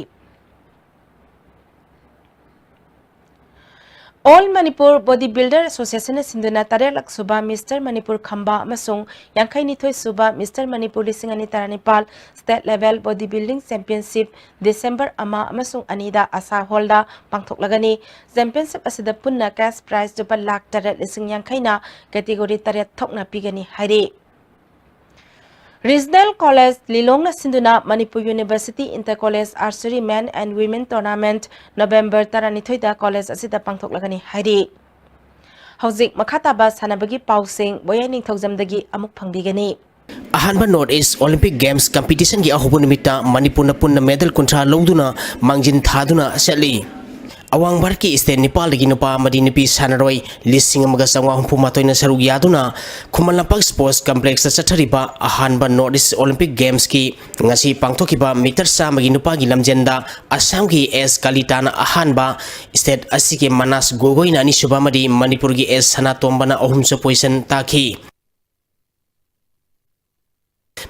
ꯑꯣꯜ ꯃꯅꯤꯄꯨꯔ ꯕꯣꯗꯤ ꯕꯤꯜꯗꯔ ꯑꯦꯁꯣꯁꯤꯌꯦꯁꯟꯅ ꯁꯤꯟꯗꯨꯅ ꯇꯔꯦꯠꯂꯛ ꯁꯨꯕ ꯃꯤꯁꯇꯔ ꯃꯅꯤꯄꯨꯔ ꯈꯝꯕ ꯑꯃꯁꯨꯡ ꯌꯥꯡꯈꯩꯅꯤꯊꯣꯏ ꯁꯨꯕ ꯃꯤꯁꯇꯔ ꯃꯅꯤꯄꯨꯔ ꯂꯤꯁꯤꯡ ꯑꯅꯤ ꯇꯔꯥꯅꯤꯄꯥꯜ state level body building championship December ꯑꯃ ꯑꯃꯁꯨꯡ ꯑꯅꯤꯗ ꯑꯁꯥ ꯍꯣꯜꯗ ꯄꯥꯡꯊꯣꯛꯂꯒꯅꯤ꯫ ꯆꯦꯝꯄꯤꯌꯟꯁꯤꯞ ꯑꯁꯤꯗ ꯄꯨꯟꯅ ꯀꯦꯁ ꯄ꯭ꯔꯥꯏꯖ ꯂꯨꯄꯥ ꯂꯥꯈ ꯇꯔꯦꯠ ꯂꯤꯁꯤꯡ ꯌꯥꯡꯈꯩꯅ ꯀꯦꯇꯤꯒꯣꯔꯤ ꯇꯔꯦꯠ ꯊꯣꯛꯅ ꯄꯤꯒꯅꯤ ꯍꯥꯏꯔꯤ꯫ ꯔꯤꯖꯅꯦꯜ ꯀꯣꯂꯦꯖ ꯂꯤꯂꯣꯡꯅ ꯁꯤꯟꯗꯨꯅ Manipur university inter college archery men and women tournament November ꯇꯔꯥꯅꯤꯊꯣꯏꯗ ꯀꯣꯂꯦꯖ ꯑꯁꯤꯗ ꯄꯥꯡꯊꯣꯛꯂꯒꯅꯤ ꯍꯥꯏꯔꯤ꯫ ꯍꯧꯖꯤꯛ ꯃꯈꯥ ꯇꯥꯕ ꯁꯥꯟꯅꯕꯒꯤ ꯄꯥꯎꯁꯤꯡ ꯕꯣꯌꯥꯏ ꯅꯤꯡꯊꯧꯖꯝꯗꯒꯤ ꯑꯃꯨꯛ ꯐꯪꯕꯤꯒꯅꯤ꯫ ꯑꯍꯥꯟꯕ ꯅꯣꯔꯠ ꯏꯁ ꯑꯣꯂꯤꯝꯄꯤꯛ ꯒꯦꯝꯁ ꯀꯝꯄꯤꯇꯤꯁꯟꯒꯤ ꯑꯍꯧꯕ ꯅꯨꯃꯤꯠꯇ ꯃꯅꯤꯄꯨꯔꯅ ꯄꯨꯟꯅ ꯃꯦꯗꯜ ꯀꯨꯟꯊ꯭ꯔꯥ ꯂꯧꯗꯨꯅ ꯃꯥꯡꯖꯤꯟ ꯊꯥꯗꯨꯅ ꯆꯠꯂꯤ꯫ ꯑꯋꯥꯡ ꯚꯥꯔꯠꯀꯤ ꯁ꯭ꯇꯦꯠ ꯅꯤꯄꯥꯜꯗꯒꯤ ꯅꯨꯄꯥ ꯑꯃꯗꯤ ꯅꯨꯄꯤ ꯁꯥꯟꯅꯔꯣꯏ ꯂꯤꯁꯤꯡ ꯑꯃꯒ ꯆꯥꯝꯃꯉꯥ ꯍꯨꯝꯐꯨ ꯃꯥꯊꯣꯏꯅ ꯁꯔꯨꯛ ꯌꯥꯗꯨꯅ ꯈꯨꯃꯟ ꯂꯝꯄꯥꯛ ꯁ꯭ꯄꯣꯔꯠꯁ ꯀꯝꯄ꯭ꯂꯦꯛꯁꯇ ꯆꯠꯊꯔꯤꯕ ꯑꯍꯥꯟꯕ ꯅꯣꯔꯠ ꯏꯁ ꯑꯣꯂꯤꯝꯄꯤꯛ ꯒꯦꯝꯁꯀꯤ ꯉꯁꯤ ꯄꯥꯡꯊꯣꯛꯈꯤꯕ ꯃꯤꯇꯔ ꯆꯥꯝꯃꯒꯤ ꯅꯨꯄꯥꯒꯤ ꯂꯝꯖꯦꯟꯗ ꯑꯁꯥꯝꯒꯤ ꯑꯦꯁ ꯀꯥꯂꯤꯇꯥꯅ ꯑꯍꯥꯟꯕ, ꯁ꯭ꯇꯦꯠ ꯑꯁꯤꯒꯤ ꯃꯅꯥꯁ ꯒꯣꯒꯣꯏꯅ ꯑꯅꯤꯁꯨꯕ ꯑꯃꯗꯤ ꯃꯅꯤꯄꯨꯔꯒꯤ ꯑꯦꯁ ꯁꯅꯥꯇꯣꯝꯕꯅ ꯑꯍꯨꯝꯁꯨ ꯄꯣꯖꯤꯁꯟ ꯇꯥꯈꯤ꯫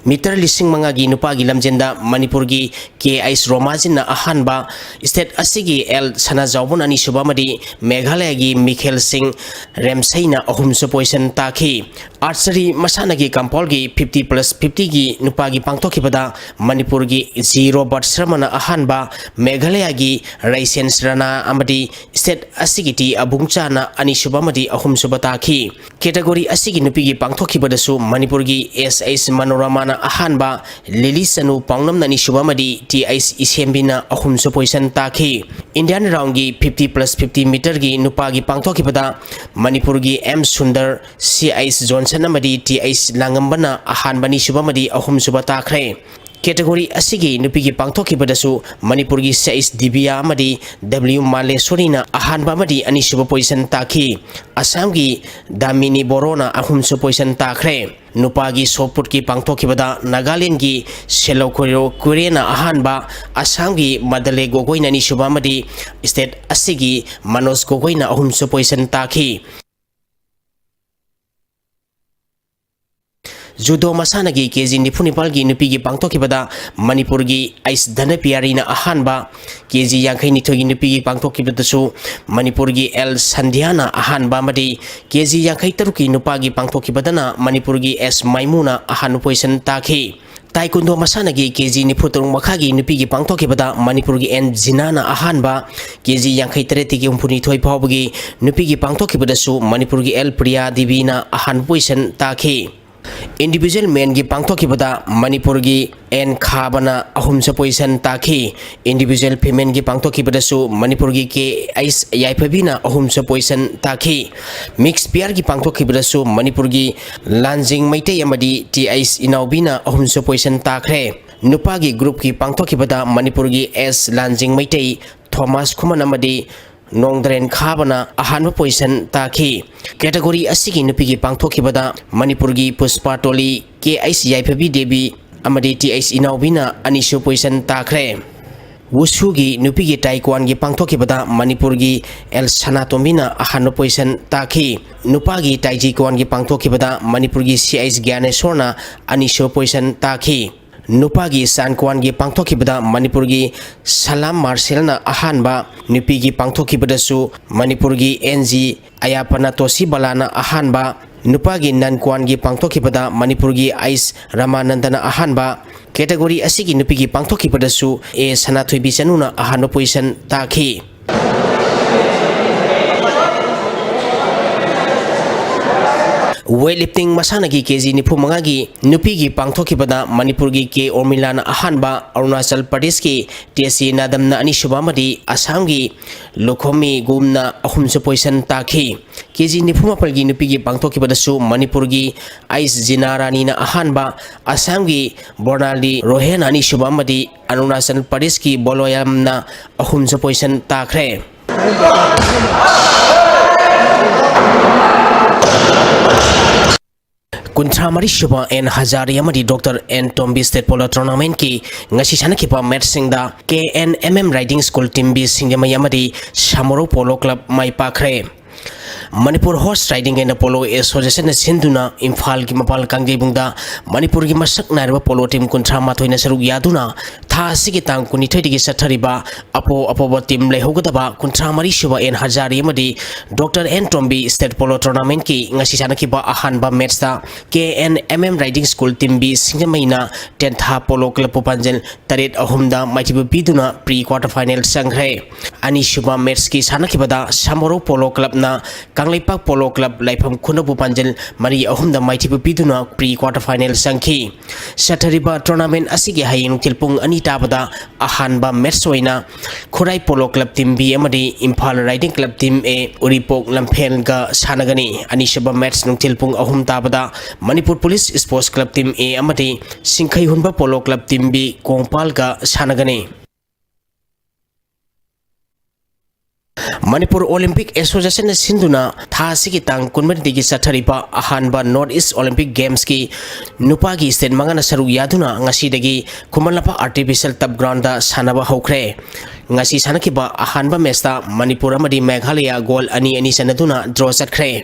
ꯃꯤꯇꯔ ꯂꯤꯁꯤꯡ ꯃꯉꯥꯒꯤ ꯅꯨꯄꯥꯒꯤ ꯂꯝꯖꯦꯟꯗ ꯃꯅꯤꯄꯨꯔꯒꯤ ꯀꯦ ꯑꯩꯆ ꯔꯣꯃꯥꯖꯤꯟꯅ ꯑꯍꯥꯟꯕ, ꯁ꯭ꯇꯦꯠ ꯑꯁꯤꯒꯤ ꯑꯦꯜ ꯁꯅꯥꯖꯥꯎꯕꯣꯟ ꯑꯅꯤꯁꯨꯕ ꯑꯃꯗꯤ ꯃꯦꯘꯥꯂꯌꯒꯤ ꯃꯤꯈꯦꯜ ꯁꯤꯡ ꯔꯦꯝꯁꯩꯅ ꯑꯍꯨꯝꯁꯨ ꯄꯣꯖꯤꯁꯟ ꯇꯥꯈꯤ꯫ ꯑꯥꯔꯆꯔꯤ ꯃꯁꯥꯟꯅꯒꯤ ꯀꯝꯄꯥꯎꯜꯒꯤ ꯐꯤꯐꯇꯤ ꯄ꯭ꯂꯁ ꯐꯤꯐꯇꯤꯒꯤ ꯅꯨꯄꯥꯒꯤ ꯄꯥꯡꯊꯣꯛꯈꯤꯕꯗ ꯃꯅꯤꯄꯨꯔꯒꯤ ꯖꯤ ꯔꯣꯕꯔꯠ ꯁꯔꯃꯅ ꯑꯍꯥꯟꯕ, ꯃꯦꯘꯥꯂꯌꯒꯤ ꯔꯩꯁꯦꯟꯁ ꯔꯅꯥ ꯑꯃꯗꯤ ꯁ꯭ꯇꯦꯠ ꯑꯁꯤꯒꯤ ꯇꯤ ꯑꯕꯨꯡꯆꯥꯅ ꯑꯅꯤꯁꯨꯕ ꯑꯃꯗꯤ ꯑꯍꯨꯝꯁꯨꯕ ꯇꯥꯈꯤ꯫ ꯀꯦꯇꯒꯣꯔꯤ ꯑꯁꯤꯒꯤ ꯅꯨꯄꯤꯒꯤ ꯄꯥꯡꯊꯣꯛꯈꯤꯕꯗꯁꯨ ꯃꯅꯤꯄꯨꯔꯒꯤ ꯑꯦꯁ ꯑꯩꯆ ꯃꯅꯣꯔꯃꯥꯅ ꯑꯍꯥꯟꯕ, ꯂꯤꯂꯤ ꯆꯅꯨ ꯄꯥꯎꯅꯝꯅ ꯑꯅꯤꯁꯨꯕ ꯑꯃꯗꯤ ꯇꯤ ꯑꯩꯆ ꯏꯁꯦꯝꯕꯤꯅ ꯑꯍꯨꯝꯁꯨ ꯄꯣꯖꯤꯁꯟ ꯇꯥꯈꯤ꯫ ꯏꯟꯗꯤꯌꯥꯟ ꯔꯥꯎꯟꯒꯤ ꯐꯤꯐꯇꯤ ꯄ꯭ꯂꯁ ꯐꯤꯐꯇꯤ ꯃꯤꯇꯔꯒꯤ ꯅꯨꯄꯥꯒꯤ ꯄꯥꯡꯊꯣꯛꯈꯤꯕꯗ ꯃꯅꯤꯄꯨꯔꯒꯤ ꯑꯦꯝ ꯁꯨꯟꯗꯔ, ꯁꯤ ꯑꯩꯆ ꯖꯣꯟꯁꯟ ꯑꯃꯗꯤ ꯇꯤ ꯑꯩꯆ ꯂꯥꯡꯉꯝꯕꯅ ꯑꯍꯥꯟꯕ, ꯑꯅꯤꯁꯨꯕ ꯑꯃꯗꯤ ꯑꯍꯨꯝꯁꯨꯕ ꯇꯥꯈ꯭ꯔꯦ꯫ ꯀꯦꯇꯦꯒꯣꯔꯤ ꯑꯁꯤꯒꯤ ꯅꯨꯄꯤꯒꯤ ꯄꯥꯡꯊꯣꯛꯈꯤꯕꯗꯁꯨ ꯃꯅꯤꯄꯨꯔꯒꯤ ꯁꯤ ꯑꯩꯆ ꯗꯤꯕꯤꯌꯥ ꯑꯃꯗꯤ ꯗꯕ꯭ꯂꯤꯎ ꯃꯥꯂꯦꯁꯣꯔꯤꯅ ꯑꯍꯥꯟꯕ ꯑꯃꯗꯤ ꯑꯅꯤꯁꯨꯕ ꯄꯣꯖꯤꯁꯟ ꯇꯥꯈꯤ꯫ ꯑꯁꯥꯝꯒꯤ ꯗꯥꯃꯤꯅꯤ ꯕꯣꯔꯣꯅ ꯑꯍꯨꯝꯁꯨ ꯄꯣꯖꯤꯁꯟ ꯇꯥꯈ꯭ꯔꯦ꯫ ꯅꯨꯄꯥꯒꯤ ꯁꯣꯠ ꯄꯨꯠꯀꯤ ꯄꯥꯡꯊꯣꯛꯈꯤꯕꯗ ꯅꯥꯒꯥꯂꯦꯟꯒꯤ ꯁꯦꯂꯣ ꯀꯣꯏꯔꯣ ꯀꯨꯔꯦꯅ ꯑꯍꯥꯟꯕ, ꯑꯁꯥꯝꯒꯤ ꯃꯗꯂꯦ ꯒꯣꯒꯣꯏꯅ ꯑꯅꯤꯁꯨꯕ ꯑꯃꯗꯤ ꯁ꯭ꯇꯦꯠ ꯑꯁꯤꯒꯤ ꯃꯅꯣꯖ ꯒꯣꯒꯣꯏꯅ ꯑꯍꯨꯝꯁꯨ ꯄꯣꯖꯤꯁꯟ ꯇꯥꯈꯤ꯫ ꯖꯨꯗꯣ ꯃꯁꯥꯟꯅꯒꯤ ꯀꯦ ꯖꯤ ꯅꯤꯐꯨ ꯅꯤꯄꯥꯜꯒꯤ ꯅꯨꯄꯤꯒꯤ ꯄꯥꯡꯊꯣꯛꯈꯤꯕꯗ ꯃꯅꯤꯄꯨꯔꯒꯤ ꯑꯩꯁ ꯙꯅꯄꯤꯌꯥꯔꯤꯅ ꯑꯍꯥꯟꯕ, ꯀꯦ ꯖꯤ ꯌꯥꯡꯈꯩ ꯅꯤꯊꯣꯏꯒꯤ ꯅꯨꯄꯤꯒꯤ ꯄꯥꯡꯊꯣꯛꯈꯤꯕꯗꯁꯨ ꯃꯅꯤꯄꯨꯔꯒꯤ ꯑꯦꯜ ꯁꯟꯙ꯭ꯌꯥꯅ ꯑꯍꯥꯟꯕ ꯑꯃꯗꯤ ꯀꯦ ꯖꯤ ꯌꯥꯡꯈꯩ ꯇꯔꯨꯛꯀꯤ ꯅꯨꯄꯥꯒꯤ ꯄꯥꯡꯊꯣꯛꯈꯤꯕꯗꯅ ꯃꯅꯤꯄꯨꯔꯒꯤ ꯑꯦꯁ ꯃꯥꯏꯃꯨꯅ ꯑꯍꯥꯟꯕ ꯄꯣꯖꯤꯁꯟ ꯇꯥꯈꯤ꯫ ꯇꯥꯏꯀꯨꯟꯗꯣ ꯃꯁꯥꯟꯅꯒꯤ ꯀꯦ ꯖꯤ ꯅꯤꯐꯨ ꯇꯔꯨꯛ ꯃꯈꯥꯒꯤ ꯅꯨꯄꯤꯒꯤ ꯄꯥꯡꯊꯣꯛꯈꯤꯕꯗ ꯃꯅꯤꯄꯨꯔꯒꯤ ꯑꯦꯟ ꯖꯤꯅꯥꯅ ꯑꯍꯥꯟꯕ, ꯀꯦ ꯖꯤ ꯌꯥꯡꯈꯩ ꯇꯔꯦꯠꯇꯒꯤ ꯍꯨꯝꯐꯨ ꯅꯤꯊꯣꯏ ꯐꯥꯎꯕꯒꯤ ꯅꯨꯄꯤꯒꯤ ꯄꯥꯡꯊꯣꯛꯈꯤꯕꯗꯁꯨ ꯃꯅꯤꯄꯨꯔꯒꯤ ꯑꯦꯜ ꯄ꯭ꯔꯤꯌꯥ ꯗꯦꯕꯤꯅ ꯑꯍꯥꯟꯕ ꯄꯣꯖꯤꯁꯟ ꯇꯥꯈꯤ꯫ ꯏꯟꯗꯤꯚꯤꯖꯨꯋꯦꯜ ꯃꯦꯟꯒꯤ ꯄꯥꯡꯊꯣꯛꯈꯤꯕꯗ ꯃꯅꯤꯄꯨꯔꯒꯤ ꯑꯦꯟ ꯈꯥꯕꯅ ꯑꯍꯨꯝꯁꯨ ꯄꯣꯖꯤꯁꯟ ꯇꯥꯈꯤ꯫ ꯏꯟꯗꯤꯚꯤꯖꯨꯋꯦꯜ ꯐꯤꯃꯦꯟꯒꯤ ꯄꯥꯡꯊꯣꯛꯈꯤꯕꯗꯁꯨ ꯃꯅꯤꯄꯨꯔꯒꯤ ꯀꯦ ꯑꯩꯁ ꯌꯥꯏꯐꯕꯤꯅ ꯑꯍꯨꯝꯁꯨ ꯄꯣꯖꯤꯁꯟ ꯇꯥꯈꯤ꯫ ꯃꯤꯛꯁ ꯄꯤꯌꯔꯒꯤ ꯄꯥꯡꯊꯣꯛꯈꯤꯕꯗꯁꯨ ꯃꯅꯤꯄꯨꯔꯒꯤ ꯂꯥꯟꯖꯤꯡ ꯃꯩꯇꯩ ꯑꯃꯗꯤ ꯇꯤ ꯑꯩꯁ ꯏꯅꯥꯎꯕꯤꯅ ꯑꯍꯨꯝꯁꯨ ꯄꯣꯖꯤꯁꯟ ꯇꯥꯈ꯭ꯔꯦ꯫ ꯅꯨꯄꯥꯒꯤ ꯒ꯭ꯔꯨꯞꯀꯤ ꯄꯥꯡꯊꯣꯛꯈꯤꯕꯗ ꯃꯅꯤꯄꯨꯔꯒꯤ ꯑꯦꯁ ꯂꯥꯟꯖꯤꯡ ꯃꯩꯇꯩ, ꯊꯣꯃꯥꯁ ꯈꯨꯃꯟ ꯑꯃꯗꯤ ꯅꯣꯡꯗ꯭ꯔꯦꯟ ꯈꯥꯕꯅ ꯑꯍꯥꯟꯕ ꯄꯣꯖꯤꯁꯟ ꯇꯥꯈꯤ꯫ ꯀꯦꯇꯦꯒꯣꯔꯤ ꯑꯁꯤꯒꯤ ꯅꯨꯄꯤꯒꯤ ꯄꯥꯡꯊꯣꯛꯈꯤꯕꯗ ꯃꯅꯤꯄꯨꯔꯒꯤ ꯄꯨꯁꯄꯥ ꯇꯣꯂꯤ, ꯀꯦ ꯑꯩꯁ ꯌꯥꯏꯐꯕꯤ ꯗꯦꯕꯤ ꯑꯃꯗꯤ ꯇꯤ ꯑꯩꯁ ꯏꯅꯥꯎꯕꯤꯅ ꯑꯅꯤꯁꯨꯕ ꯄꯣꯖꯤꯁꯟ ꯇꯥꯈ꯭ꯔꯦ꯫ ꯋꯨꯁꯨꯒꯤ ꯅꯨꯄꯤꯒꯤ ꯇꯥꯏꯀ꯭ꯋꯥꯟꯒꯤ ꯄꯥꯡꯊꯣꯛꯈꯤꯕꯗ ꯃꯅꯤꯄꯨꯔꯒꯤ ꯑꯦꯜ ꯁꯅꯥꯇꯣꯝꯕꯤꯅ ꯑꯍꯥꯟꯕ ꯄꯣꯖꯤꯁꯟ ꯇꯥꯈꯤ꯫ ꯅꯨꯄꯥꯒꯤ ꯇꯥꯏꯖꯤꯀ꯭ꯋꯥꯟꯒꯤ ꯄꯥꯡꯊꯣꯛꯈꯤꯕꯗ ꯃꯅꯤꯄꯨꯔꯒꯤ ꯁꯤ ꯑꯩꯁ ꯒ꯭ꯌꯥꯅꯦꯁꯣꯔꯅ ꯑꯅꯤꯁꯨꯕ ꯄꯣꯖꯤꯁꯟ ꯇꯥꯈꯤ꯫ ꯅꯨꯄꯥꯒꯤ ꯁꯥꯟꯀ꯭ꯋꯥꯟꯒꯤ ꯄꯥꯡꯊꯣꯛꯈꯤꯕꯗ ꯃꯅꯤꯄꯨꯔꯒꯤ ꯁꯂꯥꯝ ꯃꯥꯔꯁꯦꯜꯅ ꯑꯍꯥꯟꯕ, ꯅꯨꯄꯤꯒꯤ ꯄꯥꯡꯊꯣꯛꯈꯤꯕꯗꯁꯨ ꯃꯅꯤꯄꯨꯔꯒꯤ ꯑꯦꯟ ꯖꯤ ꯑꯌꯥꯄꯅ ꯇꯣꯁꯤꯕꯂꯥꯅ ꯑꯍꯥꯟꯕ, ꯅꯨꯄꯥꯒꯤ ꯅꯟꯀ꯭ꯋꯥꯟꯒꯤ ꯄꯥꯡꯊꯣꯛꯈꯤꯕꯗ ꯃꯅꯤꯄꯨꯔꯒꯤ ꯑꯩꯁ ꯔꯃꯥꯅꯟꯗꯅ ꯑꯍꯥꯟꯕ, ꯀꯦꯇꯦꯒꯣꯔꯤ ꯑꯁꯤꯒꯤ ꯅꯨꯄꯤꯒꯤ ꯄꯥꯡꯊꯣꯛꯈꯤꯕꯗꯁꯨ ꯑꯦ ꯁꯅꯥꯊꯣꯏꯕꯤ ꯆꯅꯨꯅ ꯑꯍꯥꯟꯕ ꯄꯣꯖꯤꯁꯟ ꯇꯥꯈꯤ꯫ Weightlifting ꯃꯁꯥꯟꯅꯒꯤ ꯀꯦ ꯖꯤ ꯅꯤꯐꯨ ꯃꯉꯥꯒꯤ ꯅꯨꯄꯤꯒꯤ ꯄꯥꯡꯊꯣꯛꯈꯤꯕꯗ ꯃꯅꯤꯄꯨꯔꯒꯤ ꯀꯦ ꯎꯔꯃꯤꯂꯥꯅ ꯑꯍꯥꯟꯕ, ꯑꯔꯨꯅꯥꯆꯜ ꯄ꯭ꯔꯗꯦꯁꯀꯤ ꯇꯦꯁꯤ ꯅꯥꯗꯝꯅ ꯑꯅꯤꯁꯨꯕ ꯑꯃꯗꯤ ꯑꯁꯥꯝꯒꯤ ꯂꯨꯈꯣꯃꯤ ꯒꯨꯝꯅ ꯑꯍꯨꯝꯁꯨ ꯄꯣꯖꯤꯁꯟ ꯇꯥꯈꯤ꯫ ꯀꯦ ꯖꯤ ꯅꯤꯐꯨ ꯃꯥꯄꯜꯒꯤ ꯅꯨꯄꯤꯒꯤ ꯄꯥꯡꯊꯣꯛꯈꯤꯕꯗꯁꯨ ꯃꯅꯤꯄꯨꯔꯒꯤ ꯑꯩꯁ ꯖꯤꯅꯥ ꯔꯥꯅꯤꯅ ꯑꯍꯥꯟꯕ, ꯑꯁꯥꯝꯒꯤ ꯕꯣꯔꯅꯥꯂꯤ ꯔꯣꯍꯦꯟ ꯑꯅꯤꯁꯨꯕ ꯑꯃꯗꯤ ꯑꯔꯨꯅꯥꯆꯜ ꯄ꯭ꯔꯗꯦꯁꯀꯤ ꯕꯣꯂꯣꯌꯥꯝꯅ ꯑꯍꯨꯝꯁꯨ ꯄꯣꯖꯤꯁꯟ ꯇꯥꯈ꯭ꯔꯦ꯫ ꯀꯨꯟꯊ꯭ꯔꯥ ꯃꯔꯤ ꯁꯨꯕ ꯑꯦꯟ ꯍꯖꯥꯔꯤ ꯑꯃꯗꯤ doctor N Tombi state polo ꯇꯣꯔꯅꯥꯃꯦꯟꯠꯀꯤ ꯉꯁꯤ ꯁꯥꯟꯅꯈꯤꯕ ꯃꯦꯠꯁꯁꯤꯡꯗ K N M M riding school team B Singjamei ꯑꯃꯗꯤ ꯁꯥꯃꯨꯔꯧ ꯄꯣꯂꯣ ꯀ꯭ꯂꯕ ꯃꯥꯏ ꯄꯥꯛꯈ꯭ꯔꯦ꯫ Manipur horse riding and polo ꯑꯦꯁꯣꯁꯤꯌꯦꯁꯟꯅ ꯁꯤꯟꯗꯨꯅ ꯏꯝꯐꯥꯜꯒꯤ ꯃꯄꯥꯜ ꯀꯥꯡꯖꯩꯕꯨꯡꯗ ꯃꯅꯤꯄꯨꯔꯒꯤ ꯃꯁꯛ ꯅꯥꯏꯔꯕ ꯄꯣꯂꯣ ꯇꯤꯝ ꯀꯨꯟꯊ꯭ꯔꯥ ꯃꯥꯊꯣꯏꯅ ꯁꯔꯨꯛ ꯌꯥꯗꯨꯅ ꯊꯥ ꯑꯁꯤꯒꯤ ꯇꯥꯡ ꯀꯨꯟꯅꯤꯊꯣꯏꯗꯒꯤ ꯆꯠꯊꯔꯤꯕ ꯑꯄꯣ ꯑꯄꯣꯕ ꯇꯤꯝ ꯂꯩꯍꯧꯒꯗꯕ ꯀꯨꯟꯊ꯭ꯔꯥ ꯃꯔꯤ ꯁꯨꯕ ꯑꯦꯟ ꯍꯖꯥꯔꯤ ꯑꯃꯗꯤ doctor N Tombi state polo ꯇꯣꯔꯅꯥꯃꯦꯟꯠꯀꯤ ꯉꯁꯤ ꯁꯥꯟꯅꯈꯤꯕ ꯑꯍꯥꯟꯕ ꯃꯦꯠꯁꯇ K N M M riding school team B ꯁꯤꯡꯖꯃꯩꯅ ꯇꯦꯟꯊꯥ ꯄꯣꯂꯣ ꯀ꯭ꯂꯕꯄꯨ ꯄꯥꯟꯖꯜ ꯇꯔꯦꯠ ꯑꯍꯨꯝꯗ ꯃꯥꯏꯊꯤꯕ ꯄꯤꯗꯨꯅ ꯄ꯭ꯔꯤ ꯀ꯭ꯋꯥꯔꯇꯔ ꯐꯥꯏꯅꯦꯜ ꯆꯪꯈ꯭ꯔꯦ꯫ ꯑꯅꯤꯁꯨꯕ ꯃꯦꯠꯁꯀꯤ ꯁꯥꯟꯅꯈꯤꯕꯗ ꯁꯥꯃꯣꯔꯧ ꯄꯣꯂꯣ ꯀ꯭ꯂꯕꯅ ꯀꯪꯂꯩꯄꯥꯛ ꯄꯣꯂꯣ ꯀ꯭ꯂꯕ ꯂꯥꯏꯐꯝ ꯈꯨꯅꯧꯕꯨ ꯄꯥꯟꯖꯜ ꯃꯔꯤ ꯑꯍꯨꯝꯗ ꯃꯥꯏꯊꯤꯕ ꯄꯤꯗꯨꯅ ꯄ꯭ꯔꯤ ꯀ꯭ꯋꯥꯔꯇꯔ ꯐꯥꯏꯅꯦꯜ ꯆꯪꯈꯤ꯫ ꯆꯠꯊꯔꯤꯕ ꯇꯣꯔꯅꯥꯃꯦꯟ ꯑꯁꯤꯒꯤ ꯍꯌꯦꯡ ꯅꯨꯡꯊꯤꯜ ꯄꯨꯡ ꯑꯅꯤ ꯇꯥꯕꯗ ꯑꯍꯥꯟꯕ ꯃꯦꯠꯁ ꯑꯣꯏꯅ Khurai polo club team B ꯑꯃꯗꯤ Imphal riding club team A Uripok ꯂꯝꯐꯦꯜꯒ ꯁꯥꯟꯅꯒꯅꯤ꯫ ꯑꯅꯤꯁꯨꯕ ꯃꯦꯠꯁ ꯅꯨꯡꯊꯤꯜ ꯄꯨꯡ ꯑꯍꯨꯝ ꯇꯥꯕꯗ Manipur police sports club team A ꯑꯃꯗꯤ ꯁꯤꯡꯈꯩ ꯍꯨꯟꯕ ꯄꯣꯂꯣ ꯀ꯭ꯂꯕ ꯇꯤꯝ ꯕꯤ ꯀꯣꯡꯄꯥꯜꯒ ꯁꯥꯟꯅꯒꯅꯤ꯫ ꯃꯅꯤꯄꯨꯔ ꯑꯣꯂꯤꯝꯄꯤꯛ ꯑꯦꯁꯣꯁꯤꯌꯦꯁꯟꯅ ꯁꯤꯟꯗꯨꯅ ꯊꯥ ꯑꯁꯤꯒꯤ ꯇꯥꯡ ꯀꯨꯟꯃꯔꯤꯗꯒꯤ ꯆꯠꯊꯔꯤꯕ ꯑꯍꯥꯟꯕ ꯅꯣꯔꯠ ꯏꯁ ꯑꯣꯂꯤꯝꯄꯤꯛ ꯒꯦꯝꯁꯀꯤ ꯅꯨꯄꯥꯒꯤ ꯁ꯭ꯇꯦꯠ ꯃꯉꯥꯅ ꯁꯔꯨꯛ ꯌꯥꯗꯨꯅ ꯉꯁꯤꯗꯒꯤ ꯈꯨꯃꯟ ꯂꯝꯄꯥꯛ ꯑꯥꯔꯇꯤꯐꯤꯁꯤꯌꯦꯜ ꯇꯔꯐ ꯒ꯭ꯔꯥꯎꯟꯗ ꯁꯥꯟꯅꯕ ꯍꯧꯈ꯭ꯔꯦ꯫ ꯉꯁꯤ ꯁꯥꯟꯅꯈꯤꯕ ꯑꯍꯥꯟꯕ ꯃꯦꯠꯁꯇ ꯃꯅꯤꯄꯨꯔ ꯑꯃꯗꯤ ꯃꯦꯘꯥꯂꯌꯥ ꯒꯣꯜ ꯑꯅꯤ ꯑꯅꯤ ꯆꯟꯅꯗꯨꯅ ꯗ꯭ꯔꯣ ꯆꯠꯈ꯭ꯔꯦ꯫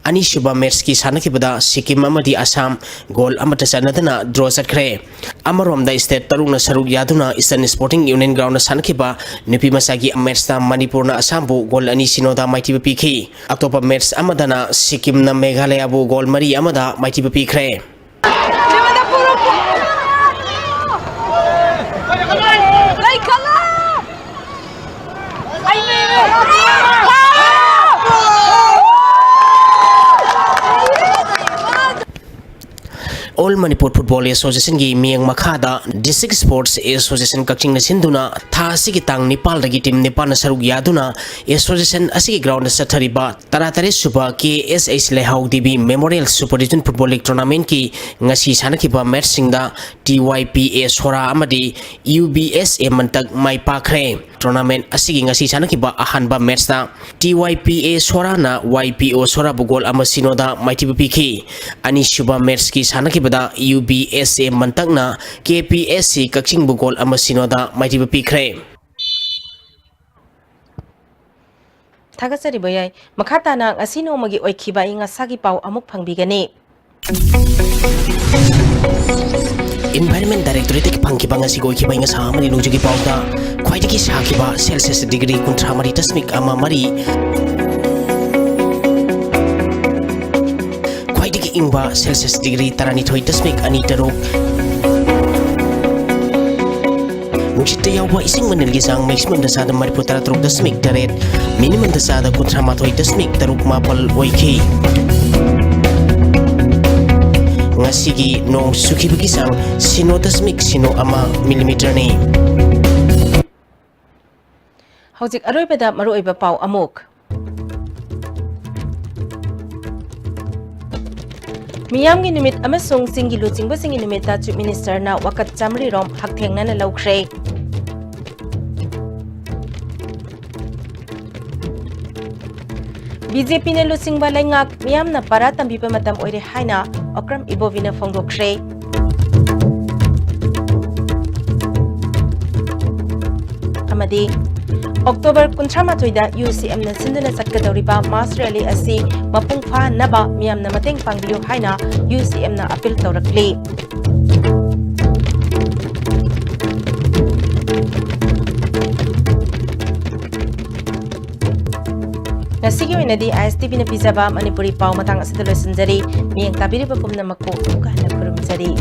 ꯑꯅꯤꯁꯨꯕ ꯃꯦꯠꯁꯀꯤ ꯁꯥꯟꯅꯈꯤꯕꯗ ꯁꯤꯛꯀꯤꯝ ꯑꯃꯗꯤ ꯑꯁꯥꯝ ꯒꯣꯜ ꯑꯃꯠꯇ ꯆꯟꯅꯗꯅ ꯗ꯭ꯔꯣ ꯆꯠꯈ꯭ꯔꯦ꯫ ꯑꯃꯔꯣꯝꯗ ꯁ꯭ꯇꯦꯠ ꯇꯔꯨꯛꯅ ꯁꯔꯨꯛ ꯌꯥꯗꯨꯅ ꯏꯁꯇꯔꯟ ꯁ꯭ꯄꯣꯔꯇꯤꯡ ꯌꯨꯅꯤꯌꯟ ꯒ꯭ꯔꯥꯎꯟꯗ ꯁꯥꯟꯅꯈꯤꯕ ꯅꯨꯄꯤ ꯃꯆꯥꯒꯤ ꯃꯦꯠꯁꯇ ꯃꯅꯤꯄꯨꯔꯅ ꯑꯁꯥꯝꯕꯨ ꯒꯣꯜ ꯑꯅꯤ ꯁꯤꯅꯣꯗ ꯃꯥꯏꯊꯤꯕ ꯄꯤꯈꯤ꯫ ꯑꯇꯣꯞꯄ ꯃꯦꯠꯁ ꯑꯃꯗꯅ ꯁꯤꯛꯀꯤꯝꯅ ꯃꯦꯘꯥꯂꯌꯥꯕꯨ ꯒꯣꯜ ꯃꯔꯤ ꯑꯃꯗ ꯃꯥꯏꯊꯤꯕ ꯄꯤꯈ꯭ꯔꯦ꯫ All Manipur Football Association ꯒꯤ ꯃꯤꯠꯌꯦꯡ ꯃꯈꯥꯗ District Sports Association ꯀꯛꯆꯤꯡꯅ ꯁꯤꯟꯗꯨꯅ ꯊꯥ ꯑꯁꯤꯒꯤ ꯇꯥꯡ ꯅꯤꯄꯥꯜꯗꯒꯤ team ꯅꯤꯄꯥꯜꯅ ꯁꯔꯨꯛ ꯌꯥꯗꯨꯅ association ꯑꯁꯤꯒꯤ ground ꯗ ꯆꯠꯊꯔꯤꯕ ꯇꯔꯥꯇꯔꯦꯠ ꯁꯨꯕ K S H ꯂꯩꯍꯥꯎ Devi Memorial Super Region Football League Tournament ꯀꯤ ꯉꯁꯤ ꯁꯥꯟꯅꯈꯤꯕ match ꯁꯤꯡꯗ T Y P A ꯁꯣꯔꯥ ꯑꯃꯗꯤ U B S A ꯃꯟꯇꯛ my ꯄꯥꯛꯈ꯭ꯔꯦ꯫ Tournament ꯑꯁꯤꯒꯤ ꯉꯁꯤ ꯁꯥꯟꯅꯈꯤꯕ ꯑꯍꯥꯟꯕ match ꯇ T Y P A ꯁꯣꯔꯥꯅ Y P O ꯁꯣꯔꯥꯕꯨ goal ꯑꯃ ꯁꯤꯅꯣꯗ ꯃꯥꯏꯊꯤꯕ ꯄꯤꯈꯤ꯫ ꯑꯅꯤꯁꯨꯕ match ꯀꯤ ꯁꯥꯟꯅꯈꯤꯕꯗ U B S A ꯃꯟꯇꯛꯅ K P S C ꯀꯛꯆꯤꯡꯕꯨ goal ꯑꯃ ꯁꯤꯅꯣꯗ ꯃꯥꯏꯊꯤꯕ ꯄꯤꯈ꯭ꯔꯦ꯫ ꯊꯥꯒꯠꯆꯔꯤꯕ ꯌꯥꯏ꯫ ꯃꯈꯥ ꯇꯥꯅ ꯉꯁꯤ ꯅꯣꯡꯃꯒꯤ ꯑꯣꯏꯈꯤꯕ ꯑꯏꯪ ꯑꯁꯥꯒꯤ ꯄꯥꯎ ꯑꯃꯨꯛ ꯐꯪꯕꯤꯒꯅꯤ꯫ Environment Directorate ꯇꯒꯤ ꯐꯪꯈꯤꯕ ꯉꯁꯤꯒꯤ ꯑꯣꯏꯈꯤꯕ ꯑꯏꯪ ꯑꯁꯥ ꯑꯃꯗꯤ ꯅꯣꯡꯖꯨꯒꯤ ꯄꯥꯎꯗ ꯈ꯭ꯋꯥꯏꯗꯒꯤ ꯁꯥꯈꯤꯕ Celsius degree ꯀꯨꯟꯊ꯭ꯔꯥ ꯃꯔꯤ ꯗꯁꯃꯤꯛ ꯑꯃ ꯃꯔꯤ, ꯈ꯭ꯋꯥꯏꯗꯒꯤ ꯏꯪꯕ Celsius degree ꯇꯔꯥꯅꯤꯊꯣꯏ ꯗꯁꯃꯤꯛ ꯑꯅꯤ ꯇꯔꯨꯛ, ꯅꯨꯡꯁꯤꯠꯇ ꯌꯥꯎꯕ ꯏꯁꯤꯡ ꯃꯅꯤꯜꯒꯤ ꯆꯥꯡ maximum ꯗ ꯆꯥꯗ ꯃꯔꯤꯐꯨ ꯇꯔꯥ ꯇꯔꯨꯛ ꯗꯁꯃꯤꯛ ꯇꯔꯦꯠ, minimum ꯗ ꯆꯥꯗ ꯀꯨꯟꯊ꯭ꯔꯥ ꯃꯥꯊꯣꯏ ꯗꯁꯃꯤꯛ ꯇꯔꯨꯛ ꯃꯥꯄꯜ ꯑꯣꯏꯈꯤ꯫ ꯉꯁꯤꯒꯤ ꯅꯣꯡ ꯆꯨꯈꯤꯕꯒꯤ ꯆꯥꯡ ꯁꯤꯅꯣ ꯗꯁꯃꯤꯛ ꯁꯤꯅꯣ ꯑꯃ millimeter ꯅꯤ꯫ ꯍꯧꯖꯤꯛ ꯑꯔꯣꯏꯕꯗ ꯃꯔꯨꯑꯣꯏꯕ ꯄꯥꯎ ꯑꯃꯨꯛ꯫ ꯃꯤꯌꯥꯝꯒꯤ ꯅꯨꯃꯤꯠ ꯑꯃꯁꯨꯡ ꯆꯤꯡꯒꯤ ꯂꯨꯆꯤꯡꯕꯁꯤꯡꯒꯤ ꯅꯨꯃꯤꯠꯇ Chief Minister ꯅ ꯋꯥꯀꯠ ꯆꯥꯃꯔꯤ ꯔꯣꯝ ꯍꯛꯊꯦꯡꯅꯅ ꯂꯧꯈ꯭ꯔꯦ꯫ B J P ꯅ ꯂꯨꯆꯤꯡꯕ ꯂꯩꯉꯥꯛ ꯃꯤꯌꯥꯝꯅ ꯄꯥꯔꯥ ꯇꯝꯕꯤꯕ ꯃꯇꯝ ꯑꯣꯏꯔꯦ ꯍꯥꯏꯅ ꯑꯣꯀ꯭ꯔꯝ ꯏꯕꯣꯕꯤꯅ ꯐꯣꯡꯗꯣꯛꯈ꯭ꯔꯦ꯫ ꯑꯃꯗꯤ October ꯀꯨꯟꯊ꯭ꯔꯥ ꯃꯥꯊꯣꯏꯗ U C M ꯅ ꯁꯤꯟꯗꯨꯅ ꯆꯠꯀꯗꯧꯔꯤꯕ mass rally ꯑꯁꯤ ꯃꯄꯨꯡ ꯐꯥꯍꯟꯅꯕ ꯃꯤꯌꯥꯝꯅ ꯃꯇꯦꯡ ꯄꯥꯡꯕꯤꯌꯨ ꯍꯥꯏꯅ U C M ꯅ appeal ꯇꯧꯔꯛꯂꯤ꯫ ꯉꯁꯤꯒꯤ ꯑꯣꯏꯅꯗꯤ I S T V ꯅ ꯄꯤꯖꯕ ꯃꯅꯤꯄꯨꯔꯤ ꯄꯥꯎ ꯃꯇꯥꯡ ꯑꯁꯤꯗ ꯂꯣꯏꯁꯤꯟꯖꯔꯤ꯫ ꯃꯤꯠꯌꯦꯡ ꯇꯥꯕꯤꯔꯤꯕ ꯄꯨꯝꯅꯃꯛꯄꯨ ꯑꯃꯨꯛꯀ ꯍꯟꯅ ꯈꯨꯔꯨꯝꯖꯔꯤ꯫